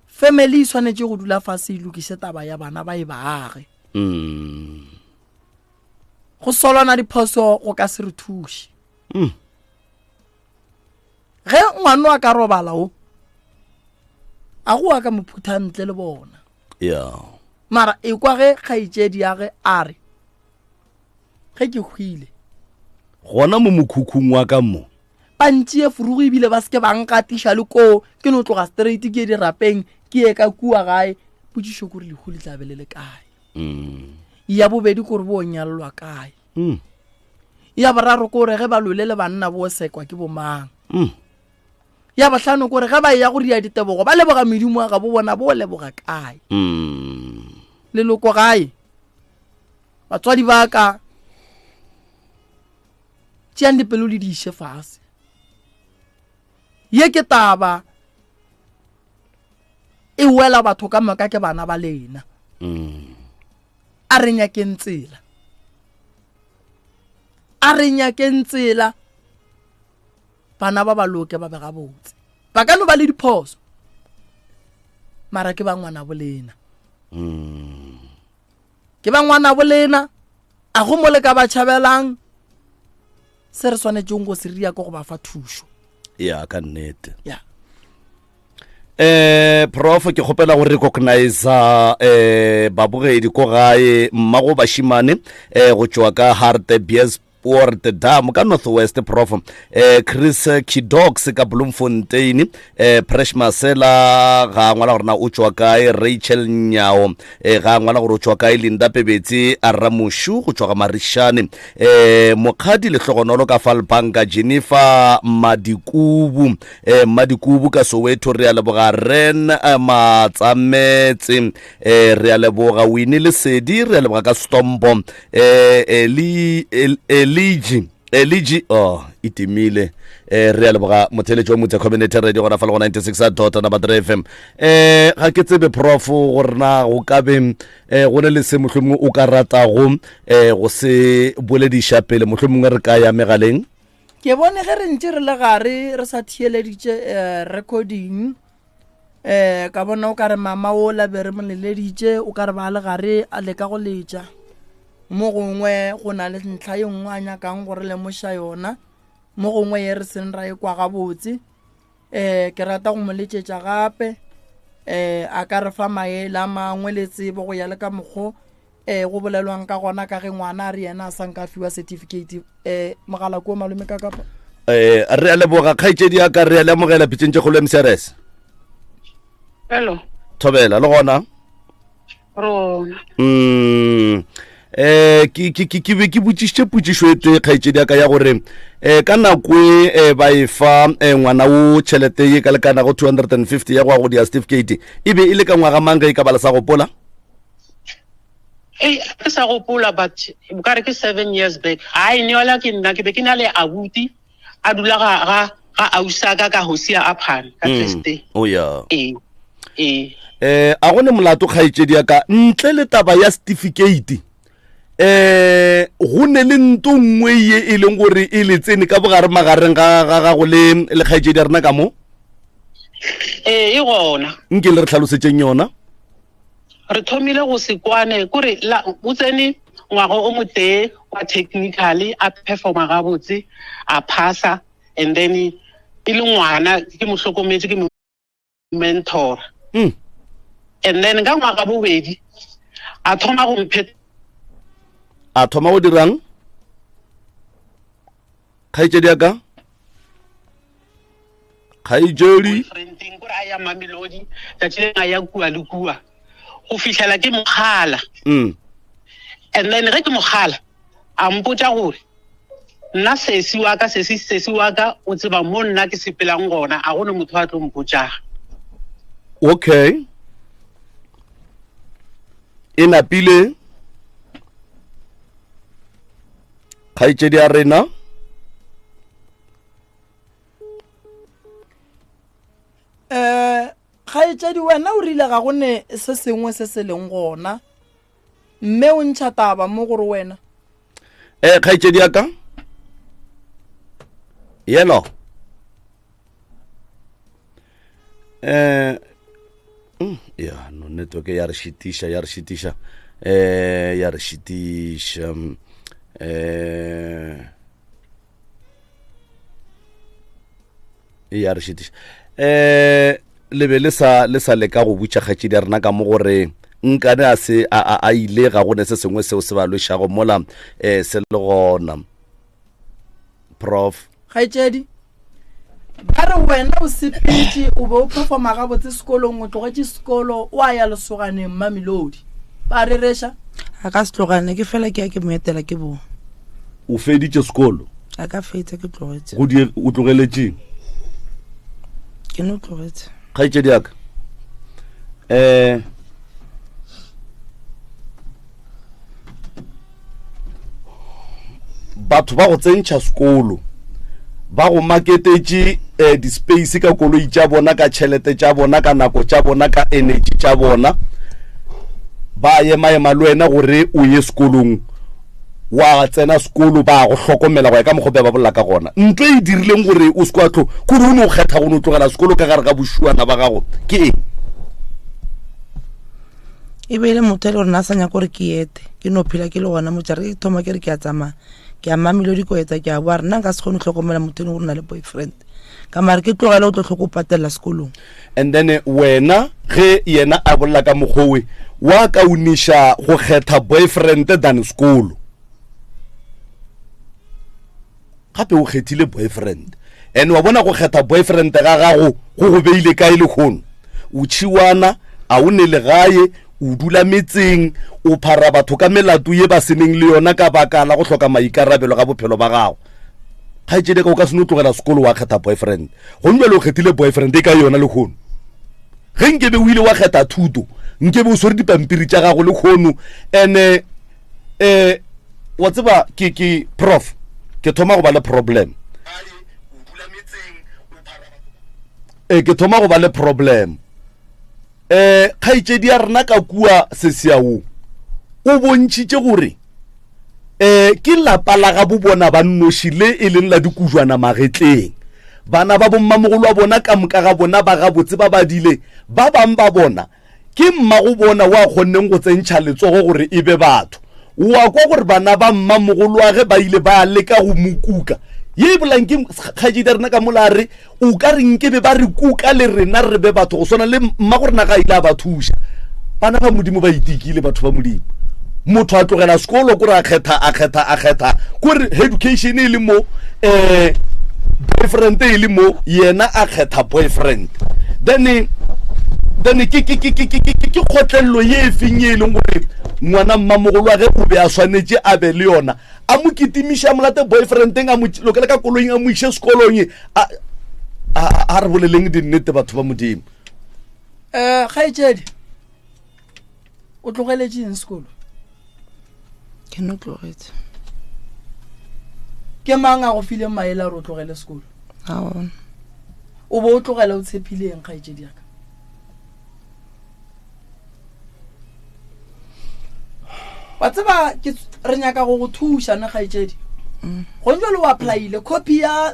family e swanetše go dula fase e lokise taba ya bana ba e baage mm. go solana diphoso go ka se re thuše mm. ge ngwano a ka robala o a go a ka mo phutha ntle le bona yeah. mara e kwa ge kgaetšedi ya ge a re ge ke hwile gona mo mokhukhung wa ka mo ba ntšee furugo ebile ba seke ba nkatiša le koo ke no tloga straight ke ye dirapeng ke ye ka kua gae potšišo kore lehu le tla be le le kae mm. ya bobedi kore bo nyallwa kae mm. ya boraro kore ge ba lole le banna bo sekwa ke bomang mm. ya bohlano kore ge ba ya go ria ditebogo ba leboga medimo ya gabo bona bo leboga kae mm. leloko gae batswadi ba ka tšeang dipelo le di iše fase ye ke taba e wela batho ka moka ke bana ba lena mm. a re nyakeng tsela a re nyakeng tsela bana ba ba loke ba be gabotse ba ka no ba le diphoso mara ke ba ngwana bolena mm. ke ba ngwana bolena a go mo le ka ba tšhabelang se re swanetšeng go se ria ke go ba fa thušo ya ka nnete ya eh prof ke kgopela go recognize eh babogedi ko gae mmago bashimane eh go tšwa ka Hartebeespoort Kommerspoort Dam ka North West prof eh Chris Kidox ka Bloemfontein eh Presh Masela ga ngwala gore na o tšwa kae Rachel Nyao eh ga ngwala gore o tšwa kae Linda Pebetse a Ramošu go tšwa ga Marishane eh Mokgadi Lehlogonolo ka Falbanka Jennifer Madikubu eh Madikubu ka Soweto re a leboga Ren eh, Matsametse eh re a leboga Winnie Lesedi re a leboga ka Stompo eh Eli Eliji Eliji oh e timile eh re a leboga motheletši wa motse community radio gona fa le go 96 dot number 3 fm eh ga ke tsebe prof gore na go ka be eh go ne le se mohlomongwe o ka ratago eh go se bolediša pele mohlomongwe re ka ya megaleng ke bone ge re ntse re le gare re sa theeleditše eh, recording eh ka bona o ka re mama o la be re mo leleditše o ka re ba le gare a leka go letša mo gongwe go na le ntlha ye nngwe a nyakang go re lemoša yona mo gongwe ye re seng ra e kwa gabotse um ke rata go mo letšetša gape um a ka re fa maele a mangwe le tsebo go ya le ka mokgo um go bolelwang ka gona ka ge ngwana a re yena a sa nka fiwa certificate um mogala ko malome ka kapa um re a leboga kgaetšedi ya ka re a le amogela pitseng tše kgolo mcrs hello thobela le gona rona mm eh ke ke ke ke be ke botšišitše potšišo e tee kgaetšedi ya ka ya gore eh ka nako e eh, ba e fa eh, ngwana o tšhelete ye ka lekanago 250 ya go ya go dia certificate e be e le ka ngwaga mang ge e ka ba le sa gopola Ei, ke sa gopola but ka re ke seven years back hai neola ke nna ke be ke na le abuti a dula ga ga ga ausaka ka hosia a phane ka Thursday oh yeah ee ee eh a go ne molato kgaetšedi ya ka ntle le taba ya certificate eh go ne le nto nngwe ye e leng gore e le tsene ka bogare magareng ga ga gago le le kgaetšedi ya rena ka mo ee e gona nke le re tlhalosetšeng yona Re thomile go se kwane kore la o tsene ngwaga o motee wa technical a performa gabotse a phasa and then e le ngwana ke mo hlokometse ke mo mentora mm. and then ka ngwaga bobedi a thoma go mphe a thoma go dirang kgaetšedi ya ka kgaetšedi boyfriendeng kore a ya mamelodi tsatsi le a ya kua le kua go fihlela ke mogala mm. and then ge ke mogala a mpotsa gore nna sesi wa ka sesi sesi wa ka o tseba mo nna ke sepelang gona a gone motho a tlo mpotsang okay e napile kgaetšedi ya rena um kgaetšedi wena o rile ga go ne se sengwe se se leng gona mme o ntšha taba mo gore wena um kgaetšedi ya ka yelo um ya no network ya re šitiša ya re šitiša um ya re šitiša um ya re šitiša um le be le sa le sa leka go butša kgatšedi ya rena ka mo gore nkane a se a a ile ga go ne se sengwe seo se ba lwešago mola um se le gona prof kgaetšedi ba re wena o sepetše o be o performa gabotse sekolong o tlogetše sekolo o a ya lesoganeng mamelodi ba rereša a ka se tlogane ke fela ke ya ke mo etela ke bo o feditše sekolo a ka fetsa ke tlogetse go die o tlogeletšeng ke no tlogetse kgaetšedi yaka um batho ba go tsentšha sekolo ba go maketetše um di-space ka koloi tša bona ka tšhelete tša bona ka nako tša bona ka energy tša bona ba ema-ema le wena gore o ye sekolong wa tsena sekolo ba go hlokomela go ya ka mokgwa ba bolela ka gona ntlo e dirileng gore o se kwa tlo kore o ne o kgetha go no tlogela sekolo ka gare ga bošuana ba gago ke eng E be e le motho e le gore na sa nyaka gore ke ete ke no phela ke le gona motšare ke thoma ke re ke a tsamaya ke a mamelodi ko etsa ke a boa re nna nka se kgone go tlhokomela motho e leng gore o na le boyfriend ka mare ke tlogele o tlo tlhoko o patelela sekolong and then eh, wena ge yena a bolela ka mokgowe wa kauniša go kgetha boyfriend than sekolo Gape o kgethile boyfriend. And wa bona go kgetha boyfriend ga gago go go beile kae lehono? O tšhiwana, a o ne legae, o dula metseng, o phara batho ka melato ye ba seneng le yona ka baka la go hloka maikarabelo ga bophelo ba gago. Kgaetšedi ka o ka se no tlogela sekolo wa kgetha boyfriend. Gomme bjale o kgethile boyfriend e ka yona lehono. Ge nkebe o ile wa kgetha thuto, nkebe o swere dipampiri tša gago lehono. Ene eh wa tseba ke ke prof ke thoma go ba le problem. Eh ke thoma go ba le problem. Eh kgaetšedi ya rena ka kua Sesiaong o bontšhitše gore eh ke lapa la ga bobona ba nnoši le e leng la dikujwana magetleng. Bana ba bommamogolo wa bona ka moka ga bona ba gabotse ba badile, ba bang ba bona ke mmago bona wa kgonneng go tsentšha letsogo gore e be batho. Wa kwa gore bana ba mmamogoloage ba ile ba leka go mo kuka. Ye e bolang ke kgaetšedi ya rena ka mola a re o ka re nkebe ba re kuka le rena re be batho go swana le mmago rena ga ile a ba thuša. Bana ba Modimo ba itekile, batho ba Modimo. Motho a tlogela sekolo kore a kgetha a kgetha a kgetha kore education e le mo eh boyfriend e le mo yena a kgetha boyfriend. Then then ke ke ke ke ke ke ke kgotlelelo ye e feng ye e leng gore ngwana mmamogolo wa ge o be a swanetše a be le yona a mo kitimiše a mo late boyfriendeng a mo lokele ka koloing a mo iše sekolong a a re boleleng dinnete batho ba Modimo. Eh kgaetšedi o tlogeletše eng sekolo? Ke no tlogetse. Ke mang a go fileng maele a gore o tlogele sekolo? Ga gona. O bo o tlogela o tshepile eng kgaetšedi ya ka? Wa tseba ke re nyaka go go thuša ne kgaetšedi. Gong jwale o applyile copy ya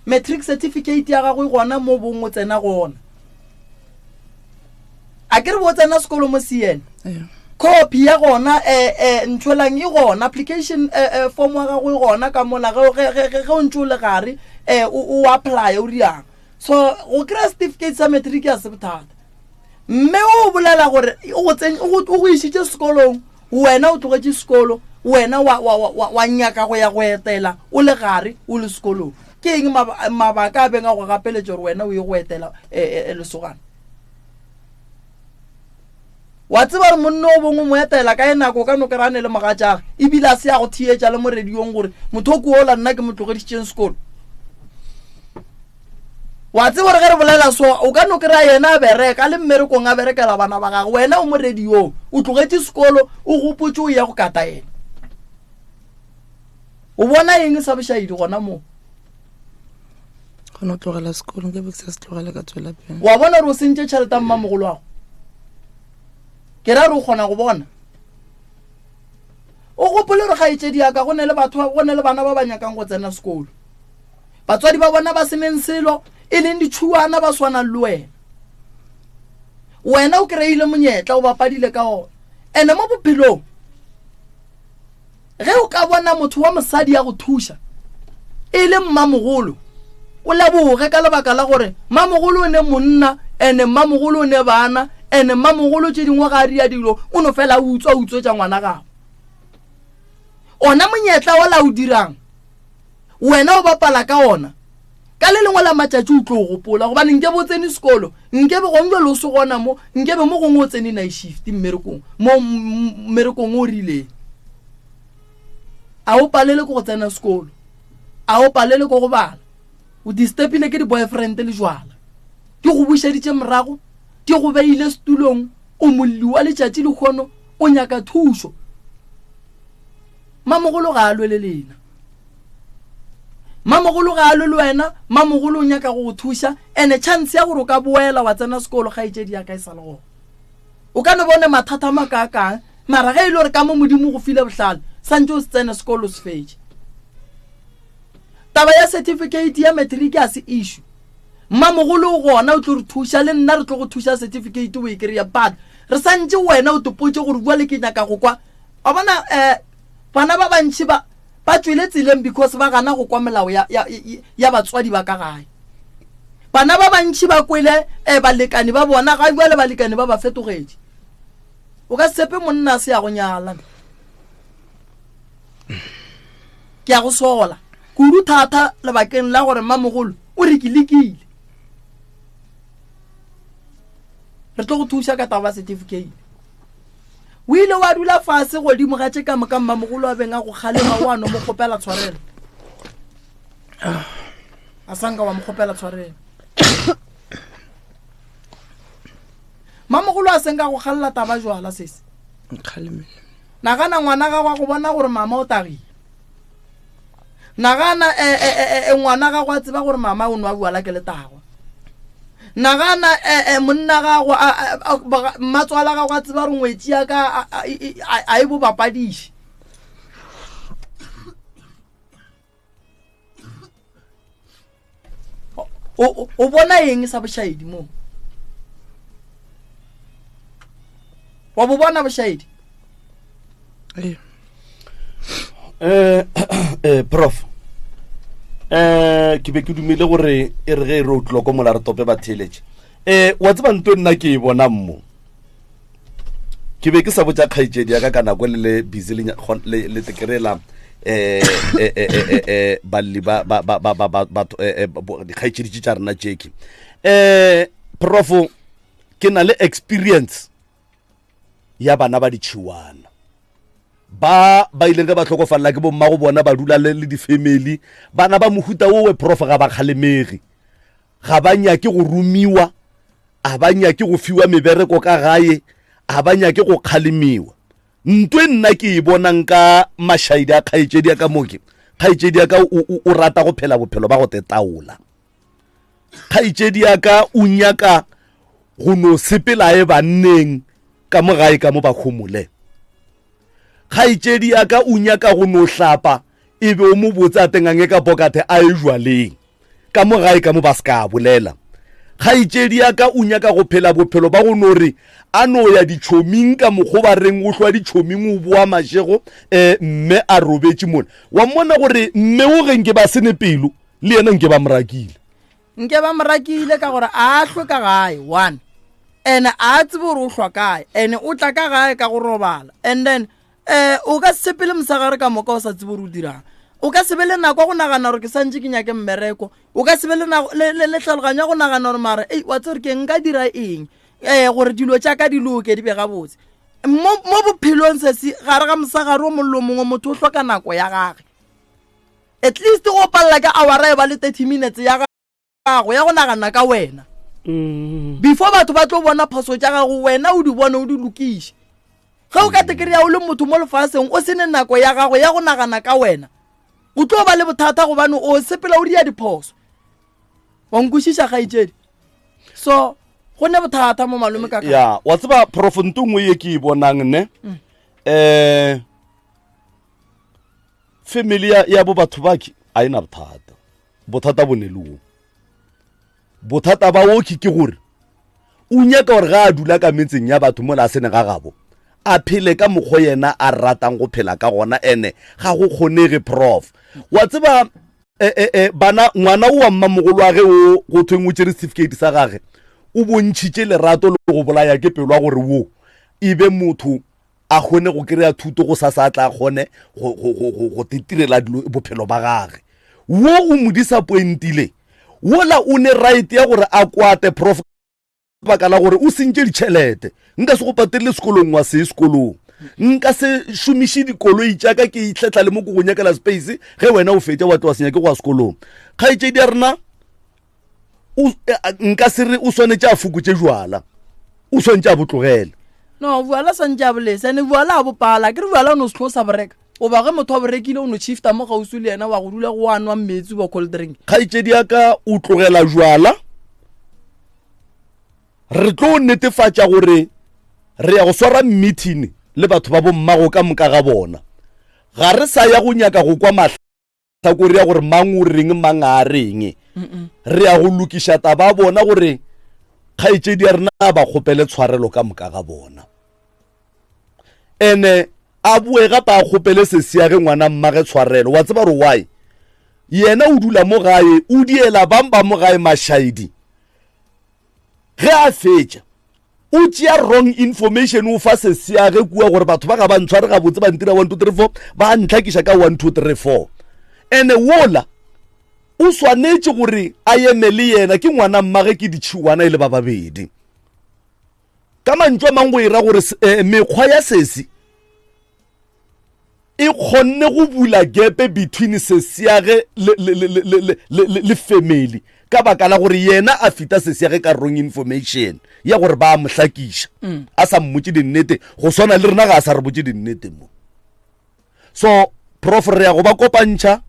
matric certificate ya gago e gona mo bong o tsena gona. A ke re bo tsena sekolo mo CN. Copy ya gona eh eh ntholang e gona application eh, eh form wa gago e gona ka mola ge ge ge ge o ntse o le gare eh o apply o riang. So go kry-a certificate sa matric ya se bothata. Mme o bolela gore o go tseng o go isitse sekolong wena o tlogetše sekolo wena wa wa wa wa nyaka go ya go etela o le gare o le sekolong. Ke eng mabaka a beng a go gapeletša gore wena o ye go etela lesogana? Wa tseba gore monna o bongwe mo etela ka e nako o ka no kry-a ne le mogatšage ebile a se ya go theetša le mo radiong gore motho o ke ola nna ke mo tlogedišitšeng sekolo. Wa tseba gore ge re bolela so o ka no kry-a yena a bereka a le mmerekong a berekela bana ba gagwe, wena o mo radiong o tlogetše sekolo o gopotše o ya go kata yena. O bona eng sa bošaedi gona moo? Go no tlogela sekolo nke be ke sa se tlogela ka tswela pele. Wa bona gore o sentše tšhelete ya mmamogolo wago? Ke ra re o kgona go bona. O gopole gore kgaetšedi ya ka go ne le batho go ne le bana ba ba nyakang go tsena sekolo. Batswadi ba bona ba seneng selo e leng ditšhuana ba swanang le wena. Wena o kry-ile monyetla o bapadile ka ona. Ene mo bophelong ge o ka bona motho wa mosadi ya go thuša e le mmamogolo o leboge ka lebaka la gore mmamogolo o ne monna ene mmamogolo o ne bana ene mmamogolo tše dingwe ga a ria dilo o no fela utswa utswetša ngwana gago. Ona monyetla ola o dirang wena o bapala ka ona ka le lengwe la matšatši o tlo o gopola gobane nke bo tsene sekolo nke be gong jalo o se gona mo nke be mo gongwe o tsene night shift mmerekong mo mmerekong o rileng. A o palele ke go tsena sekolo, a o palele ke go bala, o disturbile ke di-boyfriend le jwala, di go bušeditše morago, di go beile setulong, o molli wa letšatši lehono, o nyaka thušo. Mamogolo ga a lwe le lena. Mamogolo ga a lwe le wena, mamogolo o nyaka go go thuša, ene chance ya gore o ka boela wa tsena sekolo kgaetšedi ya ka e sa le gona. O ka no bone mathata a makaakang, mara ge e le gore ka mo Modimo go file bohlale, santse o se tsene sekolo o se fetše. Taba ya certificate ya matric a se issue. Mmamogolo o gona o tlo re thuša, le nna re tlo go thuša certificate o e kry-a, but re santse wena o topotše gore bua le ke nyaka go kwa. Wa bona um bana ba bantši ba ba tšwele tseleng because ba gana go kwa melao ya, ya, ya batswadi ba ka gae. Bana ba bantši ba kwele eh, balekane ba bona ga jwale balekane ba ba fetogetše. O ka se tshepe monna a se ya go nyala. Ke ya go sola. Kudu thata lebakeng la gore mmamogolo o re ke lekile. Re tlo go thuša ka taba certificate. O ile wa dula fase godimo ga tše ka moka mmamogolo a beng a go kgalema wa no mo kgopela tshwarelo. A sanka wa mo kgopela tshwarelo. Mamogolo a senka go kgalela taba jwala sese. Nkgalemele. Nagana ngwana gago a go bona gore mama o tagile. Nagana e, e, e, e, ngwana gago a tseba gore mama o nwa bjala ke letagwa. Nagana e, e, monna gago mmatswala gago a tseba gore ngwetši ya ka a e bo bapadiše. O bona eng sa bošaedi mo? Wa bo bona bošaedi? Ee. Eh, eh, prof eh ke be ke dumele gore e re ge e re o tloko mola re tope batheeletše eh wa tseba nto nna ke e bonang mo ke be ke sa botša kgaetšedi ya ka ka nako le le busy le le le tekerela eh eh eh eh, eh balli ba ba ba ba ba batho eh, eh, dikgaetšedi tše tša rena tšeki eh profo ke na le experience ya bana ba ditšhiwana ba ba ileng ge ba tlhokofalela ke bomma go bona ba dula le le di-family bana ba mohuta owe prof ga ba kgalemege ga ba nyake go romiwa a ba nyake go fiwa mebereko ka gae a ba nyake go kgalemiwa nto e nna ke e bonang ka mašaedi a kgaetšedi ya ka moke kgaetšedi ya ka o rata go phela bophelo ba go tetaola kgaetšedi ya ka o nyaka go no sepela e banneng ka mo gae ka mo ba khomole kgaetšedi ya ka o nyaka go no hlapa e be o mo botse a tengange ka pokathe a e jwaleng ka mo gae ka mo ba se ka bolela kgaetšedi ya ka o nyaka go phela bophelo ba go no re a no ya ditšhoming ka mokgo ba reng o hlwa ditšhoming o boa mašego um mme a robetše mona wa mmona gore mme o ge nke ba sene pelo le yena nke ba morakile nke ba morakile ka gore a hlwe ka gae one and a tsebe gore o hlwa kae and o tla ka gae ka go robala and then um o ka se sepele mosegare ka moka o sa tsebe gore o dirang o ka se be le nako go nagana gore ke santse ke nyake mmereko o ka se be le tlhaloganyo ya go nagana gore mara ei wa tse gore ke nka dira eng um gore dilo tša ka di loke di be gabotse mo bophelong sesi gare ga mosegare o mollo mongwe motho o hloka nako ya gage at least go palela ka awara e ba le 30 minutes ya gago ya go nagana ka wena mm. before batho ba tlo bona phoso tša gago wena o di bone o di lokiše ge o ka tekere ya o le motho mo lefaseng o sene nako ya gago ya go nagana ka wena o tlo ba le bothata gobane o sepela o dia diphoso wa nkwešiša kgaetšedi so go ne bothata mo malome ka ya wa tseba profonto nngwe ye ke e bonang ne um mm. family ya, ya bo batho baki a e na bothata bothata bo ne le wo bothata ba oki ke gore o nyaka gore ga a dula ka metseng ya batho mola a sene ga gabo a phele ka mokgwa yena a ratang go phela ka gona ene ga go kgonege prof wa tseba e, e, e, bana ngwana o wa mmamogolo wa ge o go thweng o tšere certificate sa gage o bontšhitše lerato le go bolaya ke pelo ya gore wo e be motho a kgone go kry-a thuto go sa sa tla kgone go tetirela dilo bophelo ba gage wo o mo disappointile wola o ne right ya gore a kwate prof baka la gore o sentše ditšhelete nka se go patelele sekolong wa se sekolong nka se šomiše dikoloi tša ka ke itlhetla le mo ko go nyakela space ge wena o fetša wa tloa senya ke go ya sekolong kgaetšedi ya rena E, nka se re o swanetše a fokotše jwala o swanetše a botlogele no bjala swantše a bolese ene bjala a bopala ke re bjala o no se tlo sa boreka oba ge motho a borekile o no shifta mo gausi le yena wa go dula go a nwa metsi ba cold drink kgaetšedi ya ka o tlogela jwala re tlo netefatša gore re ya go swara meeting le batho ba bommago ka moka ga bona ga re sa ya go nyaka go kwa mahla tlhakore ya gore mang o reng mang a reng re ya go lokiša taba bona gore kgaetšedi ya rena a ba kgopele tshwarelo ka moka ga bona ene a boe gape a kgopele sesi ya ge ngwana mmage tshwarelo wa tseba gore why yena o dula mo gae o diela bang ba mo gae mašaedi ge a fetša o tšea wrong information o fa sesiage kua gore batho ba ga ba ntshware gabotse ba ntira 1 2 3 4 ba ntlhakiša ka 1 2 3 4. Ene wola o swanetše gore a eme le yena, ke ngwana mmage, ke ditšhiwana e le ba babedi. Ka mantšu a mang go e ra gore eh, mekgwa ya sesi e kgonne go bula gepe between sesiage le, le, le, le, le, le, le, le family ka baka la gore yena a fita sesiage ka wrong information ya gore ba mo hlakiša mm. a sa mmotse dinnete go swana le rena ga a sa re botse dinnete mo so prof re ya go ba kopantšha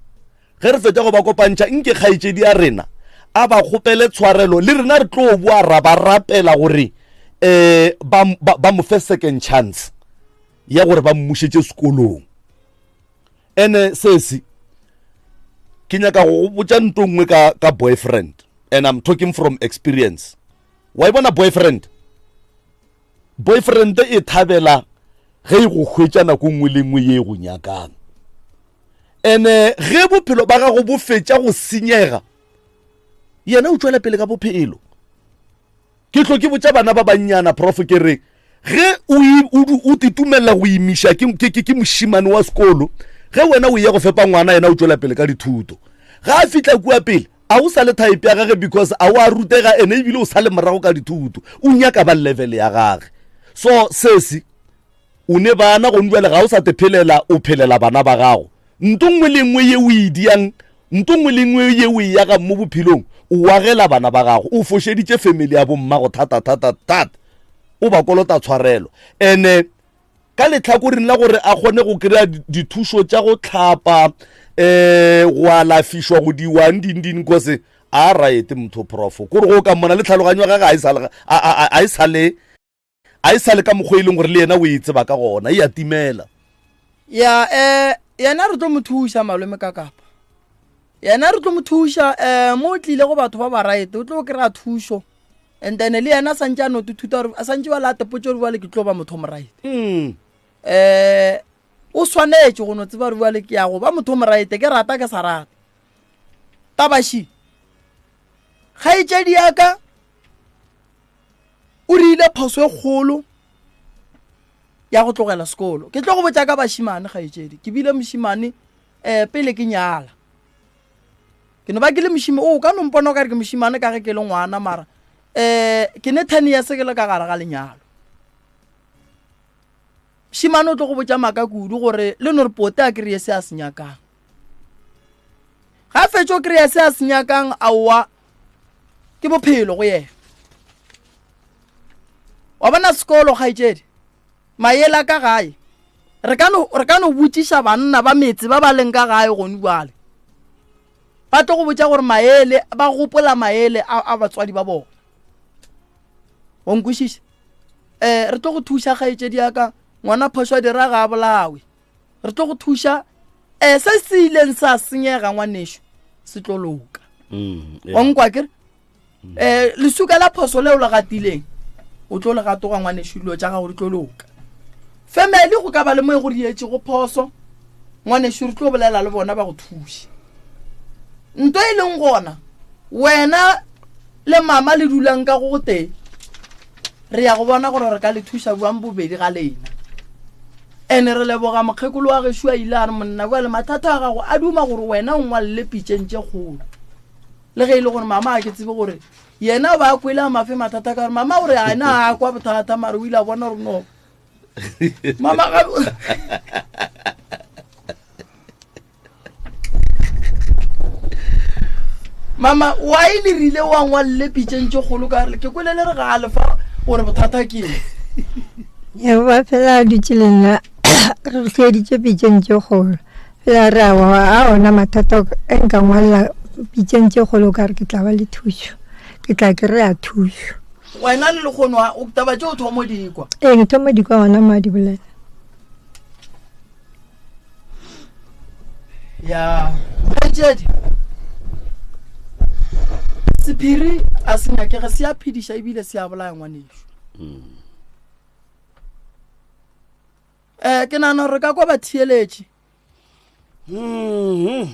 ge re fetša go ba kopantšha nke kgaetšedi ya rena a ba kgopele tshwarelo le rena re tlo boa ra ba rapela gore um ba, ba, ba mo fe second chance ya gore ba mmušetše sekolong ene sesi ke nyaka go botša nto nngwe ka, ka boyfriend and i'm talking from experience wa e bona boyfriend boyfriend e thabela ge e go hwetša nako nngwe le nngwe ye e go nyakang ene ge bophelo ba gago bo fetša go senyega yena o tšwela pele ka bophelo Ke tlo ke botša bana ba bannyana prof ke re ge o titumelela go imiša ke, ke, ke, ke mošimane wa sekolo ge wena o ya go fepa ngwana yena o tšwela pele ka dithuto ga a fihla kua pele a o sa le type ya gage because a o a rutega ene ebile o sa le morago ka dithuto o nyaka ba level ya gage so sesi o ne bana gone jale ga o sa te phelela o phelela bana ba gago nto nngwe le nngwe ye o e diang nto nngwe le nngwe ye o e yagang mo bophelong o agela bana ba gago o fošeditše family ya bommago thata thata thata o ba kolota tshwarelo ene ka letlhakoreng la gore a kgone go kry-a dithušo tša go tlhapa um go alafišwa go diwang ding ding kose a right motho profo kore go ka mmona le tlhaloganyo ya gage a e sale a e sale ka mokgwa e leng gore le yena o e tseba ka gona e a timela ya um yena re tlo mo thuša malome ka kapa yena re tlo mo thuša um mo o tlile go batho ba ba right o tlo kry-a thušo and then le yena a santse a no thuta gore a santse ba late potso gore bjale ke tlo ba motho mo right um o swanetše go no tseba gore bjale ke ya go ba motho mo right ke rata ke sa rate tabaši kgaetšedi ya ka o rile phoso e kgolo ya go tlogela sekolo ke tlo go botša ka bašimane kgaetšedi ke bile mošimane um pele ke nyala ke no ba ke le mošime o ka no mpona o ka re ke mošimane ka ge ke le ngwana mara um ke ne ten years ke le ka gare ga lenyalo mošimane o tlo go botša maaka kudu gore le no re pote a kry-e se a se nyakang ga fetše o kry-a se a se nyakang aowa ke bophelo go yena wa bona sekolo kgaetšedi maela ka gae re ka no re ka no botšiša banna ba metse ba ba leng ka gae gone bjale ba tlo go botša gore maele ba gopola maele a, a batswadi ba bona wa nkwešiša um re tlo go thuša kgaetšedi ya ka ngwana phošo a dira ga a bolawe re tlo go thuša um se se ileng sa senyega ngwanešo se tlo loka mm, wa nkwa kere um eh, lesuka la phoso leo le gatileng o tlo le gatoga ngwanešo dilo tša gago di tlo loka family go ka ba le mo e go rietšego phoso ngwanešo re tlo bolela le bona ba go thuše nto e leng gona wena le mama le dulang ka go gotee re ya go bona gore re ka le thuša bjang bobedi ga lena ene re leboga mokgekolo wa gešo a ile a re monna bjale mathata a gago a duma gore wena o ngwalele pitšeng tše kgolo le ge e le gore mama a ke tsebe gore yena o ba a kwele a mafe mathata ka gore mama gore ena a kwa bothata mare o ile a bona gore no mama ga mama wa e le rile wa ngwalele pitšeng tše kgolo ka re ke kwele le re ga a lefa gore bothata ke eng ya ba fela a dutše le nna re hweditše pitšeng tše kgolo fela re a a ona mathata e nka ngwalela pitšeng tše kgolo ka re ke tla ba le thušo ke tla kry-a thušo wena le lekgono taba tše o thomo dikwa ee ke thomo dikwa gona mo a di bolela ya kgaetšedi sephiri a se nyakege se a phediša ebile se a bolaya ngwaneso um ke nagana gore re ka kwa batheeletše mm-hmm.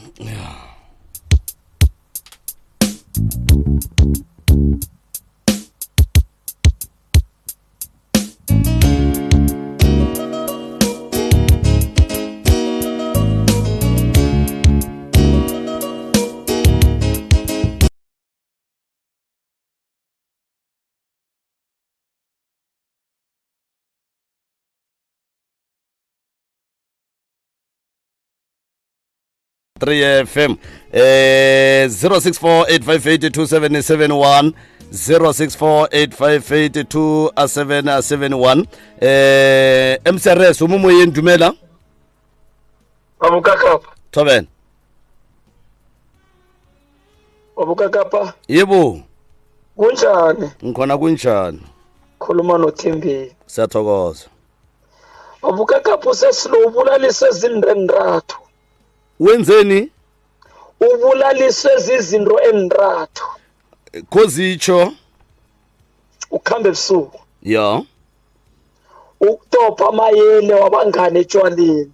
3 fm eh 0648582771 0648582771 eh mcrs o mo moyeng dumela Abokakapa. Thobela. Abokakapa. Yebo. Kunjani? Ngikhona kunjani? Khuluma noThembeni. Siyathokoza. Abokakapa usesilo ubulalise izinto entathu. Wenzeni? Ubulaliswe zizinto entathu. Kozitsho. Ukuhamba ebusuku. Ya. Ukutopha amayele wabangane etshwaleni.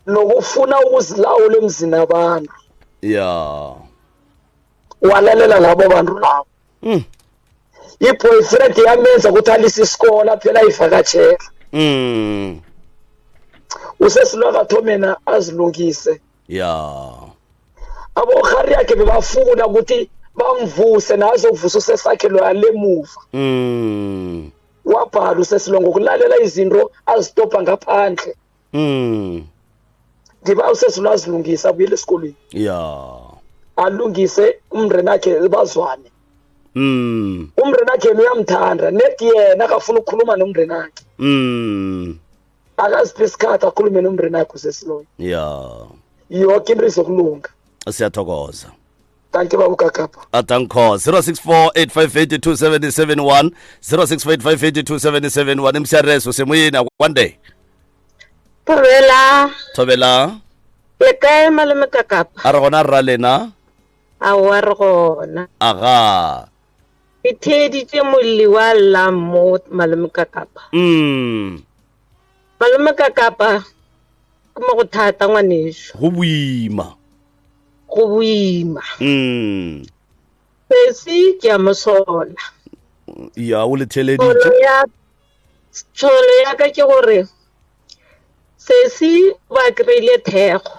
Nokufuna ukuzilawula emzini abantu. Ya. Walalela labo bantu labo. I-boyfriend yamenza ukuthi alise isikole phela ayivakatshela. Usesilwa kathomena azilungise. Ya. Abohari yakhe bebafuna ukuthi bamvuse nazokuvusa usesakhe lo alemuva. Wabhala usesilo ngokulalela izinto azitopha ngaphandle. Ngiba usesilo azilungisa abuyele esikolweni. Ya. Alungise umndeni wakhe bazwane. Umndeni wakhe uyamthanda nethi yena akafuna ukukhuluma nomndeni wakhe. Akaziphi isikhathi akhulume nomndeni wakhe usesiloyo. Ya. Yonke into izokulunga. Siyathokoza. Thank you baba Kakapa. Adanko 0648582771 0648582771 MCRS usemoyeni one day. Thobela. Thobela. Le kae malome Kakapa? A re gona rra lena? Aowa re gona. Aga. Ke theeditše molli wa lla mo malome Kakapa. Malome Kakapa ke mo go thata ngwaneso. Go boima. Go boima. Sesi ke a mo sola. Ya o le theleditše. Tsholo ya ka ke gore sesi ba kry-ile thekgo.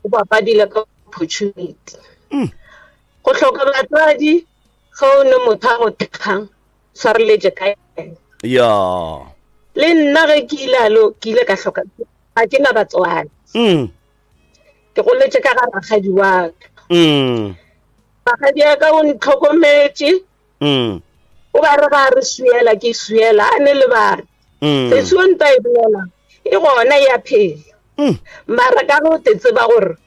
O bapadile ka opportunity. Go hloka batswadi ga o ne motho a go thekgang tshwareletše ka yena. Ya. Le nna ge ke ile alo ke ile ka hloka ga ke na batswadi. Ke goletše ka ga rakgadi wa ka. Rakgadi ya ka o ntlhokometše. O ba re ba re swiela ke swiela a ne le bana. Sesi o nta e bolela e gona ya phela. Mara ka go te tseba gore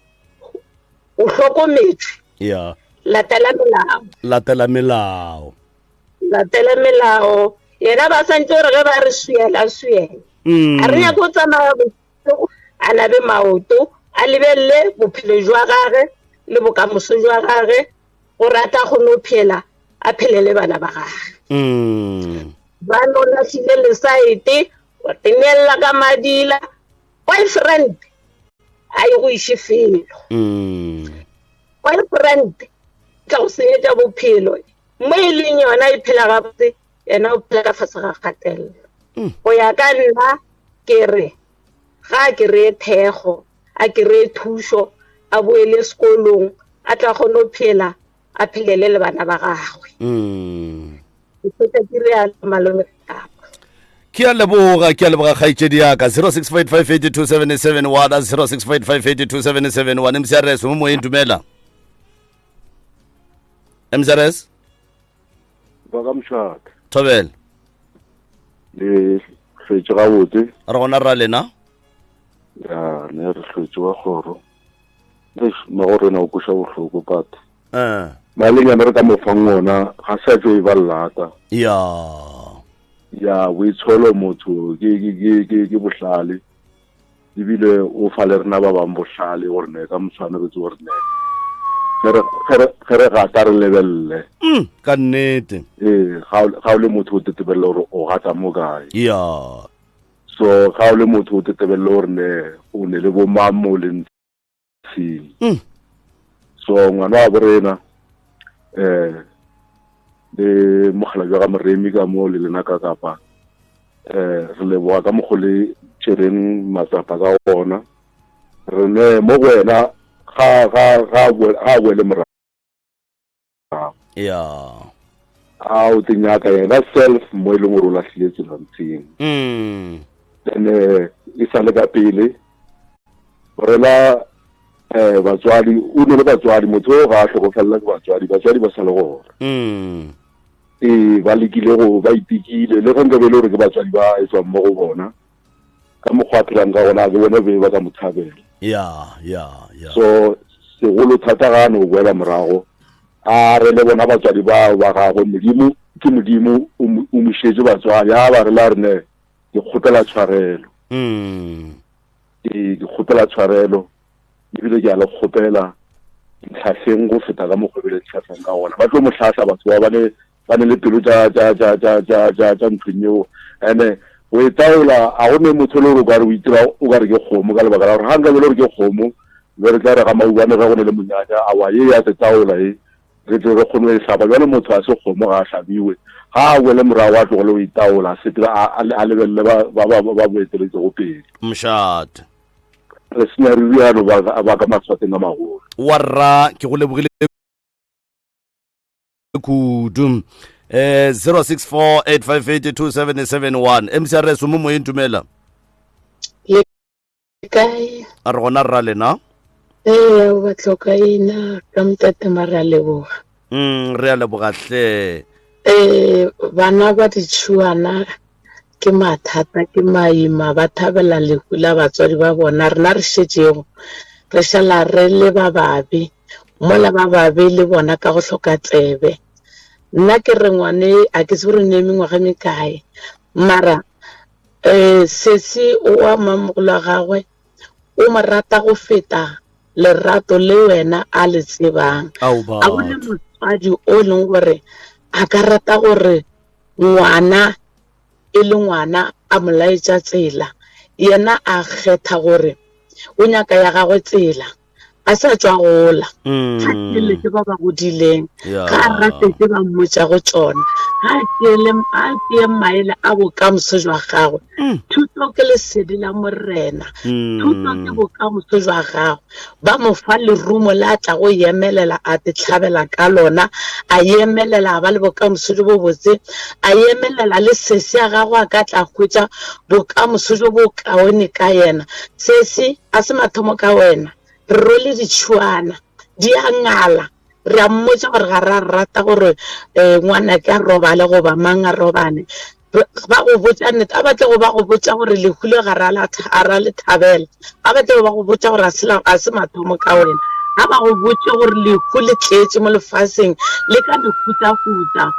o hlokometšwe. Ya. Latela melao. Latela melao. Latela melao. Yena ba santse gore ge ba re swiela swiela. A re nyaka go tsamaya bošego, a nabe maoto, a lebelele bophelo jwa gage le bokamoso jwa gage gore a tla kgone go phela, a phele le bana ba gage. Ba no lahlile lesaete, wa tenelela ka madila, boyfriend a ye go iše felo. Boyfriend tla go senyetša bophelo. Mo e leng yona e phela gabotse, yena o phela ka fase ga kgatelelo. Go ya ka nna ke re ga a kry-e thekgo, a kry-e thušo, a boele sekolong, a tla kgone go phela, a phelele le bana ba gagwe. Ke fetša ke realo malome Kapa. Ke a leboga, ke a leboga kgaetšedi ya ka. 0655827771 0655827771 MCRS mo moyeng dumela. MCRS Ba ka mošate. Thobela. Le hlwetše gabotse. Re gona rra lena? Ya, ne re hlwetše wa kgoro. Eish, mmago rena o kweša bohloko pata. Malenyana re ka mo fang ona ga se a tšo e ba llata. Ya. Ya, boitsholo motho ke ke ke ke ke bohlale. Ebile o fa le rena ba bang bohlale gore ne ka moswane re tse gore ne. Ge re gata re lebelele. Ka nnete. Ee, ga o le motho o tetebelele gore o gata mo kae. Ya. So ga o le motho o tetebelele gore ne o ne le bo mang mo le ntshing. So ngwana wa borena le mogala jwa ga Moremi ka mo le lena ka kapa re leboga ka mokgo le tšereng matsapa ka ona. Re ne mo go wena ga boele morago. Ya. A o te nyaka yena self mo e leng gore o lahlile tsela ntsheng. Then e sa le ka pele. Rena um batswadi o ne le batswadi motho o ga a tlhokofelela ke batswadi batswadi ba sa le gona mm. ee ba lekile go ba itekile le ge nkabe e le gore ke batswadi ba e tswang mo go bona ka mokgwa a phelang ka gona ke bone be ba ka mo thabela ya ya ya so segolo thata ga a no boela morago a re le bona batswadi bao ba gagwe modimo ke modimo o mo šetše batswadi a ba re la re ne ke kgopela tshwarelo mm. ke kgopela tshwarelo ebile ke a le kgopela ntlhahleng go feta ka mokgwa ebile ntlhahleng ka gona ba tlo mo hlahla batho ba bane ba ne le pelo tša tša tša tša tša tša tša nthong eo ene o e taola a go ne motho le gore o ka re o itira o ka re ke kgomo ka lebaka la gore ga nka be le gore ke kgomo be re tla re ga maubane ge go ne le monyanya awa ye ya te taola e re tle re kgone go e hlaba jale motho a se kgomo ga a hlabiwe ga a wele morago a tlogele go itaola a sepela a lebelele ba ba mo eteletsego pele mošate re senya re rialo ba ka matshwateng a magolo wa rra ke go lebogile kudu eh 0648582771 mcrs mo moyeng tumela le kae a re gona rra lena ee o batloka ena ka motate mara a leboga mm re a leboga hle eh bana ba ditšhuana ke mathata ke maima ba thabela lehu la batswadi ba bona rena re šetšego re šala re le ba babe mola ba babe le bona ka go hloka tsebe nna ke re ngwane a ke tsebe gore ne mengwaga mekae mara um sesi oa mamogolo wa gagwe o mo rata go feta lerato le wena a le tsebang a bone motswadi o e leng gore a ka rata gore ngwana e le ngwana a mo laetša tsela yena a kgetha gore o nyaka ya gagwe tsela a sa tšwa gola mm. ga tšelete ba ba godileng ga a ratetse ba mmotša go tšona ga a tšee maele a bokamoso jwa gagwe mm. thuto ke lesedi la morena mm. thuto ke bokamoso jwa gagwe ba mo fa lerumo le a tla go emelela a te tlhabela ka lona a emelela a ba le bokamoso jo bo botse a emelela le sesi ya gagwe a ka tla hwetša bokamoso jo bo kaone ka yena sesi a se mathomo ka wena re rwele ditšhuana di a ngala re a mmotsa gore ga ra rata gore um ngwana ke a robale goba mang a robane ba go botsa nnete a batle go ba go botsa gore lehu le ga ra le thabela a batle go ba go botsa gore a se mathomo ka wena ga ba go botse gore lehu le tletše mo lefaseng le ka mehutahuta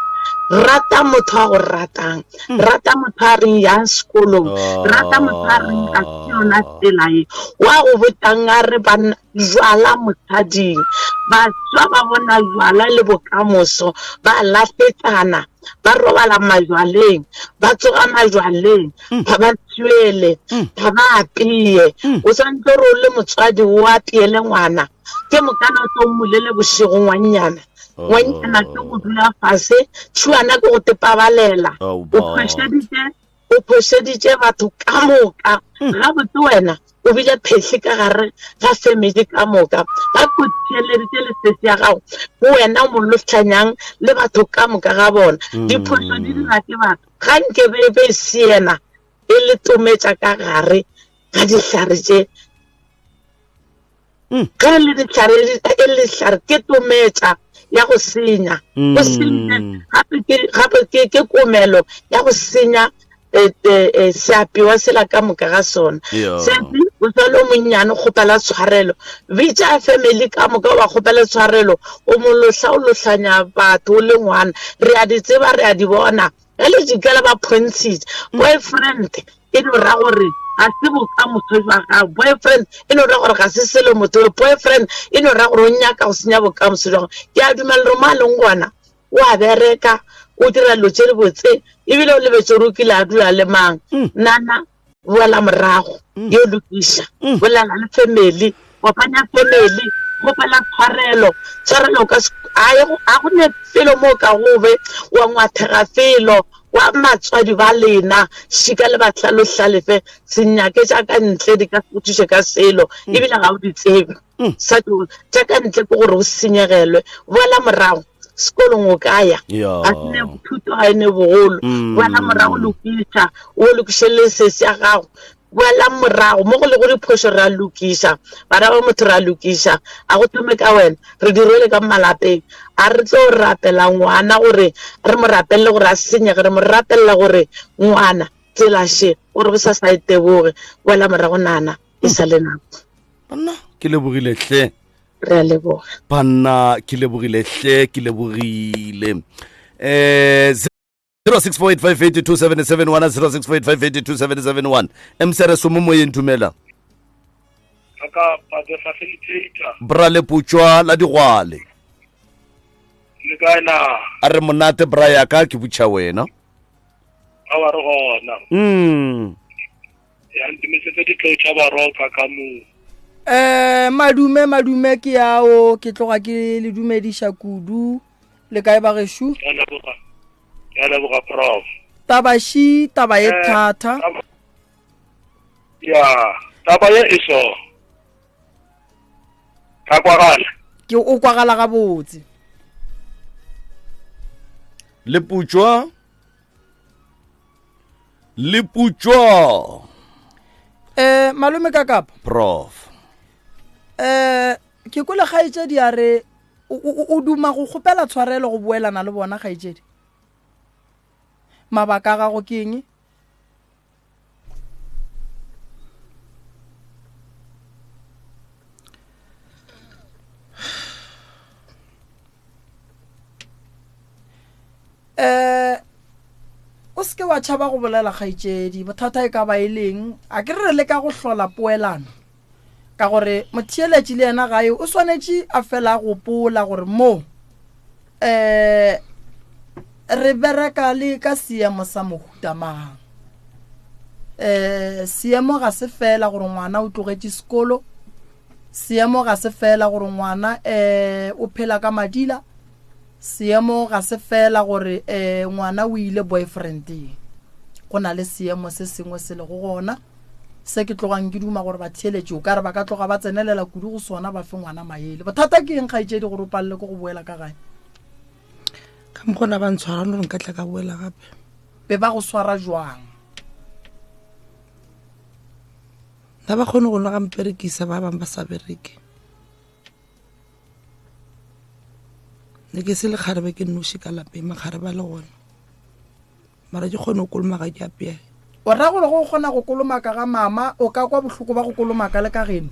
rata motho a go ratang hmm. rata motho a reng yang sekolong oh. rata motho a reng a se yona tsela e wa go botang a re banna jwala mosading baswa ba bona jwala le bokamoso ba lahletsana ba robala majwaleng ba tsoga majwaleng hmm. ga ba tswele hmm. ga ba apeye o santse gore o le motswadi o apeele ngwana ke mokana o tlo mmulele bošego ngwannyana oh. ngwannyana ke go dula fase tšhuana ke go tepabalela oh, o phošeditše o phošeditše batho ka moka hmm. gabotse wena o bile phehle ka gare ga family ka moka ba ko theeleditše lesesi ya gago go wena o molohlanyang le batho ka moka ga bona hmm. diphošo di dira ke batho ga nke be be siena e le tometša ka gare ga dihlare tše mm. ge e le dihlare e le dihlare ke tometša ya go senya go senya mm. gape ke ke komelo ya go senya e, e, e, seapewa sela ka moka ga sona sepi o sa le o monnyane kgopela tshwarelo bitša family ka moka wa kgopela tshwarelo o molohla o lohlanya batho o le ngwana re a di tseba re a di bona ge le dikela ba phontshitse mm. boyfriend e no ra gore ga se bokamoso jwa gago boyfriend e no ra gore ga se selo motho boyfriend e no ra gore o nyaka go senya bokamoso jwa gago ke a dumela gore mo a leng gona o a bereka o dira dilo tse di botse ebile o lebetse gore o kile a dula le mang mm. nana boela morago mm. yo lokiša mm. bolela le family kopanya family kgopela tshwarelo tshwarelo ka a go ne felo mo ka gobe wa ngwathega felo wa matswadi ba lena šika le batlhalo hlalefe senyake tša ka ntle di ka se go thuše ka selo mm. ebile ga o di tsebe sa tša ka ntle ke gore o senyegelwe boela morago sekolong o ka ya ga se ne thuto ga e ne bogolo mm. boela morago lokiša o lokiše le sesi ya gago Boelang morago mo go lego diphošo re a lokiša, bana ba motho re a lokiša, a go thome ka wena, re di rwele ka malapeng. A re tlo rapela ngwana gore re mo rapelele gore a senyege, re mo rapelela gore ngwana tsela še gore bo sa sa e teboge. Boela morago nana, e sa le nako. Banna, ke lebogile hle. Re a leboga. Banna, ke lebogile hle, ke lebogile. Eh, 0648582771 0648582771 mcrs o mo moyeng dumela Aka the facilitator. Bra leputšwa la digwale. Le kae na? A re monate bra ya ka ke butšha wena. A wa re gona. Mm. Ya ntumesetse ditlou tša baroka ka mo. Eh madume madume ke yao ke tloga ke le dumediša kudu. Le kae bagešo? Ke a leboga. Ke a leboga prof. Taba ši taba ye eh, thata. Ya, taba ye e so. Ka kwagala. Ke o kwagala gabotse. Leputšwa. Leputšwa. Eh malome ka kapa. Prof. Eh ke kwele kgaetšedi a re o duma go kgopela tshwarelo go boelana le bona kgaetšedi mabaka a gago ke eng eh o seke wa tšhaba go bolela kgaetšedi bothata e ka ba e leng a ke re re leka go hlola poelano ka gore motheeletši le yena gae o swanetše a fela a gopola gore mo um re bereka le ka seemo sa mohuta mang um seemo ga se fela gore ngwana o tlogetše sekolo seemo ga se fela gore ngwana um o phela ka madila seemo ga se fela gore um ngwana o ile boyfriendeng go na le seemo se sengwe se lego gona Se ke tlogang ke duma gore batheeletši o ka re ba ka tloga ba tsenelela kudu go sona ba fe ngwana maele. Bothata ke eng kgaetšedi gore o palele ke go boela ka gae? Ka mokgwa na ba ntshwara no nka tla ka boela gape. Be ba go swara jwang? Na ba kgone go nwa ga mperekisa ba bangwe ba sa bereke. Ne ke se lekgarebe ke nnoši ka lapeng makgarebe a le gona. Mara ke kgone go kolomaka ke apea. O ra gore go kgona go kolomaka ga mama o ka kwa bohloko ba go kolomaka le ka geno?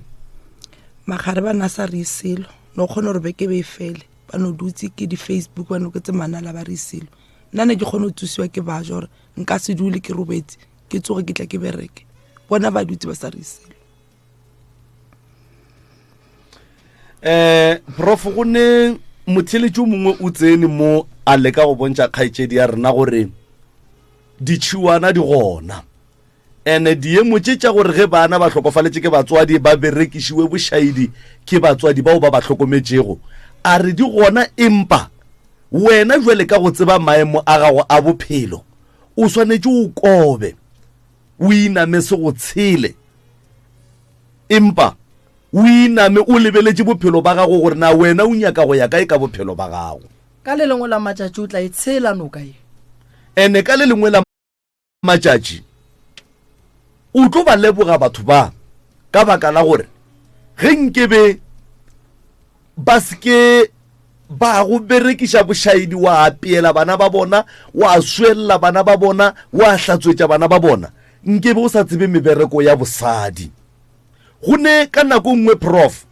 Magare ba na sa re selo. No kgone gore beke be e fele. Ba no dutse ke di Facebook ba no ke tse manala ba re selo. Nna ne ke kgone go tsosiwa ke ba jore nka se dule ke robetse ke tsoge ke tla ke bereke. Bona ba dutse ba sa re selo. Eh prof go ne motheletši o mongwe o tsene mo a leka go bontšha kgaetšedi ya rena gore ditšhiwana di gona ene diemo tše tša gore ge bana ba hlokofaletše ke batswadi ba berekišiwe bošaedi ke batswadi bao ba ba hlokometšego a re di gona empa wena jwale ka go tseba maemo a gago a bophelo o swanetše o kobe o iname se go tshele empa o iname o lebeletše bophelo ba gago gore na wena o nyaka go ya kae ka bophelo ba gago. Ka le lengwe la matšatši o tla e tshela noka ye. Ene ka le lengwe la matšatši o tlo ba leboga batho ba ka baka la gore ge nkebe ba se ke ba go berekiša bošaedi wa apeela bana ba bona wa swelela bana ba bona wa hlatswetša bana ba bona nkebe o sa tsebe mebereko ya bosadi go ne ka nako nngwe prof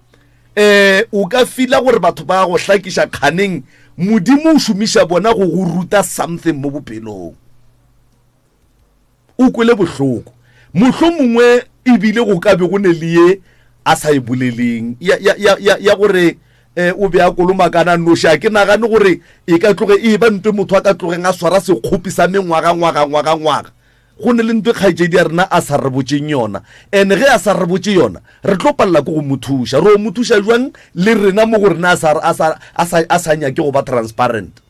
eh o ka fila gore batho ba go hlakiša kganeng modimo o šomiša bona go go ruta something mo bophelong o kwele bohloko mohlho mongwe ebile go ka be go ne le ye a sa e boleleng ya, ya, ya, ya, ya gore eh, o be a kolomakana noši a ke nagane gore e ka tloge e ba ntwe motho a ka tlogeng a swara sekgopi sa mengwaga ngwaga ngwaga ngwaga go ne le ntwe kgaetšedi ya rena a sa re botšeng yona and ge a sa re botše yona re tlo palela ke go mo thuša re o mo thuša jwang le rena mo go rena a sa nyake go ba transparent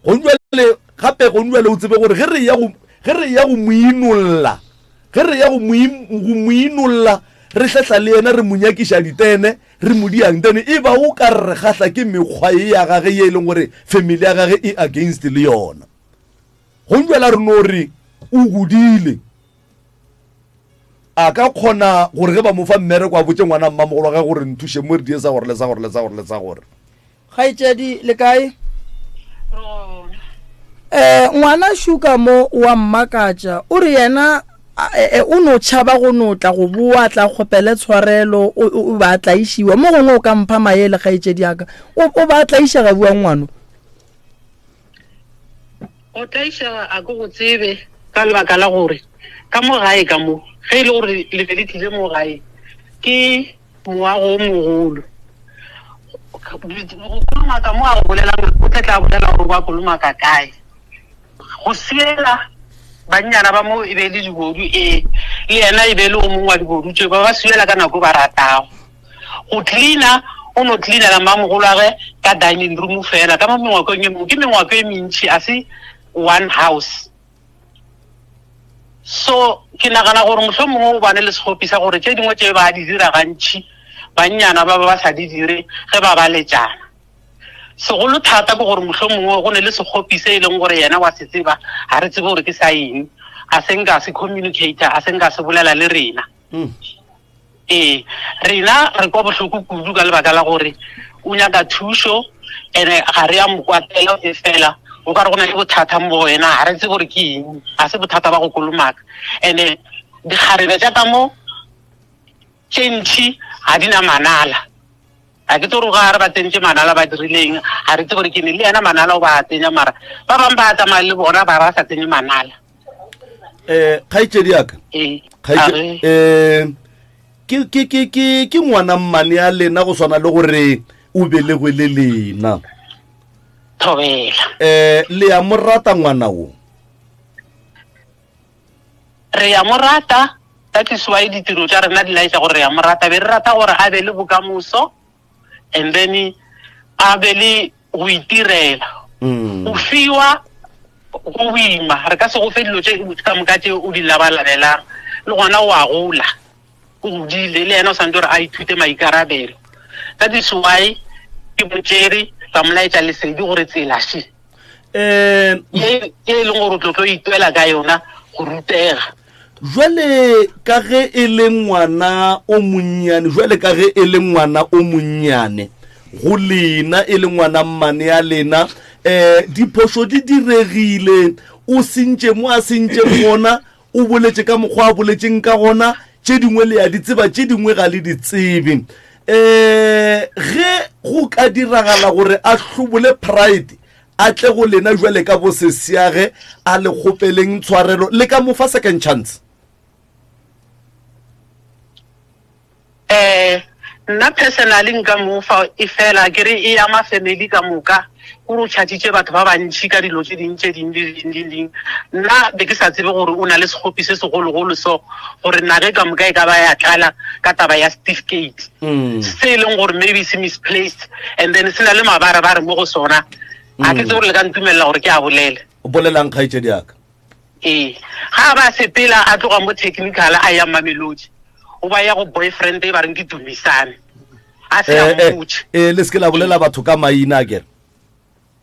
Gonjwale gape gonjwale o tsebe gore ge re ya go ge re ya go moinolla ge re ya go go moinolla re hlehla le yena re mo nyakiša ditene re mo diang tene e ba o ka re gahla ke mekgwa e ya gage ye e leng gore family ya gage e against le yona gonjwale re no re o godile. A ka kgona gore ge ba mo fa mmereko a botše ngwana mmamogolo wa gage gore nthuše mo re die sa gore le sa gore le sa gore le sa gore. Kgaetšedi le kae? Eh ngwana shuka mo wa mmakatša o re yena e, e, o no tšhaba go no tla go boa tla kgopele tshwarelo o ba tlaišiwa mo gongwe o ka mpha maele kgaetšedi yaka o ba tlaišega bua ngwano Go tlaišega a ke go tsebe ka lebaka la gore ka mo gae ka mo ge e le gore le be le tlile mo gae ke moago o mogolo. Go kolomaka mo a go bolelang o tle tla bolela gore wa kolomaka kae. Go swiela bannyana ba mo e be e le dibodu ee le yena e be e le o mongwe wa dibodu tše ba ba swiela ka nako ba ratago. Go cleaner o no cleanela mmamogolwagwe ka dining room fela ka mo mengwakong e mengwe ke mengwako e mentši a se one house. So ke nagana gore mohlho mongwe o bane le sekgopi sa gore tše dingwe tše ba di dira gantši bannyana ba ba ba sa di dire ge ba baletšana. Segolo thata ke gore mohlho mongwe go ne le sekgopi se e leng gore yena wa se tseba ga re tsebe gore ke sa eng a se nka se communicator a se nka se bolela le rena. Ee, rena re kwa bohloko kudu ka lebaka la gore o nyaka thušo ene ga re ya mo kwatela e fela o ka re go na le bothata mo go wena ga re tsebe gore ke eng ga se bothata ba go kolomaka ene dikgarebe tša ka mo tše ntšhi ga di na manala ga ke tse gore ga re ba tsentše manala ba dirileng ga re tse gore ke ne le yena manala o ba a tsenya mara ba bangwe ba tsamaya le bona ba ba sa tsenye manala um kgaetšedi yaka um ke ke ke ke ke ngwana mmane ya lena go swana le gore o belegwe le lena thobela um le ya mo rata ngwana wo Re ya mo rata, that is why ditiro tša rena di laetša gore re ya mo rata. Be re rata gore a be le bokamoso and then a be le go itirela. Go fiwa go boima, re ka se go fe dilo tše ka moka tše o di labalabelang. Le gona o a gola, o godile, le yena o swanetše gore a ithute maikarabelo. That is why ke mo tšere ka mo laetša lesedi gore tsela še. um ye e leng gore o tlo tlo itwela ka yona go rutega. Jwale ka ge e le ngwana o monnyane, jwale ka ge e le ngwana o monnyane go lena, e le ngwana mmane ya lena, um diphošo di diregile, o sentše mo a sentšeng gona, o boletše ka mokgwa a boletšeng ka gona, tše dingwe le ya di tseba, tše dingwe ga le di tsebe. Um ge go ka diragala gore a hlobole pride a tle go lena jwale ka bosesiage a le kgopeleng tshwarelo, le ka mo fa second chance? Eh, nna personally nka mo fa e fela ke re e ama family ka moka gore o tšhatšitše batho ba bantšhi ka dilo tše ding tše ding le ding le ding. Nna be ke sa tsebe gore o na le sekgopi se segologolo so gore nage ka moka e ka ba ya tlala ka taba ya certificate se e leng gore maybe se misplaced and then se na le mabarebare mo go sona. Ga ke tsebe gore le ka ntumelela gore ke a bolele. Bolelang kgaetšedi yaka. Ee, ga a ba sepela a tloga mo technical a ya Mamelodi, o ba ya go boyfriend e ba reng ke Dumisane. A se a Eh, eh, mmotše. eh, le se ke la bolela batho ka maina a kere.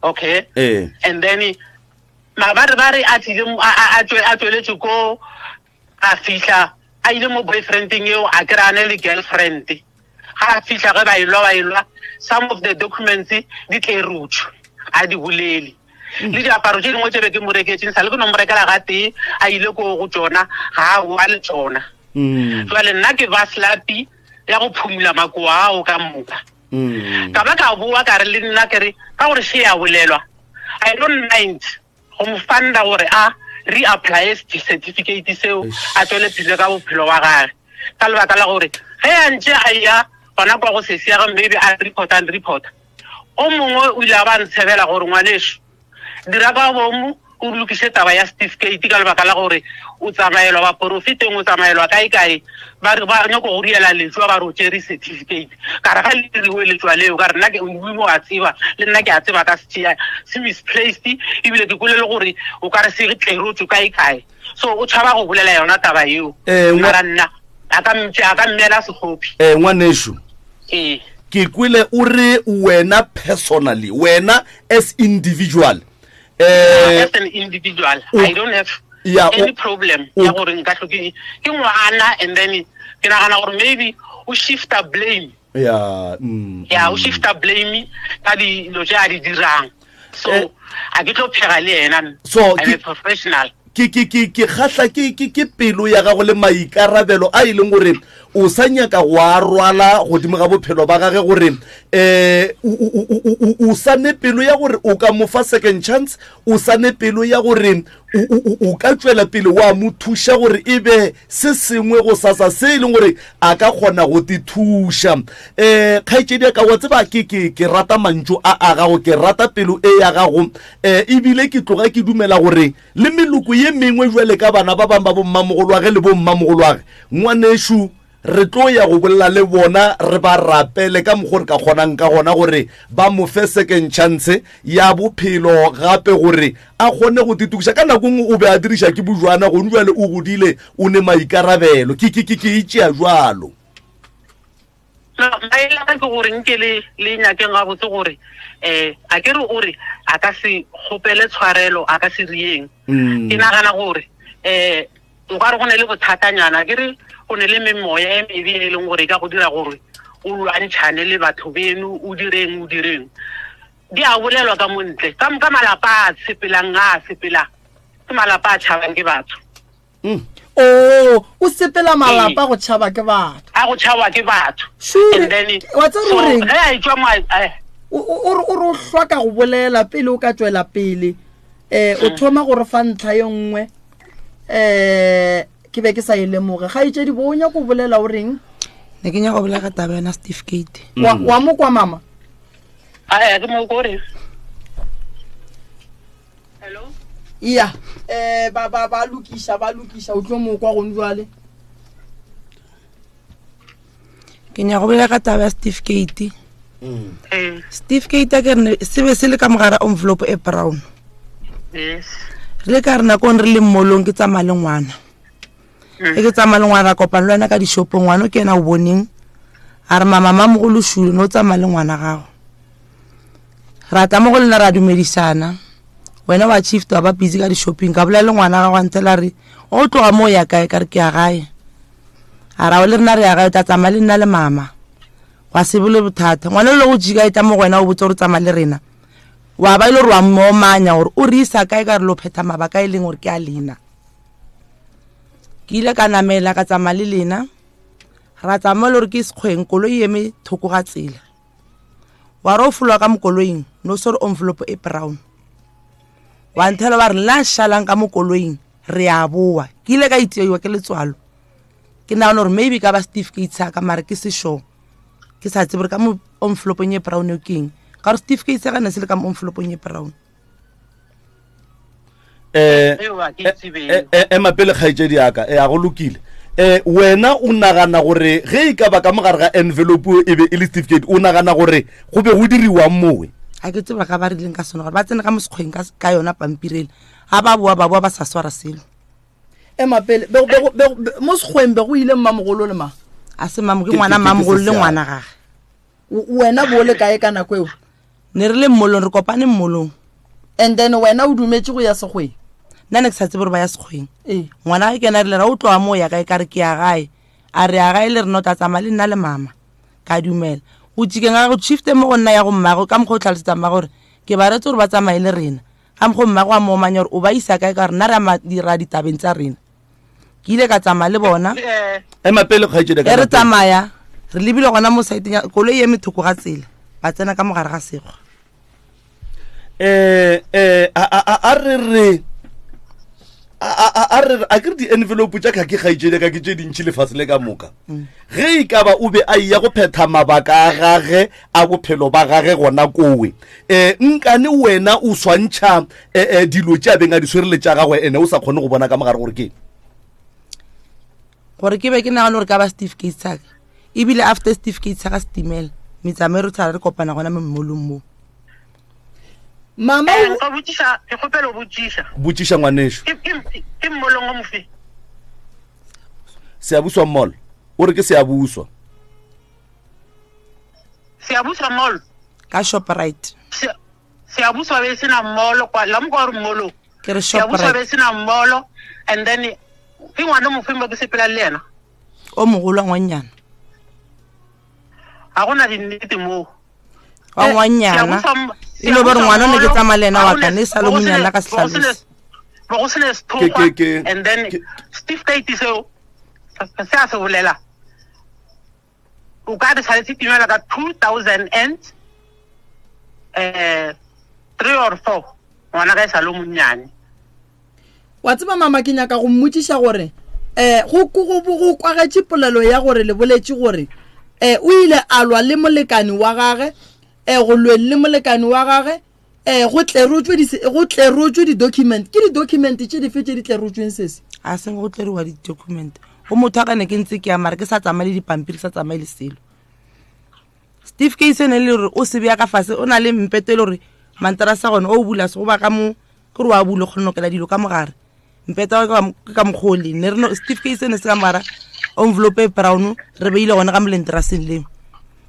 Okay. Eh. And then mabarebare a tlile mo- a a- a tswe- a tsweletše ko a fihla a ile mo boyfriendeng eo a kry-a ne le girlfriend. Ga a fihla ge ba elwa ba elwa some of the documents di tlerutšwe a di bolele. Le diaparo tše dingwe tše be ke mo reketšeng sa le ke no mo rekela ga tee a ile ko go tšona ga a boa le tšona. Jwale nna ke ba slapi ya go phumula makoa ao ka moka. Ka ba ka boa ka re le nna ke re ka gore še ya bolelwa I don't mind go mo funda gore a re-apply certificate seo a tswele pele ka bophelo wa gage ka lebaka la gore ge a ntše a ya gona kwa go sesi ya ge maybe a report and report o mongwe o ile a ba ntshebela gore ngwaneso dira ka bomo o lokiše taba ya certificate ka lebaka la gore o tsamaelwa baporofeteng o tsamaelwa kae kae ba re ba nyako go riela letšwa ba re o tšere certificate ka re ga le diriwe letšwa leo ka re nna ke modimo wa tseba le nna ke a tseba ka se tšea se misplaced ebile ke kwele le gore o ka re se tlerotswe kae kae so o tšhaba go bolela yona taba eo Eh, mara nna a ka a ka mmeela sekgopi eh ngwanešu ee ke kwele o re wena personally wena as individual eh as an individual i don't have Ya, any problem ya gore nka hloke ke ngwana and then ke nagana gore maybe o shifta blame ya ya o shifta blame ka dilo tse a di dirang so eh. a ke tlo phega le yena so I'm a professional ke ke ke ke kgahla ke ke ke pelo ya gago le maikarabelo a e leng gore o sa nyaka go a rwala godimo ga bophelo ba gage gore um o sa ne pelo ya gore o ka mo fa second chance o sa ne pelo ya gore o ka tšwela pele wa mo thuša gore e be se sengwe go sasa se e leng gore a ka kgona go te thuša um kgaetšedi ya ka wa tseba ke ke ke rata mantšu a a gago ke rata pelo e ya gago um ebile ke tloga ke dumela gore le meloko ye mengwe jwale ka bana ba bangwe ba bommamogolwage le bommamogolwage ngwanešu Re tlo ya go bolela le bona, re ba rapele ka mokgo re ka kgonang ka gona gore ba mo fe second chance ya bophelo gape gore a kgone go titukiša. Ka nako nngwe o be a diriša ke bojwana, gone jwale o godile, o ne maikarabelo. Ke, ke, ke, ke e tšea jwalo. No, maele a ka ke gore nke le le nyakeng gabotse gore um a ke re o re a ka se kgopele tshwarelo a ka se rieng. Ke nagana gore um o ka re go ne le bothatanyana ke re go ne le memoya e mebe e leng gore e ka go dira gore o lwantšhane le batho beno o direng o direng di a bolelwa ka montle ka moka malapa a sepelang a sepelang ke malapa a tšhabang ke batho mm. o oh, o sepela malapa ee. go tšhaba ke batho a go tšhaba ke batho wa tseba goreng ge a etswa eh. o re o hlwaka go bolela pele o ka tswela pele um o mm. thoma gore fa ntlha ye nngwe um ke be ke sa e lemoge gaetšedi bo o nyako bolela o reng ne ke nyaka go bolela ka taba yona certificate wa mm. wa mo kwa mama a ke mo kore hello iya um ba ba ba lokiša ba lokiša o tlo mo kwa gone jwale ke nyaka go bolela ka taba ya certificate mm. eh. certificate a ke rene se be se le ka mogara envelope e brown yes re le ka re nakong re le mmolong ke tsamaya le ngwana mm. e ke tsamaya le ngwana ra kopana le wena ka dishopong ngwana o ke ena o boneng a re mama mamogolo šule ne o tsamaya le ngwana gago ra tla mo go lena ra dumedisana wena wa chief wa ba busy ka di-shopping ka bolela le ngwana gago a nthela re o tloga mo o ya kae ka re ke ya gae a ra le rena re ya gae o tla tsamaya le nna le mama gwa se bole bothata ngwana le go jika e tla mo go wena o botse gore tsamaya le rena wa ba e le gore wa moomanya gore o re isa kae ka re lo phetha mabaka e leng gore ke a lena ke ile ka namela ka tsamaya le lena ra tsamaya le gore ke sekgweng koloi e eme thoko ga tsela wa re o folwa ka mokoloing no se re envelope e brown wa nthela wa re la šalang ka mokoloing re a boa ke ile ka iteiwa ke letswalo ke nagana gore maybe ka ba certificate sa ka mare ke se sure ke sa tsebe gore ka mo envelopeng e brown eo ke eng ka gore certificate sa ka ne se le ka mo envelopeng e brown eh, eh, eh, ema pele kgaetšedi yaka e a go lokile eh wena o nagana gore ge e ka ba ka mogare ga envelope e be e le certificate o nagana gore go be go diriwang mowe a ke tseba ka ba rileng ka sone gore ba tsene ka mosekgweng ka yona pampirele ga ba boa ba boa ba sa swara selo ema pele mo sekgweng be go ile mmamogolo le mang a se mamo ke ngwana mmamogolo le ngwana gage wena bo le kae ka nako eo ne re le mmolong re kopane mmolong and then wena o dumetse go ya sekgweng nna ne ke sa tsebe gore ba ya sekgweng ee. ngwana ge kena rile ra o tloga moo ya kae ka re ke ya gae a re ya gae le rena o tla tsamaya le nna le mama ka dumela go tšikeng ga go shifte mo go nna ya go mmago ka mokgwa o tlhalosetsa mma gore ke ba retse gore ba tsamaye le rena ga mokgwa mmago a moomanya gore o ba isa kae ka gore nna re a dira ditabeng tsa rena ke ile ka tsamaya le bona eh. ema pele kgaetšedi e re tsamaya re lebile gona mo saeteng ya koloi e eme thoko ga tsela ba tsena ka mogare ga sekgwa eh eh a re re a re a ke re di-envelope tša kgake kgaetšedi ka ke tše dintšhi lefase le ka moka mm. ge e ka ba o be a eya go phetha mabaka a gage a bophelo ba gage gona kowe um nkane wena o swantšha um dilo tše a beng a di swere le tša gagwe ene o sa kgone go bona ka mogare gore ke gore ke be ke nagane gore ka ba certificate sa ka ebile after certificate sa ka setimela metsamao re tshwara re kopana gona mo mmolong moo mama eh, nka botšiša ke kgopela o botšiša botšiša ngwaneso ke mmolong o mofe seabuswa mall o re ke seabuswa seabuswa mall ka shoprite seabuswa be sena mall kwa la mo kwa re mmolong Ke re Siyabuswa be sena mmolo and then ke ngwana mofeng mo ke sepelang le yena o mogolo wa ngwannyana ga gona dinnete moo wa eh, ngwannyana e no ba re ngwana ne ke tsamaya le ena wa ka ne e sa le monyana ka setlhalosi bo go sene sethokgwa and then certificate seo se a se bolela o ka re sale se timela ka 2000 and eh 3 or 4 ngwana ka e sa le monnyane wa tseba mama ke nyaka go mmotšiša gore um go kwagetše polelo ya gore le boletše gore um o ile a lwa le molekane wa gage um go lweng le molekane wa gage um go tlerotswe di-document ke di-document tše dife tše di tlerotsweng sese a seng go tleriwa di-document go motho a ka ne ke ntse ke ya mare ke sa tsamaye le dipampiri ke sa tsamaye le selo steve ke se ne le gore o se beya ka fase o na le mpeto e le gore mantara sa gone o bula se go ba ka mo ke gore wa bula o kgone nokela dilo ka mogare mpeta ke ka mokgwa o leng ne re no certificate se ne se ka mogara envelope e brown re beile gone ka molenteraseng leo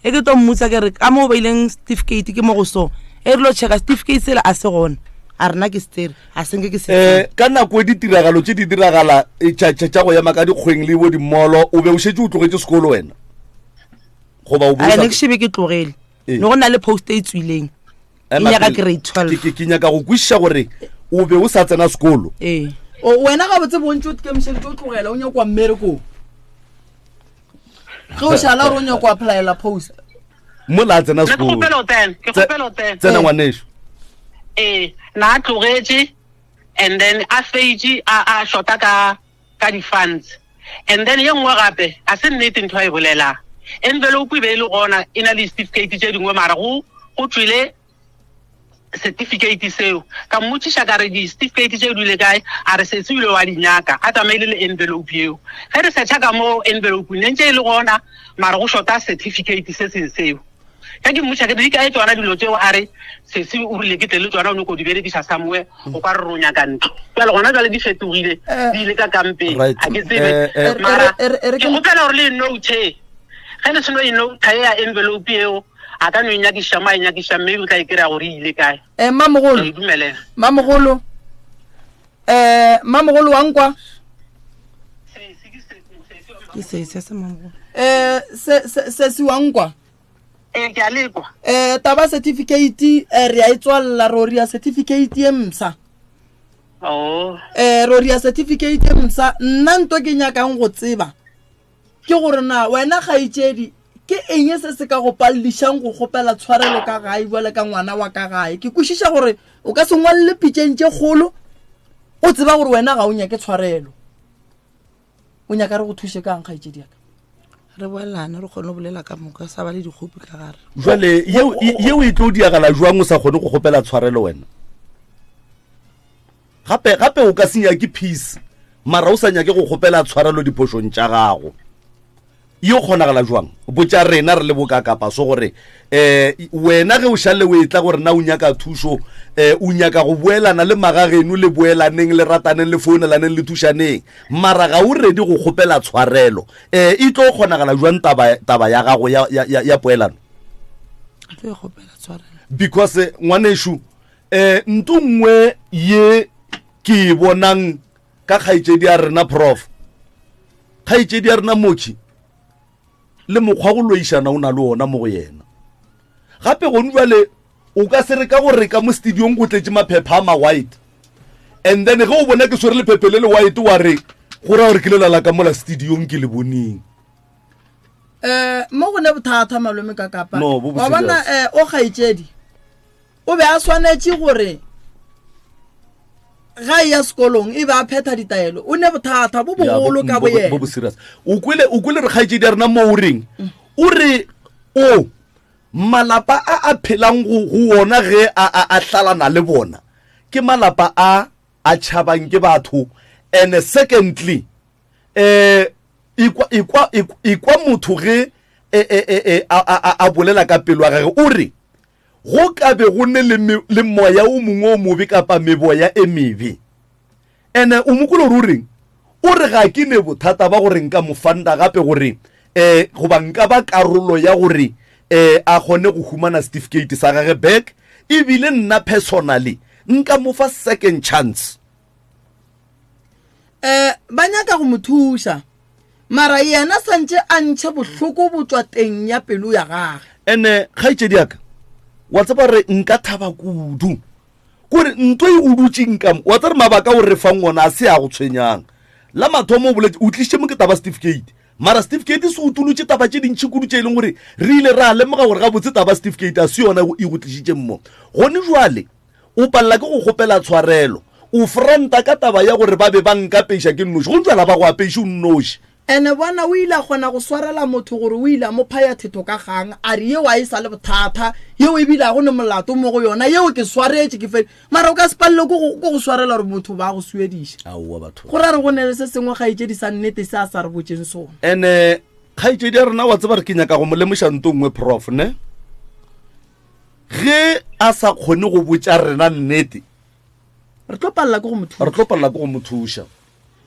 e ke tlo mmutsa ke re ka mo o beileng certificate ke mo go so e re lo checka certificate sela a se gona a rena ke setere a senke ke se um ka nako e ditiragalo tše di diragala e, tša go ema ka dikgweng le bo dimmolo o be o šetše o tlogetše sekolo wena goba o ne ke shebe ke tlogele ne go na le post e tswileng ke nyaka grade 12 ke nyaka go kwešiša gore o be o sa tsena sekolo ee o wena ga botse bontsi o ikemišeditse o tlogela o nyako wa mmerekong ge o šala gore o nyako applyela post mo la tsena sekolo tsena ngwaneso ee na a tlogetše and then a fetše a shota ka ka di-funds and then ye nngwe gape a se nnete ntho a e bolelang envelope e be e le gona e na le certificate tše dingwe mara go go tswile certificate seo ka mmotšiša ka re di-certificate tše dule kae a re setse ile wa di nyaka a tsamaile le envelope eo ge re searcha ka mo envelope ne ntse e le gona mara go shota certificate se seng seo ge ke mmotša ke di kae tsona dilo tseo a re sese o rile ke tle le tsona o nyako di berekisa somewhere o ka re ro nyaka ntlo jale gona jale di fetogile eh. di ile ka kampeng a ke tsebe eh, eh. mara ke gopela gore le e note ge le seno e note ya envelope eo a ka no e nyakiša mo a e nyakiša mme o tla e kry-a gore e ile kae um mamogolo mamogolo um mamogolo wa nkwa ke se se se mamogolo um se se wa nkwa ee ke a lekwa um taba certificate eh, re a e tswalela ro ria certificate ye msa oh. um ro ria certificate ye msa nna nto ke nyakang go tseba ke gore na wena kgaetšedi ke eng se se ka go paledišang go kgopela tshwarelo ka gae bjale ka ngwana wa ka gae ke kwešiša gore o ka se ngwalele pitšeng tše kgolo o tseba gore wena ga o nyake tshwarelo o nyaka re go thuše kang kgaetšedi yaka re boelane re kgone go bolela ka moka sa ba le dikgopi ka gare jale yeo e tlo diagala jwang o sa kgone go kgopela tshwarelo wena gape gape o ka se nyake peace mara o sa nyake go kgopela tshwarelo diphošong tša gago yo kgonagala jwang botša rena re le bokakapa so gore um wena ge o šale o etla gore na o nyaka thušo um o nyaka go boelana le magageno le boelaneng le rataneng le founelaneng le thušaneng mara ga o ready go kgopela tshwarelo um e tlo kgonagala jwang taba, taba ya gago ya, ya, ya, ya poelano because eh, ngwanešu um nto nngwe ye ke e bonang ka kgaetšedi ya rena prof kgaetšedi ya rena mochi le mokgwa go loišana o na le ona mo go yena gape gone jale o ka se re ka gore ka mo studiong go tletše maphepha a ma-white and then ge o bona ke swere lephephe le le white wa re go raya gore ke le lala ka mola studiong ke le boneng um mo go ne bothata malome ka kapa wa bona um o kgaetšedi o be a swanetše gore ga e ya sekolong e be a phetha ditaelo o ne bothata bo bogolo ka boyena bo serious o kwele o kwele re kgaetšedi ya rena mo o reng o re o malapa a a phelang go go wona ge a a a hlalana le bona ke malapa a a tšhabang ke batho and secondly eh ikwa ikwa ikwa motho ge e, e, e, a, a, a bolela ka pelo ya gage o re Go ka be go ne le, le moya o mongwe o mobe kapa meboya e mebe. Ene o mo kwele gore o reng? O re ga ke ne bothata ba gore nka mo fanda gape gore um goba nka ba karolo ya gore um a kgone go humana certificate sa gage back ebile nna personally nka mo fa second chance. Um ba nyaka go mo thuša mara yena santše a ntšhe bohloko bo tšwa teng ya pelo ya gage. Ene kgaetšedi ya ka, wa tseba re nka thaba kudu kore nto e o dutšeng ka mo, wa tseba re mabaka o re fang ona a se a go tshwenyang. La mathomo o boletše, o tlišitše mo ke taba certificate, mara certificate se utolotše taba tše dintši kudu tše e leng gore re ile ra lemoga gore gabotse taba certificate a se yona e go tlišitšeng mo. Gone jwale o palela ke go kgopela tshwarelo, o franta ka taba ya gore ba be ba nkapeiša ke nnoši, go ntšwala ba go apeiše o nnoši. Ene bona o ile a kgona go swarela motho gore o ile a mo phaya thetho ka kgang, a re yeo a e sa le bothata, yeo e bile a go ne molato mo go yona, yeo ke swaretše ke fedi. Mara o ka se palelwe ke go, ke go swarela gore motho ba go suediša. Aowa batho. Go ra re go ne le se sengwe kgaetšedi sa nnete se a sa re botšeng sona. Ene kgaetšedi ya rena wa tseba re ke nyaka go mo lemoša nto nngwe prof ne. Ge a sa kgone go botša rena nnete, re tlo palela ke go mo thuša. Re tlo palela ke go mo thuša.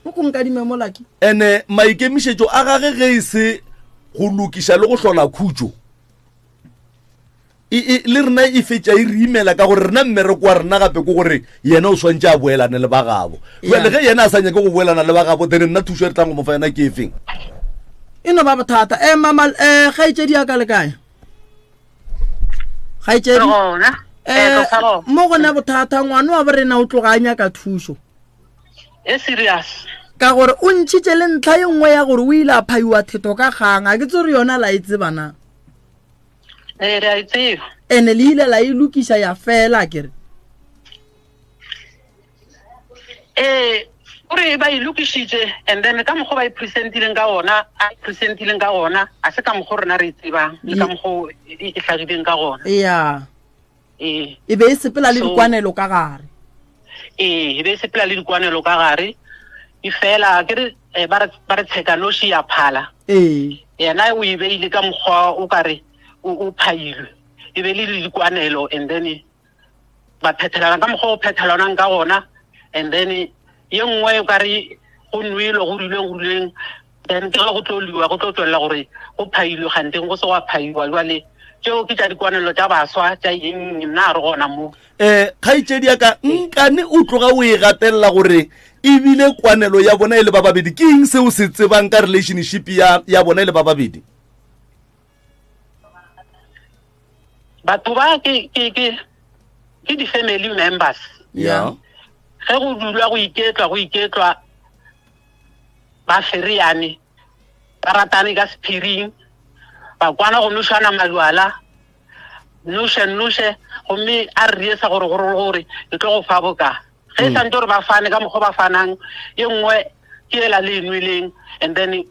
Mo ko nkadime mola ke. Ene maikemišetšo a gage ge e se go lokiša le go hlola khutšo, e, e, le rena e fetša e re imela ka gore rena mmereko wa rena gape ke gore yena o swantše a boelane le ba gabo. Jale ge yena a sa nyake go boelana le ba gabo, then nna thušo e re tlang go mo fa yona ke efeng? E no ba bothata. Eh, mama, eh, kgaetšedi ya ka le kae? Kgaetšedi? Eh, mo gona bothata, ngwana wa borena o tloga a nyaka thušo. E serious. Ka gore o ntšhitše le ntlha ye nngwe ya gore o ile a phaiwa thetho ka kgang, a ke tse gore yona la e tseba na? Ee, re a e tseba. Ene le ile la e lokiša ya fela, ke re. Ee, o re ba e lokišitše and then ka mokgwa ba e presentileng ka ona, a e presentileng ka gona, a se ka mokgwa rena re e tsebang le ka mokgwa e hlagileng ka gona. Ya. Ee. E be e sepela le dikwanelo ka gare. Ee, e be e sepela le dikwanelo ka gare. E fela ke re eh, ba re ba re tshekanoši ya phala. Ee. Yena o e beile ka mokgwa o ka re o phailwe. E be le dikwanelo and then ba phethelana ka mokgwa o phethelanang ka gona and then ye nngwe o ka re go nwelwe go rileng go rileng then ke ge go tlo liwa go tlo tswelela gore go phailwe kganteng go se gwa phaiwa jwale tšeo ke tša dikwanelo tša baswa tša eng nna a re gona mo. Um kgaetšedi ya ka nkane o tloga o e gatelela gore ebile kwanelo ya bona e le ba babedi ke eng se o se tsebang ka relationship ya, ya bona e le ba babedi? Batho ba ke ke ke ke di-family members. Yeah. Ge go dulwa go iketlwa go iketlwa ba fereyane ba ratane ka sephiring ba kwana go nošana majwala noše noše gomme a re riesa gore gore gore ke tlo go fa boka ge e santse gore ba fane ka mokgwa ba fanang ye nngwe ke ela le e nweleng and then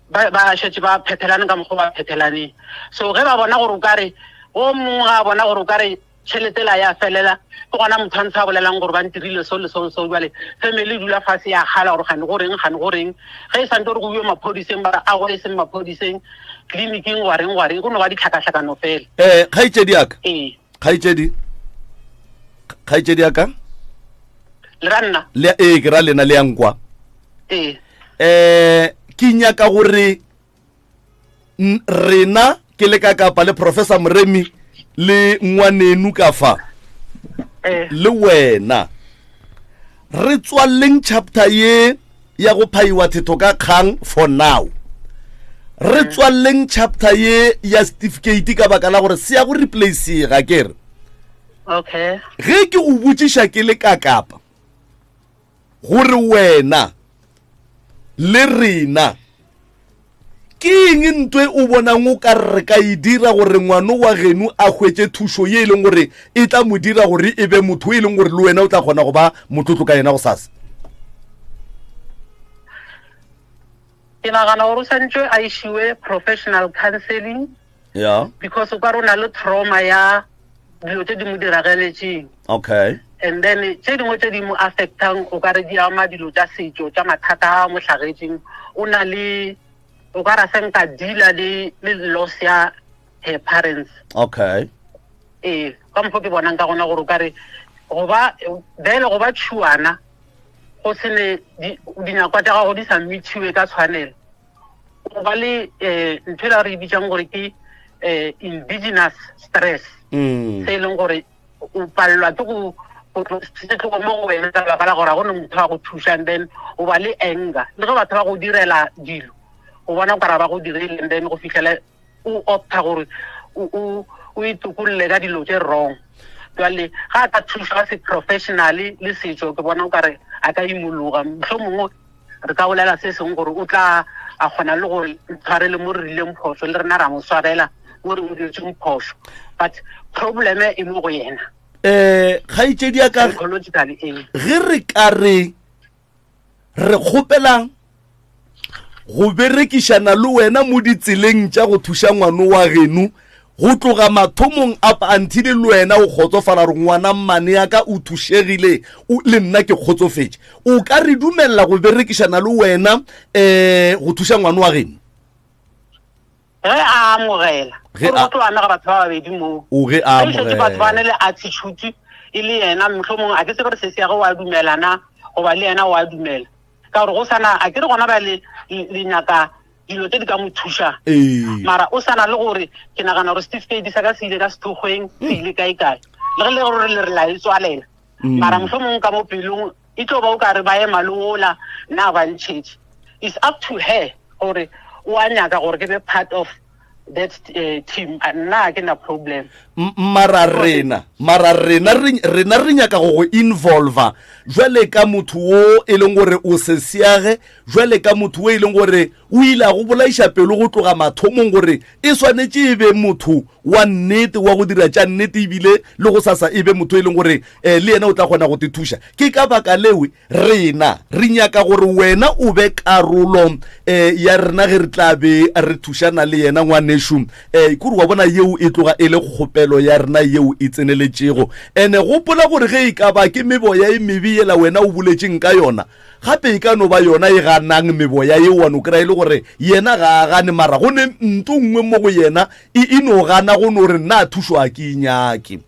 ba ba šetše ba phethelane ka mokgwa ba phethelaneng so ge ba bona gore o kare o mongwe ga a bona gore o kare tšhelete la ya felela ke gona motho a ntse a bolelang gore ba ntirile so le so le so jale family e dula fase ya kgala gore gane goreng gane goreng ge e santse gore go iwe maphodiseng ba re a go e seng maphodiseng tleliniking gwa reng gwa reng go no ba ditlhakatlhakano fela. Eh, kgaetšedi ya ka. Ee. Kgaetšedi. Kgaetšedi ya ka. Le ra nna? Le ee, ke ra lena le ya nkwa. Ee. Eh, ke nyaka gore rena ke le ka kapa le Professor Moremi le ngwanenu ka fa eh. le wena re tswalleng chapter ye ya go phaiwa thetho ka kgang for now re eh. tswalleng chapter ye ya certificate ka baka la gore se ya go replacega ke re okay ge ke go botšiša ke le ka kapa gore wena le rena ke eng ntwe o bonang o ka re ka e dira gore ngwano wa geno a hwetše thušo ye e leng gore e tla mo dira gore e be motho e leng gore le wena o tla kgona go ba motlotlo ka yena go sasa? Ke nagana gore o santšwe a išiwe professional counseling Yeah. because o ka re o na le trauma ya dilo tse di mo dirageletšeng. Okay. And then tše dingwe tše di mo affectang o ka re di ama dilo tša setšo tša mathata a mo hlagetšeng. O na le o ka ra se nka deala le le loss ya her parents. Okay. Ee, ka mokgwa ke bonang ka gona gore o ka re go ba bele go ba tšhuana go sene dinyakwa tša gago di sa meethiwe ka tshwanelo. Go ba le um ntho e la re e bitsang gore ke um indigenous stress. Se e leng gore o palelwa ke go Se tlogo mo go wena ka baka la gore ga go ne motho wa go thuša, and then o ba le anger le ge batho ba go direla dilo, o bona kara ba go dirile, and then go fitlhela o opta gore o itokolle ka dilo tse wrong. Jale ga a ka thušwa ka se-professionally le setšo, ke bona o kare a ka imologa. Mohlho mongwe re ka bolela se sengwe gore o tla a kgona le gore tshwarele mo re rileng phoso, le rena ra mo swarela mo re mo diretseng phoso, but problem e mo go yena. Um kgaetšedi ya ka, ge re ka re re kgopela go berekišana le wena mo ditseleng tša go thuša ngwano wa geno go tloga mathomong up until le wena o kgotsofala gore ngwana mmane ya ka o thušegile, le nna ke kgotsofetše, o ka re dumelela go berekišana le wena um go thuša ngwano wa geno? Ge a amogela, gore go tlo amega batho ba babedi moo. O ge a amogela, batho ba ne le attitude e le yena, mohlomongwe a ke tsebe gore sesi ya ge o a dumela na, goba le yena o a dumela, ka gore go sana a ke re gona ba le le nyaka dilo tse di ka mo thušang, mara o sana le gore ke nagana gore certificate sa ka se ile ka sethokgweng, se ile kae kae, le ge le gore le re la e tswalela, mara mohlomongwe ka mo pelong e tlo ba o ka re ba ema le ola nna ba ntšhetše. It's up to her gore o a nyaka gore ke be part of that team, nna ke na problem. Mara rena, mara rena rena re nyaka go go involva jwale ka motho wo e leng gore o se seage, jwale ka motho wo e leng gore o ile a go bolaiša pelo go tloga mathomong gore e swanetše e be motho wa nnete wa go dira tša nnete, ebile le go sasa e be motho e leng gore um le yena o tla kgona go te thuša. Ke ka baka lewe rena re nyaka gore wena o be karolo um ya rena ge re tla be re thušana le yena ngwanešu. Um kore wa bona yeo e tloga e le kgopelo ya rena yeo e tseneletšego. Ene gopola gore ge e ka ba ke meboya e mebe yela wena o boletšeng ka yona, gape e ka no ba yona e ganang meboya yeo, wa no kry-a e le gore yena ga a gane, mara go ne nto nngwe mo go yena e e no gana go no re nna thušo a ke e nyake.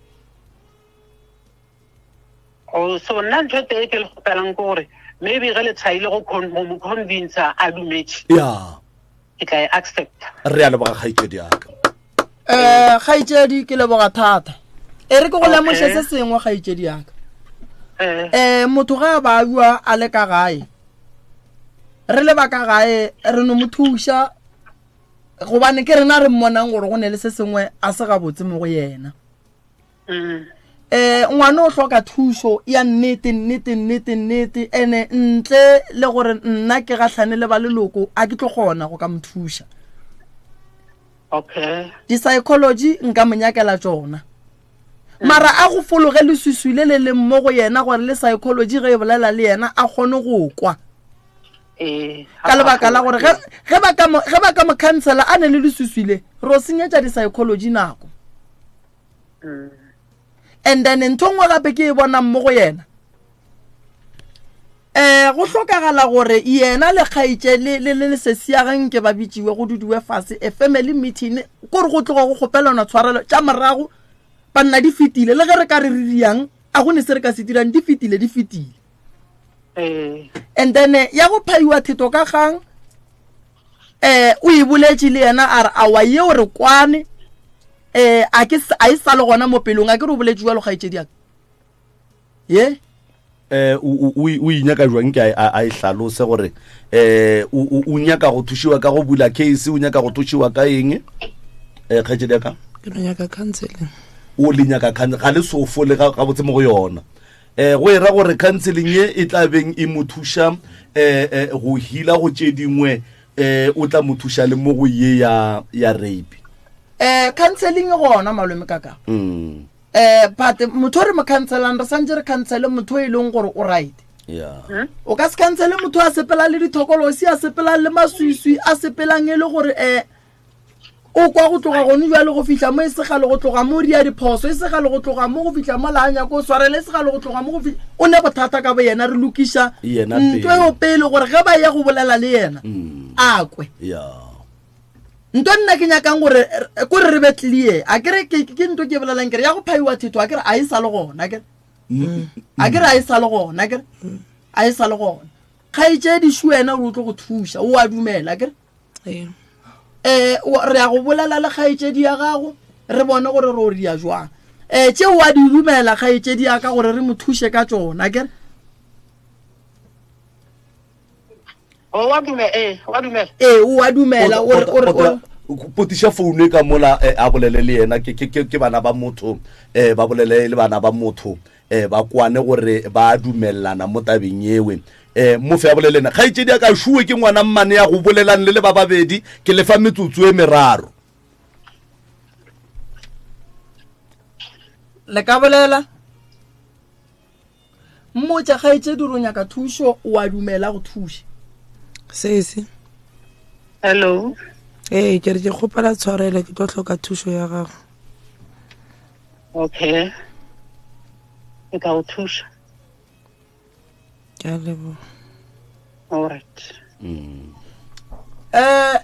Oh, so nna ntho e tee ke le kgopelang ke gore maybe ge le tshwaile go mo convince a dumetše, ya ke tla e accepta. Re a leboga kgaetšedi yaka. Um kgaetšedi, ke leboga thata. E re ke go lemoše se sengwe kgaetšedi yaka. Um motho ga a ba a le ka gae, re le ba ka gae re no mo thuša, gobane ke rena re mmonang gore go ne le se sengwe a se gabotse mo go yena. Um ngwana o hloka thušo ya nnete nnete nnete nnete, ene ntle le gore nna ke gahlane le ba leloko a ke tlo kgona go ka mo thuša. Okay. Di-psychology nka mo nyakela tšona, mara a go fologe leswiswi le le leng mo go yena gore le psychology ge e bolela le yena a kgone go kwa. Ka lebaka la gore ge ba ka mo councela a ne le leswiswi le, ro senyetša di-psychology nako. And then ntho nngwe gape ke e bonang mo go yena, um go hlokagala gore yena le kgaetše le le le sesiageng ke ba bitšiwe go dudiwe fase a family meeting, kore go tloga go kgopelana tshwarelo tša morago. Banna di fetile, le ge re ka re re diang a go ne se re ka se dirang, di fetile di fetile. And then ya go phaiwa theto ka kgang, um o e boletše le yena a re awa yeo re kwane, um a ke a e sa le gona mo pelong, a ke re o boletše jalo kgaetšedi yaka ye. Eh o inyaka jwang ke a e hlalose gore eh o nyaka go thušiwa ka go bula case, o nyaka go thušiwa ka eng eh kgaetšedi ya ka? Ke no nyaka counseling. O le nyaka counseling, ga le sofo le ga botse mo go yona. Eh go e ra gore counseling ye e tla beng e mo thuša eh go hila go tše dingwe, eh o tla mo thuša le mo go ye ya ya rape. Eh counseling e gona malome kaka. But motho o re mo counselang, re santse re counsele motho e leng gore o right. O ka se counsele motho a sepelang le dithokolosi, a sepelang le maswiswi, a sepelang e le gore o kwa go tloga gone jwale go fihla mo e segale, go tloga mo ria diphoso e segale, go tloga mo go fihla mo la nyako o swarele e segale, go tloga mo go fihla o ne bothata ka bo yena. Re lokiša ntho eo pele gore ge ba ya go bolela le yena a kwe. Nto nna ke nyakang gore kore re be clear, a kere ke nto ke bolelang kere ya go phaiwa thetho, a kere a e sa le gona, a kere a kere a e sa le gona, a kere a e sa le gona. Kgaetšedi šu wena o tlo go thuša, o a dumela a kere? Re ya go bolela le kgaetšedi ya gago, re bone gore re o ria jwang. um tšeo wa di dumela kgaetšedi ya ka gore re mo thuše ka tšona kere O wa dumela, ee, wa dumela. Ee, o a dumela o re o re o re potiša founu e ka mola eh, a bolele le yena ke, ke, ke, ke bana ba motho eh, ba bolele le bana ba motho eh, ba kwane gore ba dumelelana mo tabeng ewe eh, mofe a bolele ena kgaetšedi a ka šuwe ke ngwana mmane ya go bolelang le le ba babedi ke lefa metsotso e meraro le ka bolela Mmotša, Kgaetšedi o re o nyaka thušo, o a dumela go thuša. Sesi. Hello. Ee, ke re ke kgopela tshwarelo ke tlo hloka thušo ya gago. Okay. Ke tla go thuša. Ke a leboga. All right. Eh,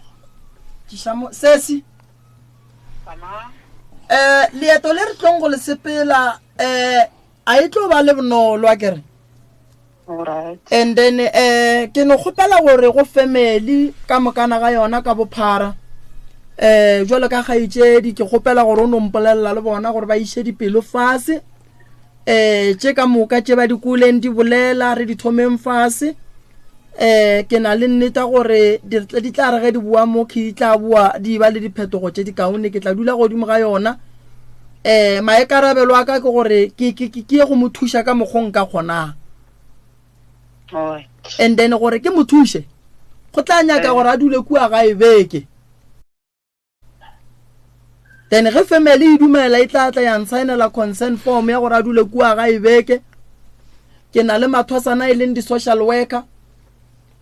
sesi. Eh, leeto le re tlong go le sepela eh a e tlo ba le bonolo a kere and then eh ke no kgopela gore go family ka mokana ga yona ka bophara eh jwalo ka gaitšedi ke kgopela gore o no mpolelela le bona gore ba iše dipelo fase eh tše ka moka tše ba di kuleng di bolela re di thomeng fase eh ke na le nneta gore di tla re ge di boa mo ke di tla boa di ba le diphetogo tše di kaone ke tla dula godimo ga yona eh maikarabelo a ka ke gore ke ke ke ye go mo thuša ka mokgwa nka kgonang and then gore ke mo thuše go tla nyaka eh. gore a dule kua gae beke then ge family e dumela e tla tla ya nsaenela consent form ya gore a dule kua gae beke ke na le mathwasana e leng di-social worker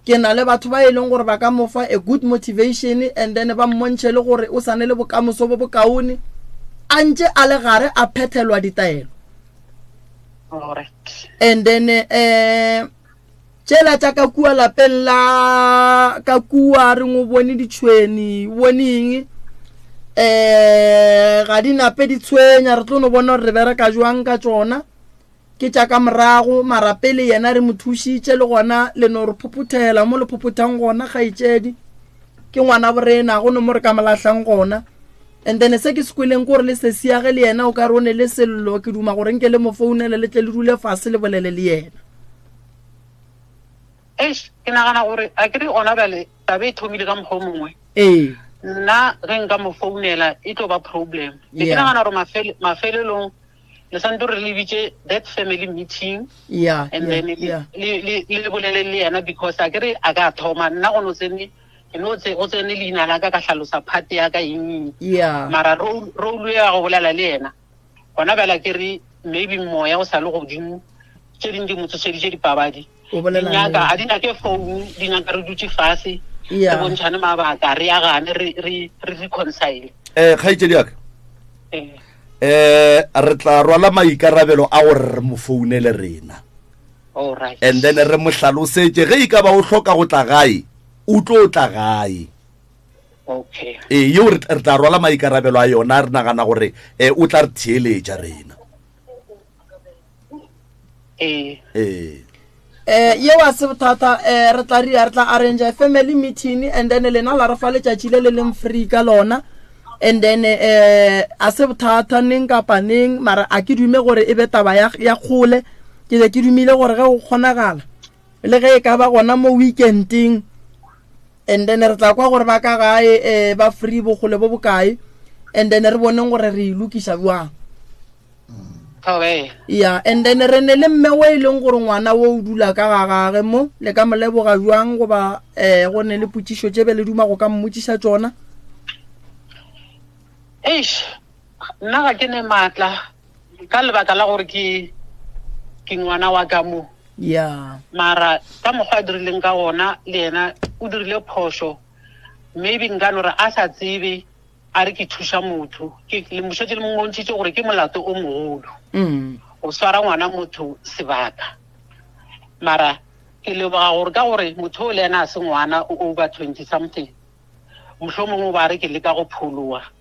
ke na le batho ba e leng gore ba ka mo fa a good motivation and then ba mmontšhe le gore o sane le bokamoso bo bokaone a ntše a le gare a phethelwa ditaelo and then um tšela tša ka kua lapeng la ka kua re ngo bone ditšhweni boneng um ga di nape di tshwenya re tlo no bona gore re bereka jwang ka tšona Ke tša ka morago, mara pele yena re mo thušitše le gona le no re phophothela mo le phophothang gona kgaetšedi. Ke ngwana borena go no mo re ka mo lahlang gona. And then se ke se kweleng ke gore le sesiage le yena o ka re o ne le sello ke duma gore nke le mo founele le tle le dule fase le bolele le yena. Eish, ke nagana gore a ke re gona bjale taba e thomile ka mokgwa o mongwe. Ee. Nna ge nka mo founela e tlo ba problem. Be ke nagana gore mafelelong le santse re le bitse that family meeting yeah, and yeah, then yeah. le le bolele le yena because a ke re a ka thoma nna go no tsene ke no tse go tsene leina la ka ka hlalosa part ya ka eng yeah mara role ya go bolela le yena gona bjala ke re maybe moya o sa le godimo tše dingwe di mo tsošeditše dipabadi nyaka a di nyake founu di nyaka re dutse fase re bontšhane mabaka re agane re reconcile um kgaetšedi yaka eh re tla rwala maikarabelo a gore re mo founele rena and then re mo hlalosetse ge e ka ba o hloka go tla gae o tlo tla gae okay ee yeo re tla rwala maikarabelo a yona re nagana gore um o tla re theeletša rena ee ee eh yeo a se bothata eh re tla re tla arrange family meeting and then lena la re fa letšatši le le leng free ka lona and then eh a se bothata neng kapa neng mara a ke dume gore e be taba ya ya kgole ke be ke dumile gore ge go kgonagala le ge e ka ba gona mo weekending and then re tla kwa gore ba ka gae eh ba free bogole bo bokae and then re boneng gore re e lokiša bjang ya and then re ne le mme o e leng gore ngwana o o dula ka ga gage mo le ka mo leboga jwang goba um go ne le potšišo tše be le duma go ka mmotšiša tšona eish nna ga ke ne maatla ka lebaka la gore ke ke ngwana wa ka mo ya mara ka mokgwa a dirileng ka gona le yena o dirile phošo maybe nka no re a sa tsebe a re ke thuša motho ke le mošetše le mmontšhitše gore ke molato o mogolo mm. go swara ngwana motho sebaka mara ke leboga gore ka gore motho o le ena a se ngwana o over 20 something mohlomongwe ba re ke leka go pholoa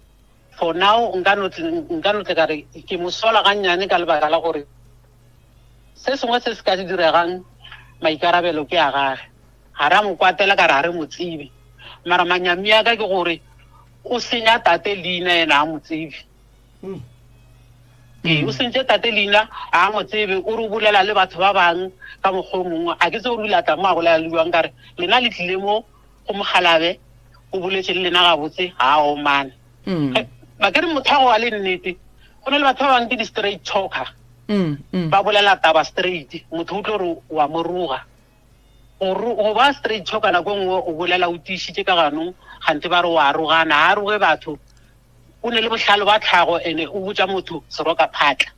for now nka no tle ka re ke mo sola gannyane ka lebaka la gore se sengwe se se ka se diregang maikarabelo ke a gage ga ra mo kwatela ka re ga re mo tsebe mara manyami ya ka ke gore o senya tate leina ena a mo tsebe hmm. Ee, o sentše tate leina, a mo tsebe, o re o bolela le batho ba bang ka mokgwa o mongwe. A ke tsebe gore o ile a tla mo a bolela le jwang, ka re lena le tlile mo go mokgalabe, o boletše le lena gabotse, ga a omane. Ba ke re motho wa go ba le nnete, go na le batho ba bang ke di-straight talker, ba bolela taba straight, motho o tlo re wa mo roga. Go ba straight talker nako e nngwe o bolela o tiišitše ka ganong, kganthe ba re wa rogana, ga a roge batho. O ne le bohlale ba tlhago ene o botša motho seroka phatla.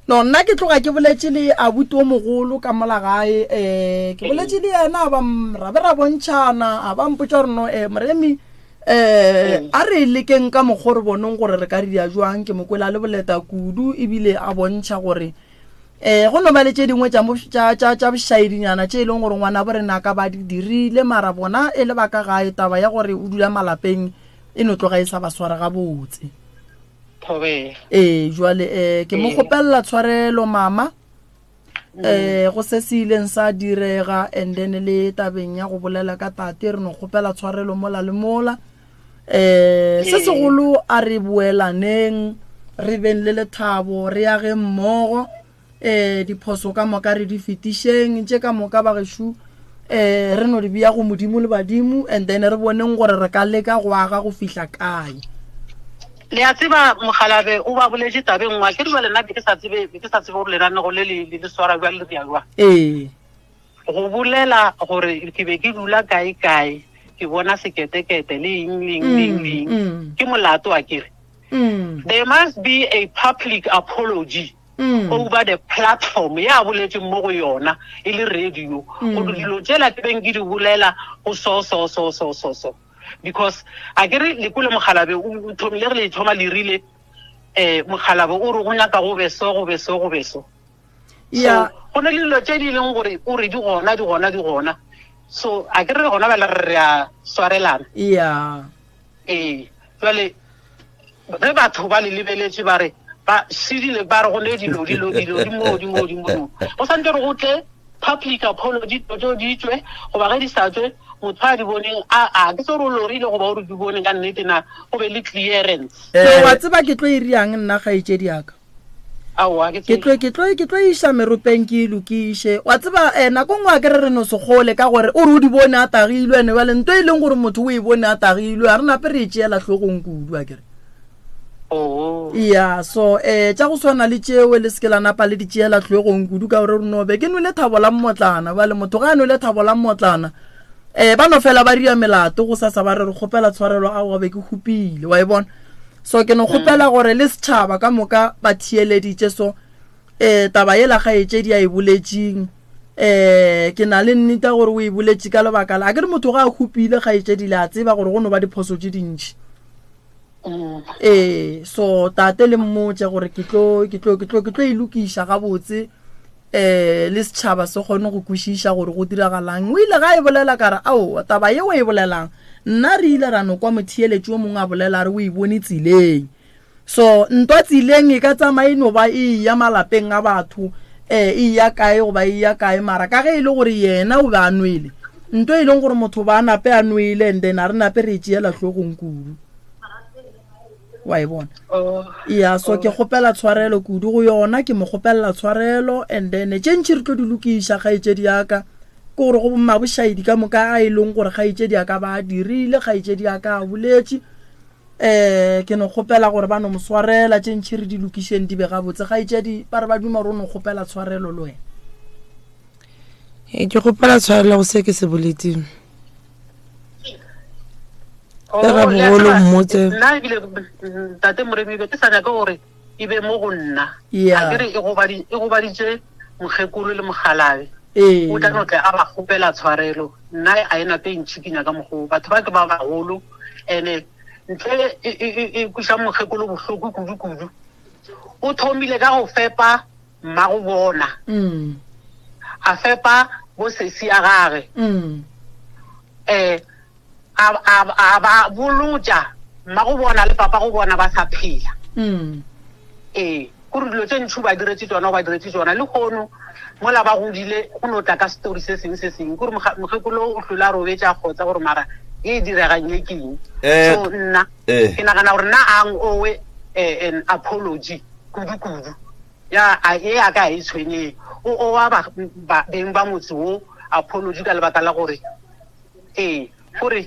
No, nna ke tloga ke boletše le abuti o mogolo ka mola gae, um ke boletše le yena, a ba ra be ra bontšhana, a ba mpotša gore no, um Moremi, um a re lekeng ka mokgwa re boneng gore re ka dira jwang. Ke mo kwele a le boleta kudu, ebile a bontšha gore um go no ba le tše dingwe tša bošaedinyana tše e leng gore ngwana bo rena ka ba di dirile, mara bona e le ba ka gae, taba ya gore o dula malapeng e no tloga e sa ba swara gabotse. Thobela. Ee, jwale um ke mo kgopelela tshwarelo mama um go se se ileng sa direga, and then le tabeng ya go bolela ka tate re no kgopela tshwarelo mola le mola. Um se segolo a re boelaneng, re beng le lethabo, re age mmogo. um diphoso ka moka re di fetišeng, tše ka moka ba gešo um re no di bea go Modimo le badimo, and then re boneng gore re ka leka go aga go fihla kae. Le a tseba mogalabe o ba boletše tabeng nngwe, ke re jwale nna be ke sa tsebe, be ke sa tsebe gore lenanego le le le swara bjang le ria jwang. Ee. Go bolela gore ke be ke dula kae kae, ke bona seketekete le eng le eng le eng le eng, ke molato a kere. There must be a public apology. Over the platform ya boletseng mo go yona e le radio, gore dilo tsela ke beng ke di bolela go so so so so so so, because a ke re lekole mogalabe o thomile re le thoma le rile mogalabe o re go nyaka go be so go be so go be so. Yeah. So go na le dilo tse di leng gore o re di gona di gona di gona, so a ke re gona bjale re a swarelana. Yeah. Ee, jwale ge batho ba le lebeletše ba re ba šidile, ba re go ne dilo dilo dilo di mo di mo di mo, go santse re go tle public apology, dilo tseo di tswe, goba ge di sa tswe motho a di boneng a a ke se gore o lorile goba o re di bone ka nnete, na go be le clearance. So wa tseba ke tlo e riang nna kgaetšedi yaka? Aowa, ke Ke tlo, ke tlo, ke tlo iša meropeng ke e lokiše. Wa tseba, eh, nako nngwe a ke re re no se kgole ka gore o re o di bone a tagilwe, ene bjale nto e leng gore motho o e bone a tagilwe, a re nape re e tšeela hlogong kudu, a ke re. Oh. Ya, so, eh, tša go swana le tšeo le se ke la napa le di tšeela hlogong kudu ka gore re no be ke nwele thabo la mmotlana. Bjale motho ga a nwele thabo la mmotlana, eh, ba no fela ba ria melato go sasa ba re re kgopela tshwarelo, aowa be ke hupile, wa e bona. So ke no kgopela gore le setšhaba ka moka ba theeleditše so eh taba yela kgaetšedi a e boletšeng, eh ke na le nnete gore o e boletše ka lebaka la a ke re motho ga a hupile kgaetšedi le a tseba gore go no ba diphoso tše dintši. Ee, so tate le mmotše gore ke tlo ke tlo ke tlo ke tlo e lokiša gabotse, eh le setšhaba se kgone go kwešiša gore go diragalang. O ile ga e bolela ka re aowa taba ye o e bolelang nna re ile ra no kwa motheeletši o mongwe a bolela a re o e bone tseleng. So ntwa tseleng e ka tsamaya e no ba e ya malapeng a batho, eh e ya kae goba e ya kae, mara ka ge e le gore yena o be a nwele nto e leng gore motho ba nape a nwele, and then a re nape re e tšeela hlogong kudu, wa e bona. Oh. Ya, so ke kgopela tshwarelo kudu go yona, ke mo kgopelela tshwarelo, and then tše ntši re tlo di lokiša kgaetšedi yaka, ke gore go mabošaedi ka moka a e leng gore kgaetšedi ya ka ba a dirile, kgaetšedi ya ka a boletše, eh ke no kgopela gore ba no mo swarela, tše ntši re di lokišeng di be gabotse. Kgaetšedi ba re ba duma gore o no kgopela tshwarelo le wena. Ee, ke kgopela tshwarelo go se ke se boletseng. Oh, Ka ga le a bogolo tseba, mmotse. Nna ebile tate Moremi be ke sa nyake gore e be mo go nna. Yeah. A ke re e e gobaditše mokgekolo le mogalabe. Ee. O tla no tle a ba kgopela tshwarelo. Nna a e nape e ntšhikinya ka mokgwa o. Batho ba ke ba bagolo, ene ntle e, e, e, e kweša mokgekolo bohloko kudu-kudu. O thomile ka go fepa mmago bona. A fepa bo sesi a gage. A ba bolotša mmago bona le papa go bona ba sa phela. Ee, kore dilo tše ntši o ba diretše tšona, o ba diretše tšona. Le kgono mola ba godile go no tla ka story se sengwe se sengwe, kore mokgekolo o hlole a robetše a kgotsa gore mara e diregang ye ke eng. So nna ke nagana gore nna a owe an apology. Kudu-kudu. Ya, a e a ka a e tshwenyeng. O o wa ba, ba, beng ba motse wo apology ka lebaka la gore, ee, gore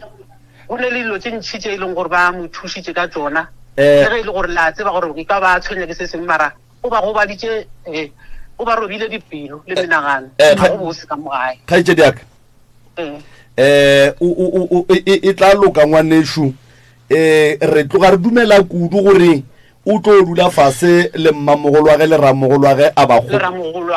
go ne le dilo tše ntši tše e leng gore ba mo thušitše ka tšona. Eh. Le ge e le gore le a tseba gore e ka ba a tshwenya ke se sengwe, mara o ba gobaditše, eh, o ba robile dipelo le menagano. Eh, Ga go bose ka mo gae. Kgaetšedi ya ka. Eh. Eh, o, o, o, o, e, e, e tla loka ngwanešu. Eh, re tloga re dumela kudu gore o tlo dula fase le mmamogolwage le ramogolwage a ba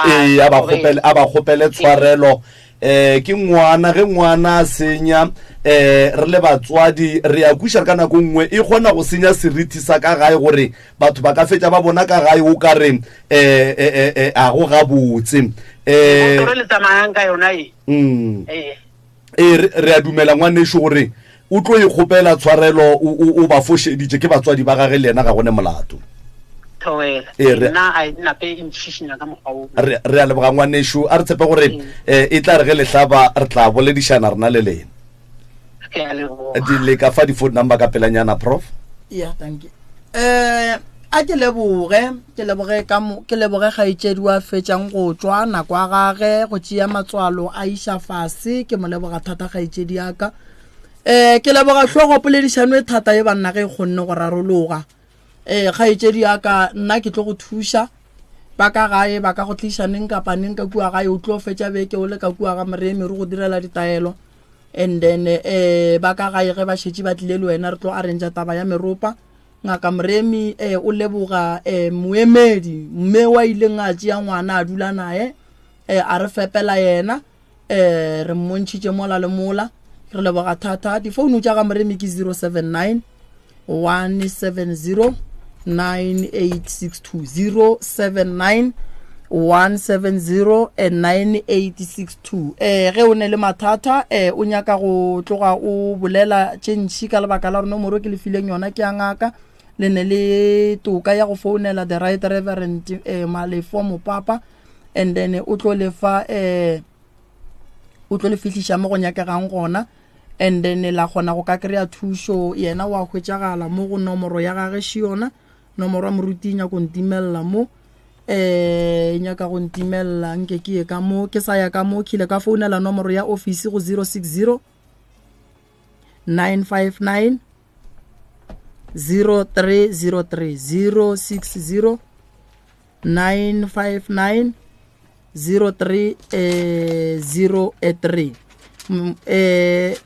ee a ba kgopele a ba kgopele tshwarelo eh ke ngwana ge ngwana a senya eh re le batswadi re ya kwiša ka nako nngwe e kgona go senya seriti sa ka gae gore batho ba ka fetša ba bona ka gae o ka re eh, eh, eh, eh a go gabotse eh re le tsamayang ka yona e mm. Ee, re, re a dumela ngwanešu gore o tlo ikgopela tshwarelo, o, o, o ba fošeditše, ke batswadi ba gage le yena ga go ne molato. Thobela. Ee, re- Nna a e nape e ntšhišinya ka mokgwa wo. Re, re a leboga ngwanešu, a re tshepe gore eh, e tla re ge le hlaba re tla boledišana rena le lena. Ke a leboga. Di le ka fa di-phone number ka pelanyana, Prof. Yeah, thank you. Eh, a ke leboge, ke leboge ka mo, ke leboge kgaetšedi wa fetšang go tšwa nako ya gage go tšea matswalo a iša fase, ke mo leboga thata kgaetšedi ya ka. Eh, ke leboga hlogo poledišano e thata e banna ge e kgonne go rarologa. Eh, kgaetšedi ya ka, nna ke tlo go thuša. Ba ka gae ba ka go tliša neng kapa neng ka kua gae, o tlo fetša beke o le ka kua ga Moremi re go direla ditaelo. And then eh ba ka gae ge ba šetše ba tlile le wena re tlo arrange taba ya meropa. Ngaka Moremi eh o leboga eh moemedi mme wa ileng a tšea ngwana a dula naye eh a re fepela yena eh re mmontšhitše mola le mola re leboga thata. Difounu tša ga Moremi ke 079 170 9862 079 170 9862 eh ge o ne le mathata eh o nyaka go tloga o bolela tše ntši ka lebaka la gore nomoro ke le fileng yona ke ya ngaka le ne le toka ya go founela the right reverend eh, Malefo Mopapa and then o tlo lefa eh o tlo le fihliša mo go nyakegang gona and then la kgona go ka kry-a thušo yena wa hwetšagala mo go nomoro ya gage še yona nomoro ya moruti e nyako ntimelela mo eh e nyaka go ntimelela nke ke ye ka mo ke sa ya ka mo ke ile ka founela nomoro ya ofisi go 060 959 0303 060 959 03 eh, 03 mm, eh,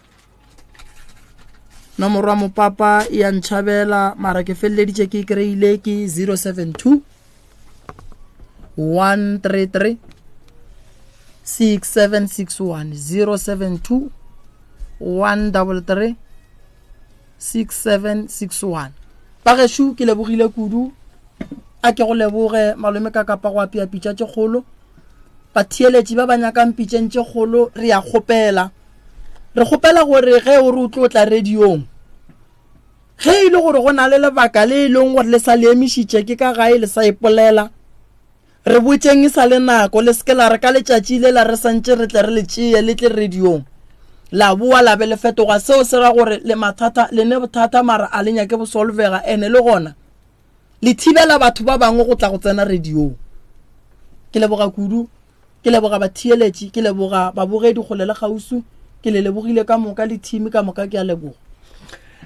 nomoro ya mopapa ya ntšhabela mara ke feleleditše ke e kry-ile ke 072 133 6761 072 133 6761 bagešo ke lebogile kudu a ke go leboge malome ka kapa go apea pitša tše kgolo batheeletši ba ba nyakang pitšeng tše kgolo re ya kgopela re kgopela gore ge o re o tlo tla radiong ge e le gore go na le lebaka le e leng gore le sa le emišitše ke ka gae le sa ipolela Re botšeng e sa le nako, le se ke la re ka letšatši le la re santše re tle re le tšee le tle radiong. La boa la be le fetoga, seo se ra gore le mathata, le ne bothata mara a le nyake bo solvega ene le gona le thibela batho ba bangwe go tla go tsena radiong. Ke leboga kudu. Ke leboga batheeletši, ke leboga babogedi kgole le kgauswi, ke le lebogile ka moka le thimi ka moka, ke a leboga.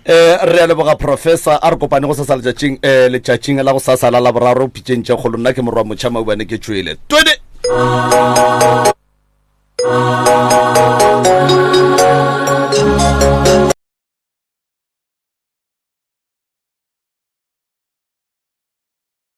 Eh, re a leboga professor a re kopane go sasa letšatšing eh, letšatšing la go sasa la laboraro pitšeng tše kgolo nna ke morwa motšha maubane ke tšwele twede.